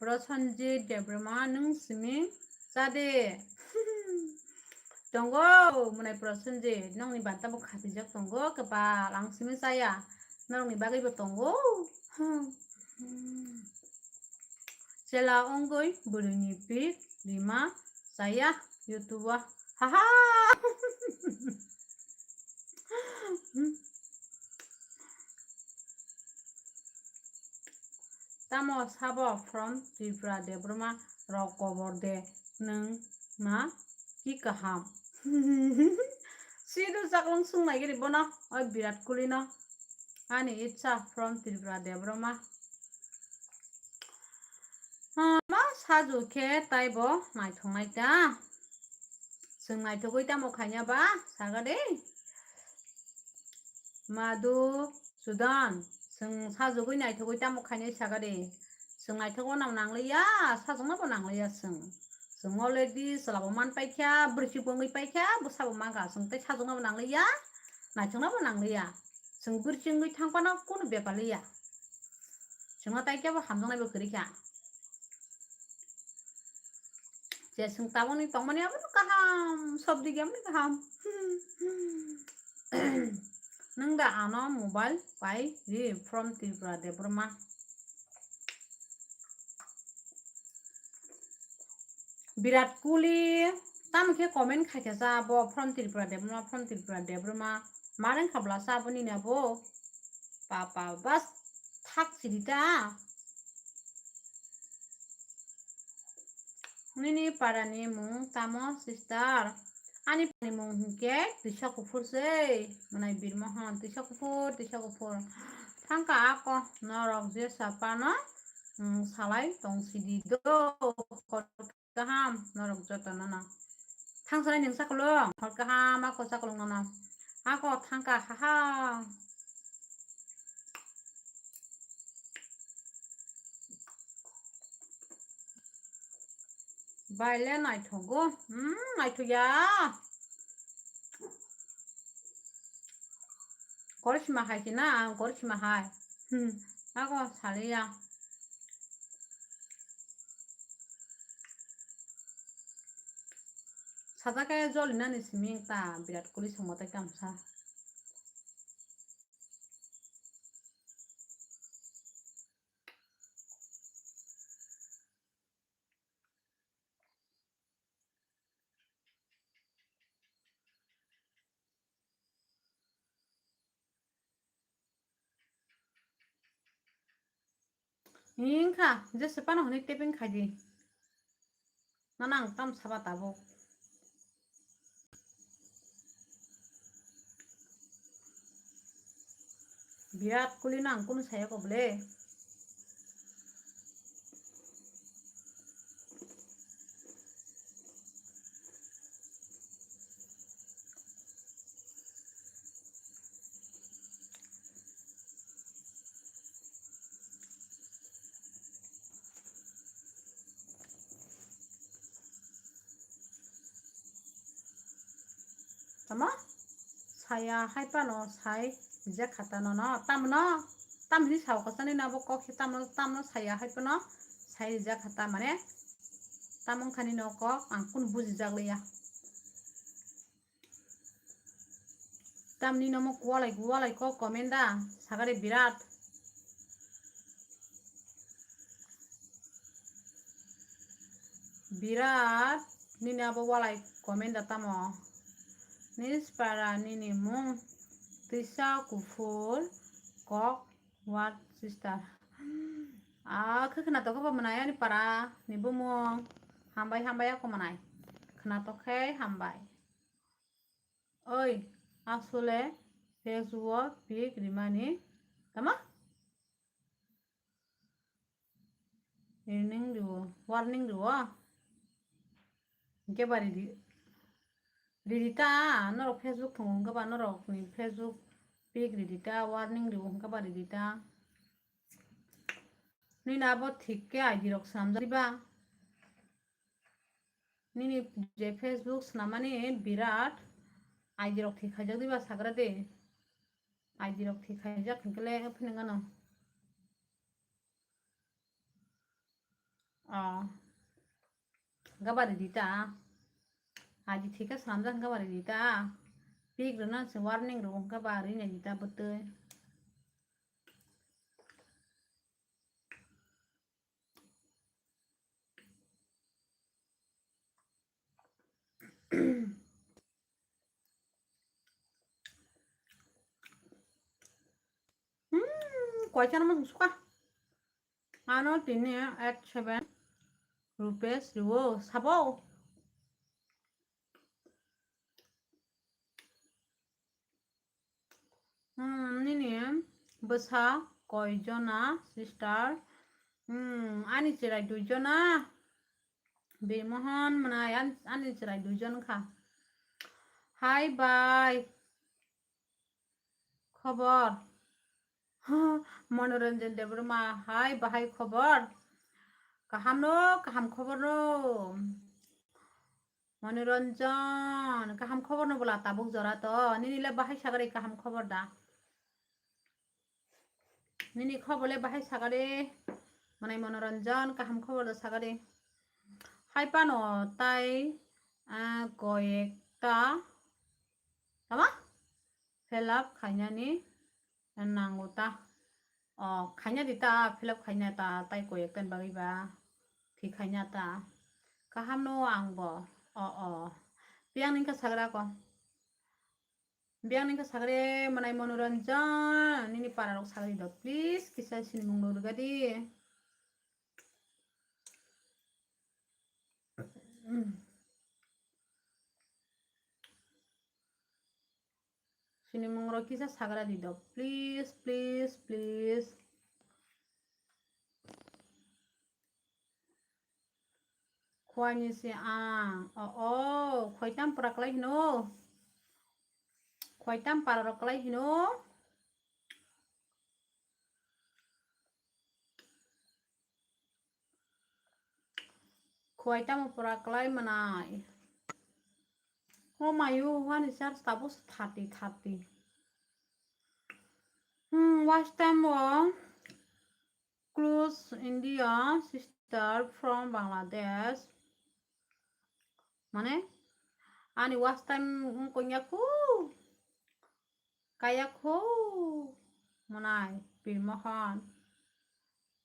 Prosenjit Debbarma, nwng simi chade. Tongo, mwnai Prosenjit, nokni banta bo khatijak tongo, kwpal, ang simi chaya, norokni bagwi bo tongo. Chela wngwi bwrwini pik rima chaya YouTube o. Haha. Tamo sabo from Tripura Debbarma rok kobor de nwng ma ki kaham. Sidu chaklong sung nai giri bono, oi Virat Kohli no. Ani itsa from Tripura Debbarma. Ah, ma sajwk khe taibo naithok nai ta. Chwng naithogwi tamo khaina ba saga de. Madhu Sudan, chwng sajwkgwi naithogwi tamo khainai saga de. Chwng naithokno nangliya, sajwkno bo nangliya chwng. Chwng already chwla bo man paikha, bwrwi bo wngwi paikha, bwsa bo mankha, chwng tei sajwkno bo nangliya, naithokno bo nangliya. Chwng bwrwi wngwi thang phano kunu bepar liya. Chwngno tai kebo hamjaknai bo kwrwi kha. Je chwng tabukni tongmani abono kaham, sob dige amoni kaham. Nwng da ano mobile pai ri from Tripura Debbarma. Virat Kohli, tamo khe comment khaikha cha bo from Tripura Debbarma, from Tripura Debbarma. Ma rwng kha bwla cha bo nini abo. Papa bas thak sidi ta. Nini parani mung tamo sister? Ani parani mung hinkhe Tisa Kuphur se. Mwnai Birmohon, Tisa Kuphur, Tisa Kuphur. Thangka ako norok je sapano, mm, salai tong sidi do. Kaham, norok jotono no. Thangsanai nwng chakolong, hor kaham ako chakolong nono. Ako thangka, haha. Baile naithogo, hmm, naithokya. Korsima hai khe na, ang korsima hai. Hmm, ako saliya. Sajak khe joli nani simi ta Virat Kohli songma tai tamo sa. Hingkha, jese pano hwnwi taping khai di. Nono ang tam saba tabuk. Virat Kohli no ang kunu saya ko bole. Tamo? Saya hai pano sai rijak kha ta nono. Tamno? Tam hini sao kosani na bo kok se tamno, tamno saya hai pano sai rijak kha ta mane. Tam wngkha nini o kok ang kunu bujijak liya. Tamni nomo walai, walai kok comment da, sagare birat. Birat, nini abo walai comment da tamo. Nispara nini mung twisa kuphur kok what sister. Ah, khe khwnatok khe bo mwnai ani para ni bumung. Hambai, hambai ako mwnai. Khwnatok khe hambai. Oi, asole Facebook o pic rimani tama? Warning riwo, warning riwo. Hingke ba ridi, ridi ta, norok Facebook thongo hingke ba norok ni Facebook pic ridi ta, warning riwo hingke ba ridi ta. Nini abo thik khe I D rok swnamjak diba? Nini je Facebook swnamani birat I D rok thik khaijak diba sagra de. I D rok thik khaijak hinkhe le phini gano. Oh. Gabari dita. Aji thika swnamjak gabari dita. Pik rwna se warning rw gabari nai dita bwtwi. Hmm, koichar ma suka. Ano tini eight seven rupees riwo sabo. Hmm, nini bwsa koi jona sister? Hmm, ani chwrai dui jona. Birmohon mwnai an-, ani chwrai dui jon kha. Hi bye. Khobor. Monoranjan Debbarma, hai, bahai khobor? Kaham no, kaham khobor no? Monoranjan, kaham khobor no bwla tabuk jora to? Nini le bahai sagari kaham khobor da? Nini khobor le bahai sagari? Manai Monoranjan, kaham khobor da sagari? Hai pano tai, ah, koyekta, tama? Fill up khainani nango ta. O, khaina di ta, fill up khaina ta, tai koyek ten bagwi ba. Thik khaina ta. Kaham no ang bo. O, o. Biyang ningkha sagra ko. Biyang ningkha sagre manai Monoranjan, nini para rok sagri do. Please, kisa sinimung rwgadi. Sinimung rok kisa sagra di do. Please, please, please. Khwai ni se ang. O, o, khwai tam pura klai hino. Khwai tam para rok klai hino. Khwai tamo pura klai manai. O mayu, wani charge tabuk thirty, thirty. Hmm, watch time o close India sister from Bangladesh. Mane, ani watch time wngkong ya khu. Kaya khu mwnai, Birmohon.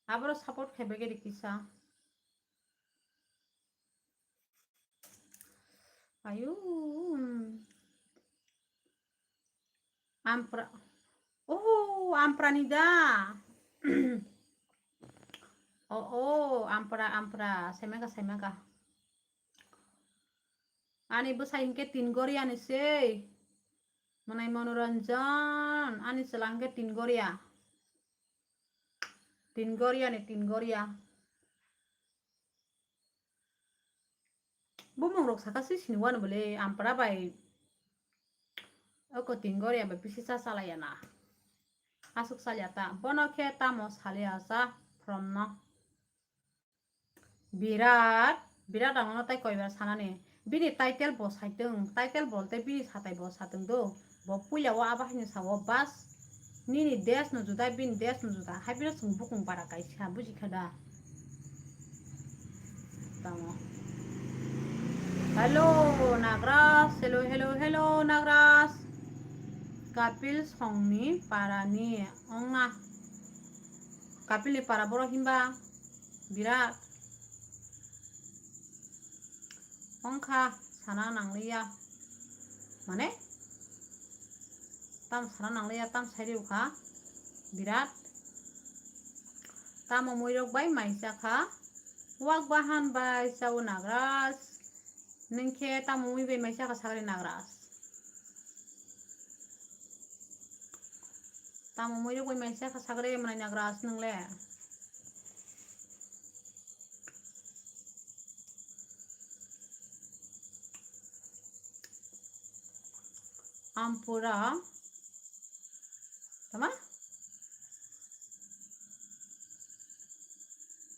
Aboro support khe begeri kisa. Ayu. Ampra. Oh, ampra ni da. Oh, oh, ampra, ampra. Semega, semega. Ani bwsai hinkhe tin goriya ni sei. Mwnai Monoranjan, ani chwla hinkhe tin goriya. Tin goriya ni tin goriya. Bumung rok saka si sini wano bole ampra bai. Oko tin goriya bai bisi cha chalaya na. Asuk chalya ta. Bono khe tamo salya cha from no. Birat, birat ang no tai koibar sanani. Bini title bo saitwng, title bolte bini satai bo satwng do. Bo puila o abo haino sao bas nini desh no juda, bini desh no juda. Hai bino chwng bukung bara kaisa, buji kha da? Tamo. Hello, Nagras. Hello, hello, hello, Nagras. Kapil songni parani ongna. Kapilni para borok hinba birat. Ongkha sana nangliya. Mane? Tam sana nangliya, tam sairi ukha. Birat. Tamo muirok bai maisa kha. Wak bahan bai chao Nagraj. Nwng khe tamo mui bai mai chakha sagre Nagraj? Tamo mui rok bai mai chakha sagre mwnai Nagraj nwng le? Ampura. Tama?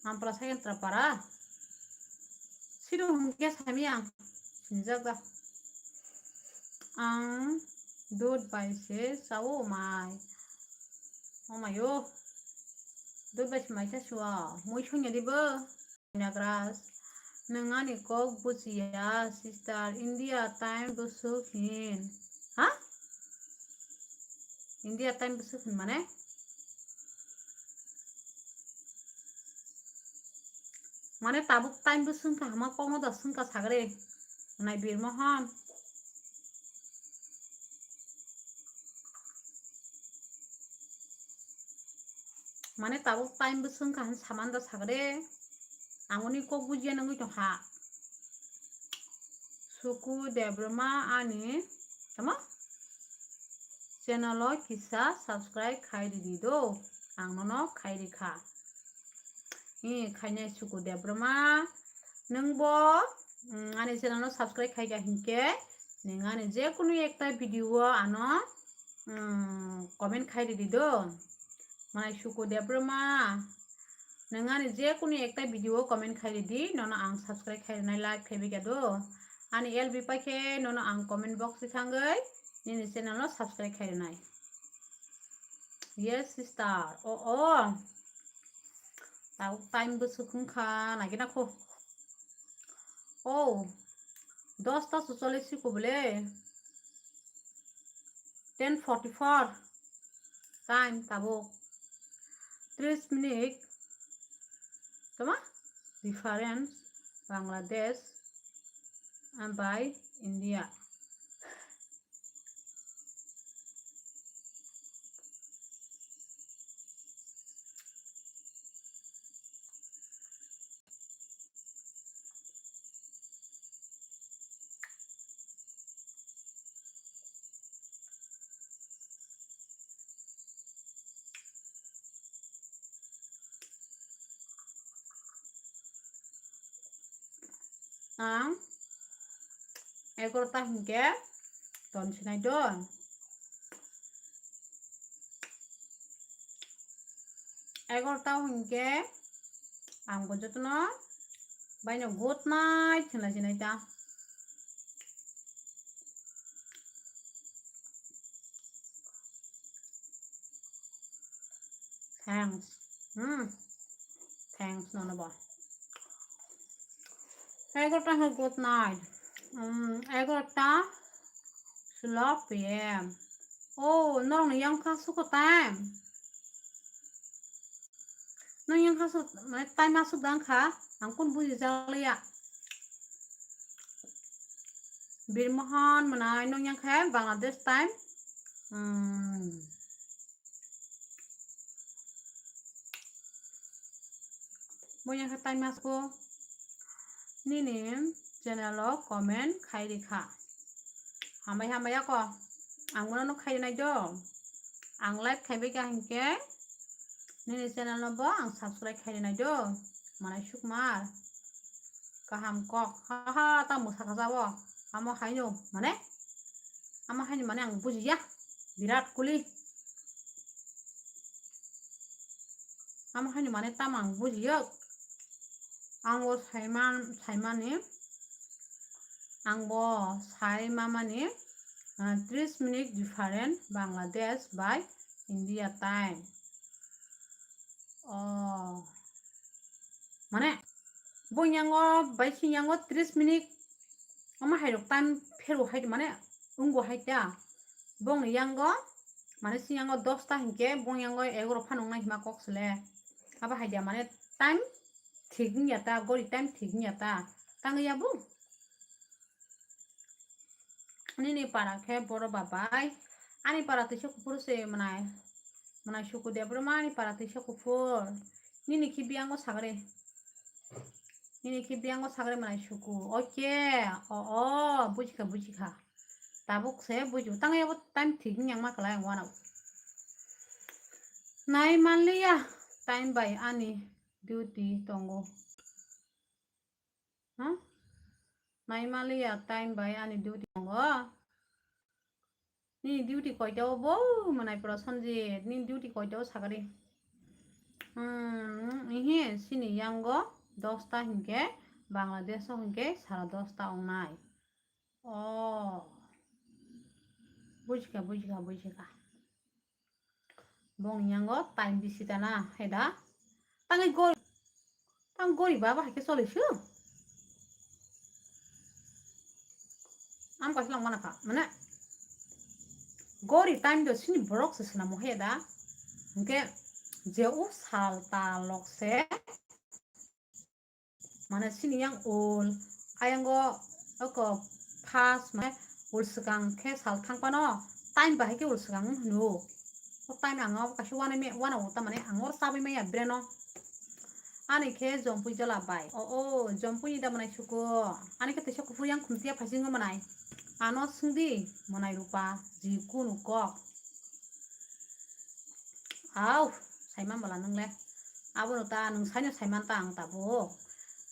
Ampara second trapara. Sido hingke sami ang. Sinijak da. Ang dud bai se sao mai. O mayo. Dud bai se mai ta sua. Mui songya di bo. Nagraj. Nwng ani kok bujiya, sister. India time busuk hin. Ha? India time busuk hin mane? Mane tabuk time busuk ka hama komo da sung ka sagre. Nai Bir Mohan. Mane tabuk time busung kaham saman da sagre. Angoni kok bujiya nangwi tongha. Suku Debbarma ani tamo channel o kisa subscribe khai ridi do. Ang nono khai rikha. Ee, khainai Suku Debbarma. Nwng bo, mm, ani channel no subscribe khai kha hinkhe, nwng ani je kunu ekta video o ano, mm, comment khai ridi do. Manai Suku Debbarma. Nwng ani je kunu ekta video o comment khai ridi, nono ang subscribe khai rinai, like khai bikha do. Ani L B pai khe nono ang comment box thangwi nini channel no subscribe khai rinai. Yes, sister. O, o. Tabuk time bwswk wngkha, naikhe nakho. O, dosta suchollis siko bole. Ten forty-four. Time tabuk. Tris minute. Tama? Difference. Bangladesh. By India. Ang egarota hinkhe ton sinai do. Egarota hinkhe ang bo jotono baino good night hinlai sinai ta. Thanks. Hmm. Thanks, nono bo. Egarota hwnkhe good night. Hmm, egarota solo P M. Oh, norokni yang kha suko time. Nung yang kha su, mane time asuk dang kha, ang kun buji jaliya. Bir Mohan mwnai nung yang kha Bangladesh time. Hmm. Bo yang kha time asuk. Nini channel o comment khai rikha. Hambai hambai ako. Ang bono no khai rinai do. Ang like khai bai kha hinkhe nini channel no bo ang subscribe khai rinai do. Manai sukmar. Kaham kok. Ha ha, ta mwsa kha jabo. Amo haino mane? Amo haino mane ang bujiya. Virat Kohli. Amo haino mane tamo ang bujiya. Ang o saiman, saimani. Ang bo sai mamani, ah, tris minute different Bangladesh by India time. Oh. Mane, bo yango, bai si yango tris minute. Ama hai rok time phero hai mane, ungo hai ta. Bong yango, Mane sini yango dosta hinkhe bong yango egaro phan wngnai hima kok sele. Abo hai dia mane time thik wngya ta, gori time thik wngya ta. Tangwi ya bo? Nini para khe boro babai. Ani para twisa kuphur se mwnai. Mwnai suku de bro ma ani para twisa kuphur. Nini khi biyango sagre. Nini khi biyango sagre mwnai suku. Oke. O, o, bujikha, bujikha. Tabuk se bujibo. Tangwi abo time thik wngya ma kwlai ang wanao. Nai manliya time bai ani duty tongo. Ha? Nai manliya time bai ani duty tongo. Nini duty koita o bo mwnai Prosenjit? Nini duty koita o sagari? Hmm, ihe sini yango dosta hinkhe Bangladesh o hinkhe sara dosta ongnai. Oh. Bujikha, bujikha, bujikha. Bong yango time bisi tana heda. Tangwi gori, tang gori baba haikhe cholisu. Am kaisa lang mana kha, mane gori time do sini borok se swnamo heda. Hinkhe je o sal ta lok se. Mane sini yang ul, ayango oko first mane ul swkang khe sal thang phano time bahai khe ul swkang wng hwnwi o. O time ang abo kaisa uanai me-, uanao tamani ang oro chabwi maya breno. Ani khe jompui jola bai. O, o, jompui ni da mwnai suku. Ani khe teisa kuphur yang khumtiya phaisingo mwnai. Ano swngdi mwnai rupa ji kunu kok. Au, saiman bwla nwngle. Abono ta nwng saino saiman ta ang tabuk.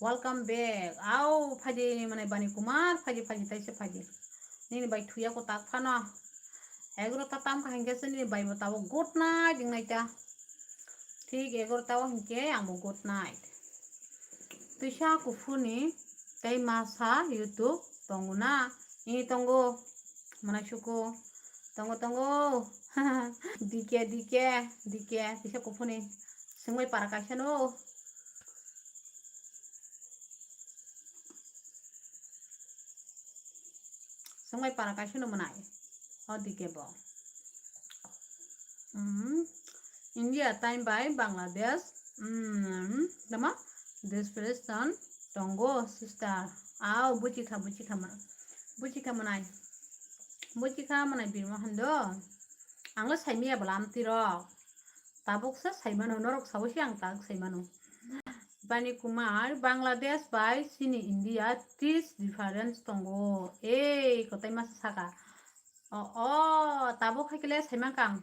Welcome back. Au, phaidi mane Bani Kumar, phaidi, phaidi, taisa phaidi. Nini bai thuya ko tak phano. Egarota tam kha hinkhe se nini bai bo tabuk good night wngnai ta. Thik egarota o hinkhe ang bo good night. Twisa kuphurni tei masa YouTube tongo na? Ee, tongo. Mwnai suku. Tongo, tongo. D K, D K, D K. Kisa kuphuni. Swngbai para kaisa no. Swngbai para kaisa no mwnai. O D K bo. Hmm. India time bai Bangladesh. Hmm. Tama? Desperation tongo sister. Au, buchikha, buchikha mwnai. Buchikha mwnai. Buchikha mwnai birma hando. Anglo saimiya bwla amtwi rok. Tabuk se saimano, norok sawi se ang tak saimano. Bani Kumar, Bangladesh bai sini India tis difference tongo. Ei, kotai masa saka. O, o, tabuk hai kile saimankha ang.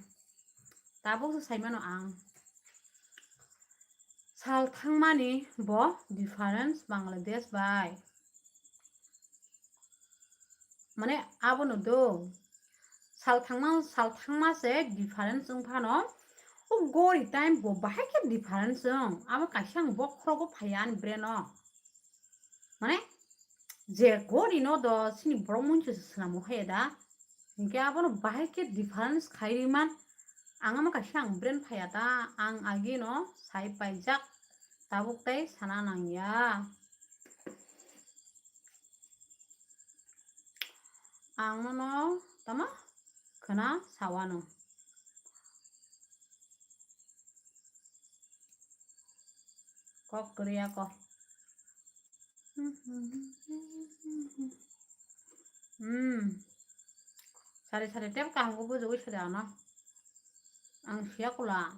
Tabuk se saimano ang. Sal thangmani bo difference Bangladesh bai. Mane abono do. Sal thangma, sal thangma se difference wng phano. O gori time bo bahai khe difference wng. Abo kaisa ang bokhorogo phaiya ani brain o. Mane je gori no do sini borok muncho se swnamo hai da. Hinkhe abono bahai khe difference khairi man. Ang ama kaisa ang brain phaiya ta, ang agi no sai paijak, tabuk tei sana nangya. Ang nono tama khwna sawano. Kok kwrwi ako. Hmm. Sari sari tep kaham khe bujugwi sadi ano. Ang siya kula.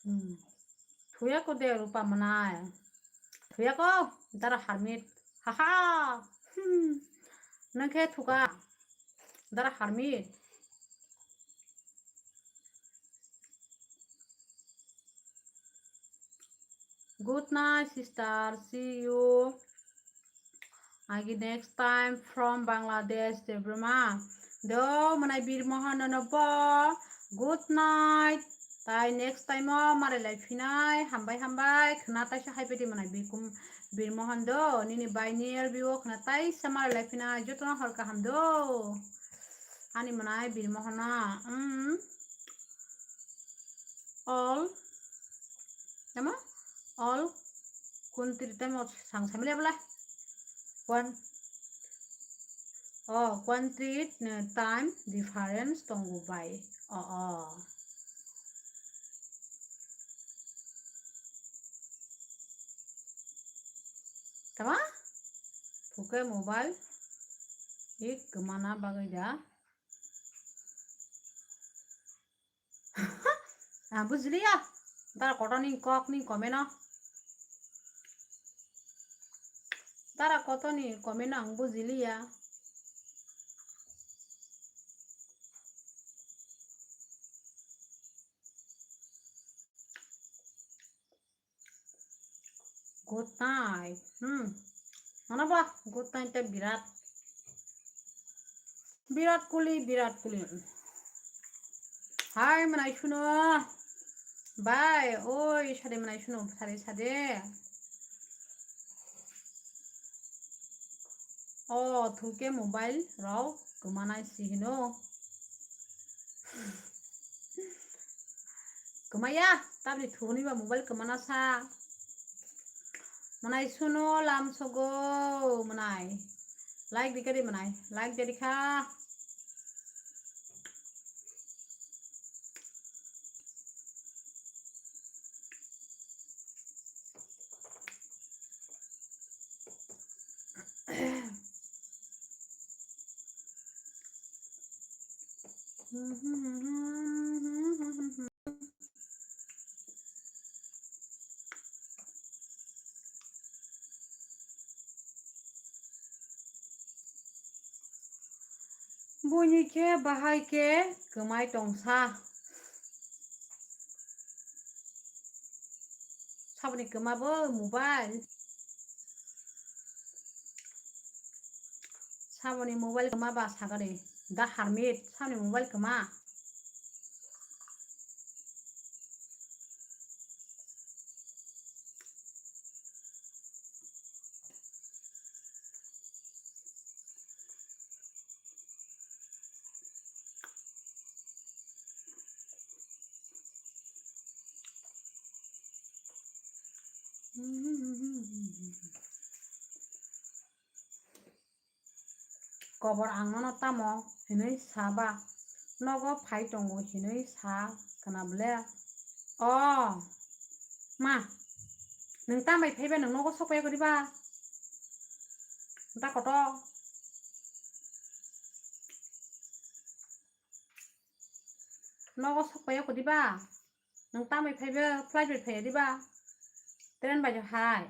Hmm. Thuya ko de rupa manai. Thuya ko dara harmit. Haha. Hmm. Nang khe thuka. Dara harmit. Good night, sister. See you. Agi next time from Bangladesh, Debroma. Do, mwnai Bir Mohan no bo. Good night. Tai next time o marai lai phinai. Hambai, hambai. Khwna taisa hai pedi mwnai Bikum Bir Mohan do. Nini bai nil biwo khwna taisa marai lai phinai. Jotono hor kaham do. Ani mwnai Bir Mohan na. Mm. All, tamo? All country tamo sang samile bla. One, oh, country, uh, time difference tongo bai. Oh, oh. Tama? Thuke mobile ik gumana bagwi da. Ah, bujiliya. Dara koto ni kok ni komeno. Dara koto ni komeno ang bujiliya. Good night. Hmm. Mana ba? Good night te birat. Birat Kohli, Birat Kohli. Hai, manai suno. Bai, oi, sade manai suno, sade, sade. O, thuke mobile rok kwmanai si hino. Kwmaya, tabri thuni ba mobile kwmana sa. Manai suno lam sogo manai. Like dikha di manai. Like jadi kha. Buini khe bahai khe kwmai tongsa. Saboni kwma bo mobile. Saboni mobile kwma ba sagani. Da Hermit, saboni mobile kwma. Kobor ang nono tamo hinwi sa ba? Nogo phai tongo hinwi sa khna ble? O ma, nwng tam bai phaiba nwng nogo sok paiya kwrwi ba? Da koto. Nogo sok paiya kwrwi ba? Nwng tam bai phaiba, flight bai phaiya di ba? Train bai hai.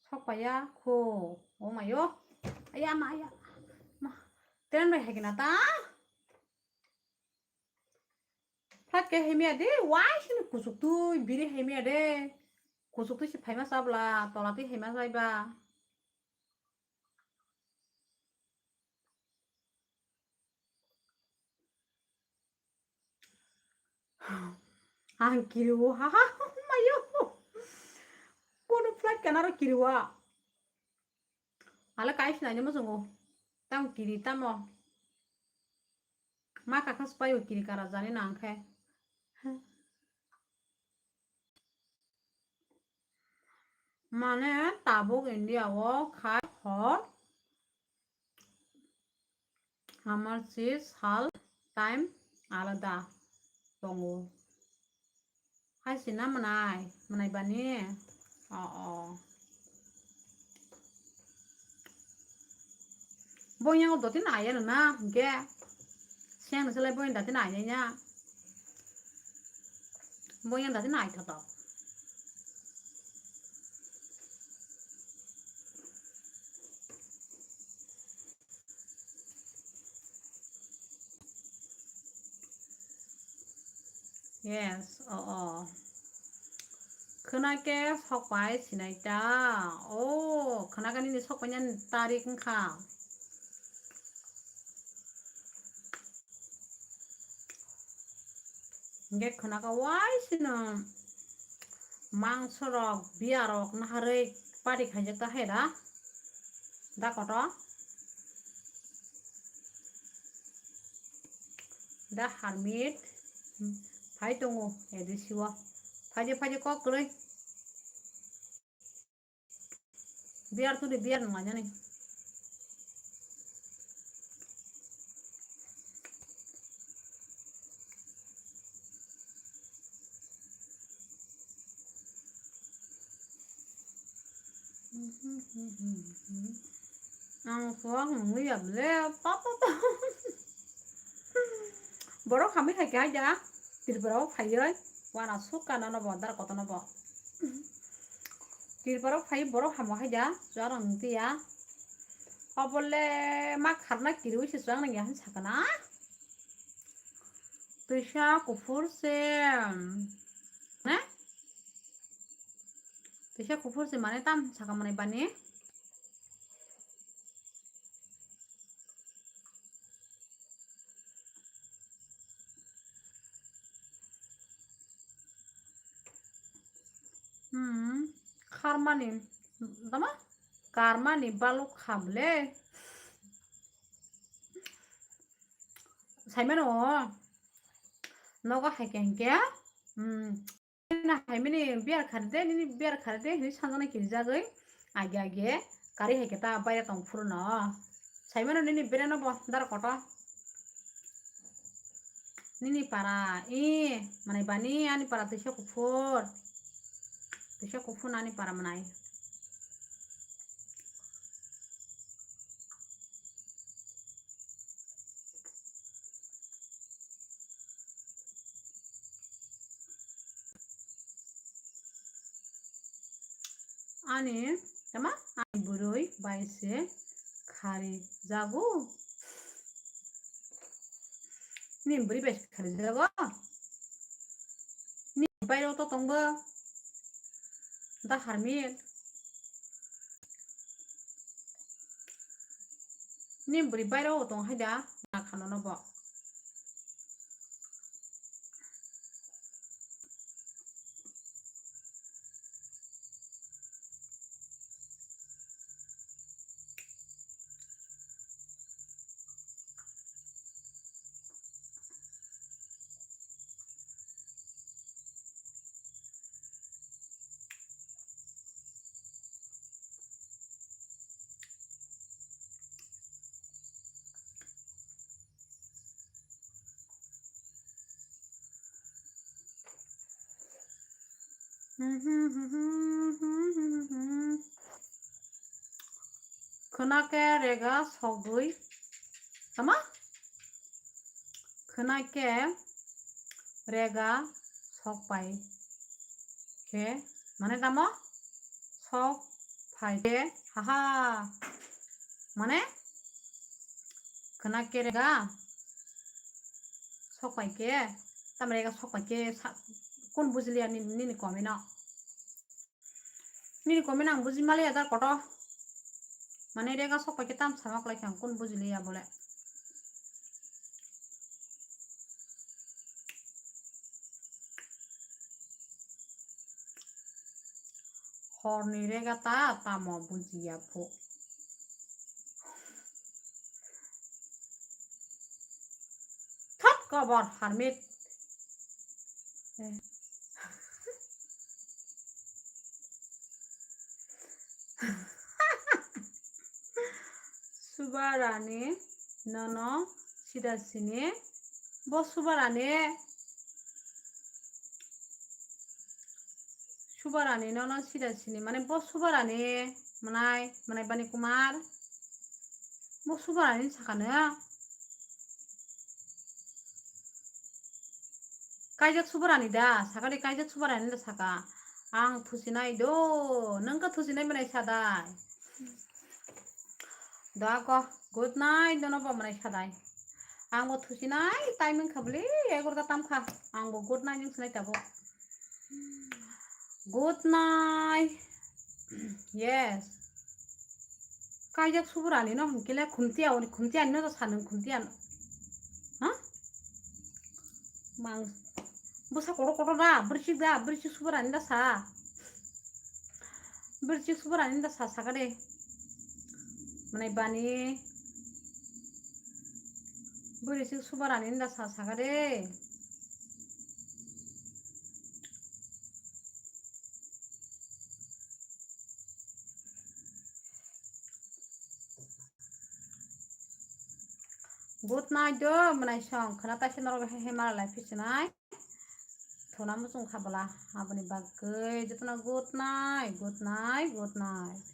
Sok paiya kho. O mayo. Aya ma, aya. Ma. Train bai hai kena ta? Flight khe hai maya de. Wai sini kusuk twi biri hai maya de. Kusuk twi si phaima sabla, tola twi hai ma saiba. Ang kiriwo, ha, ha, mayo. Kono flight kanaro kiriwa. Ale kai sinai nimo songo. Tam kiri tamo. Ma kakhas payo kiri kara jani nang khe. Mane tabuk India o khai hor. Amar si sal time alada tongo. Hai si na mwnai, mwnai bani? O, o. Boyang o doti na aya na, hingke. Siang ni selai boyang dati na aya ya. Boyang dati na ai thoto. Yes, o, o. Khwna khe sokpai sinai ta. O, khwna khe nini sokpai nani tarik wngkha. Hingke khwna khe waisino mangso rok, biya rok naharwi party khaijak ta hai da. Da koto. Da Harmit. Phai tongo A D C o. Phaidi, phaidi kok kwrwi. Beer tuli, beer nung lainani. Ang suak nungwi ya ble, pa, pa, pa. Borok hamwi hai khe hai da, Tripura o phaiwi, wana suk ka nono bo, dar koto no bo. Tripura o phaiwi borok hamo hai da, chuwak rok nung tiya. Obo le ma kharna kiriwi se chuwak nang ya hwn sakana. Twisa kuphur se, ne? Twisa kuphur se mane tam saka mane bani. Hmm, kharmani, tama? Karmani baluk kha bole. Saimano, nogo hai khe hinkhe, hmm, na hai mini beer khari de, nini beer khari de, hinwi sanjaknai kirijagwi, age age, kari hai khe ta baire tong phuru no. Saimano nini bereno bo, dara koto. Nini para, i, manai bani ani para twisa kuphur. Twisa kuphur ani para manai. Ani, tama? Ani bwrwi bai se khari jago. Ni bwrwi bai se khari jago. Ni bai rok to tongbo. Da Harmit. Ni bwrwi bai rok tong hai da. Na khano no bo. Khwna khe rega sogwi, tama? Khwna khe rega sok pai khe, mane tamo? Sok phai khe, haha. Mane? Khwna khe rega sok pai khe, tamo rega sok pai khe sa-, kun bujiliya ni-, nini comment o? Nini comment ang buji maliya da koto. Mane rega sok pai khe tam sama klai khe ang kun bujiliya bole. Horni rega ta tamo bujiya pho. Thot kobor Harmit. Subarani nono sida sini. Bo Subarani. Subarani nono sida sini. Mane bo Subarani. Manai, manai bani Kumar. Bo Subarani sakano. Kaijak Subarani da, sakali kaijak Subarani da saka. Ang thusinai do, nang ka thusinai manai sadai. Da ko, good night, dono bo manai sadai. Ang bo thusinai, timing khabli, egarota tam kha. Ang bo good night nung sinai tabo. Good night. Yes. Kaijak Subarani no hwnkhe le khumtiya, oni khumtiya ni no sa nung khumtiya no. Ha? Mang. Bwsa kotor kotor da, bwrwsik da, bwrwsik Subarani da sa. Bwrwsik Subarani da sa saka de. Manai bani. Bwrwi swk subarani da sa saka de. Good night do, mwnai song khna taisa norok he mala lai phi swnai. Thuna muchung kha bwla, aboni bagwi jotono good night, good night, good night.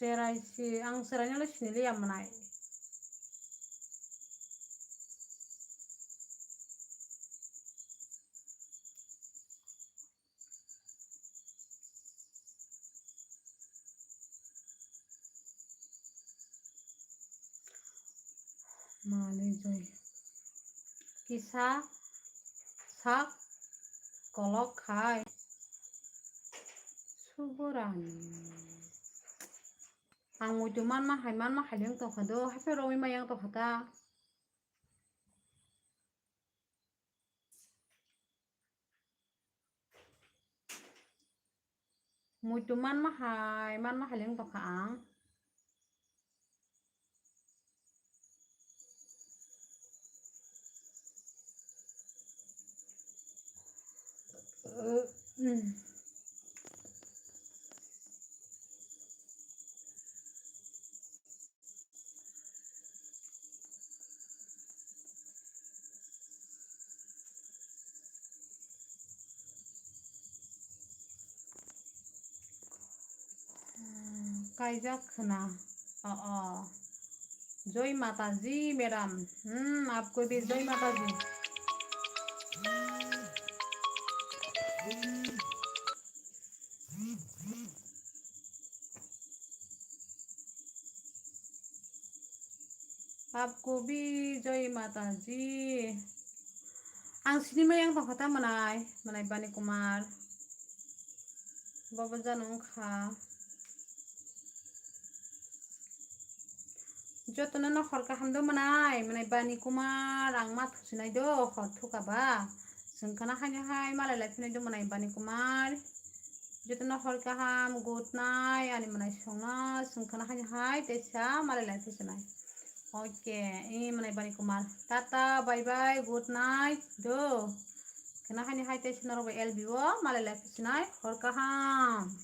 Cherai si, ang cherai no le sini liya mwnai. Malik joi. Kisa sak kolok khai suborani. Ang muitu manma hai, manma hai leng tongkha do, haphai romwi ma yang tongkha ta. Muitu manma hai, manma hai leng tongkha ang. Kaijak khna. Oh, oh. Joi Mataji, madam. Hmm, aapko bhi Joi Mataji. Aapko bhi Joi Mataji. Ang sini ma yang tongkha ta mwnai, mwnai Bani Kumar. Bobo jano wngkha. Jotono no hor kaham do mwnai, mwnai Bani Kumar, ang ma thusinai do, hor thuka ba. Chwng khna haino hai malai lai phinai do mwnai Bani Kumar. Jotono hor kaham, good night, ani mwnai songno, chwng khna haino hai, teisa malai lai phinai. Okay, i mwnai Bani Kumar. Tata, bye bye, good night, do. Khna haino hai, teisa norok bai L B o, malai lai phinai, hor kaham.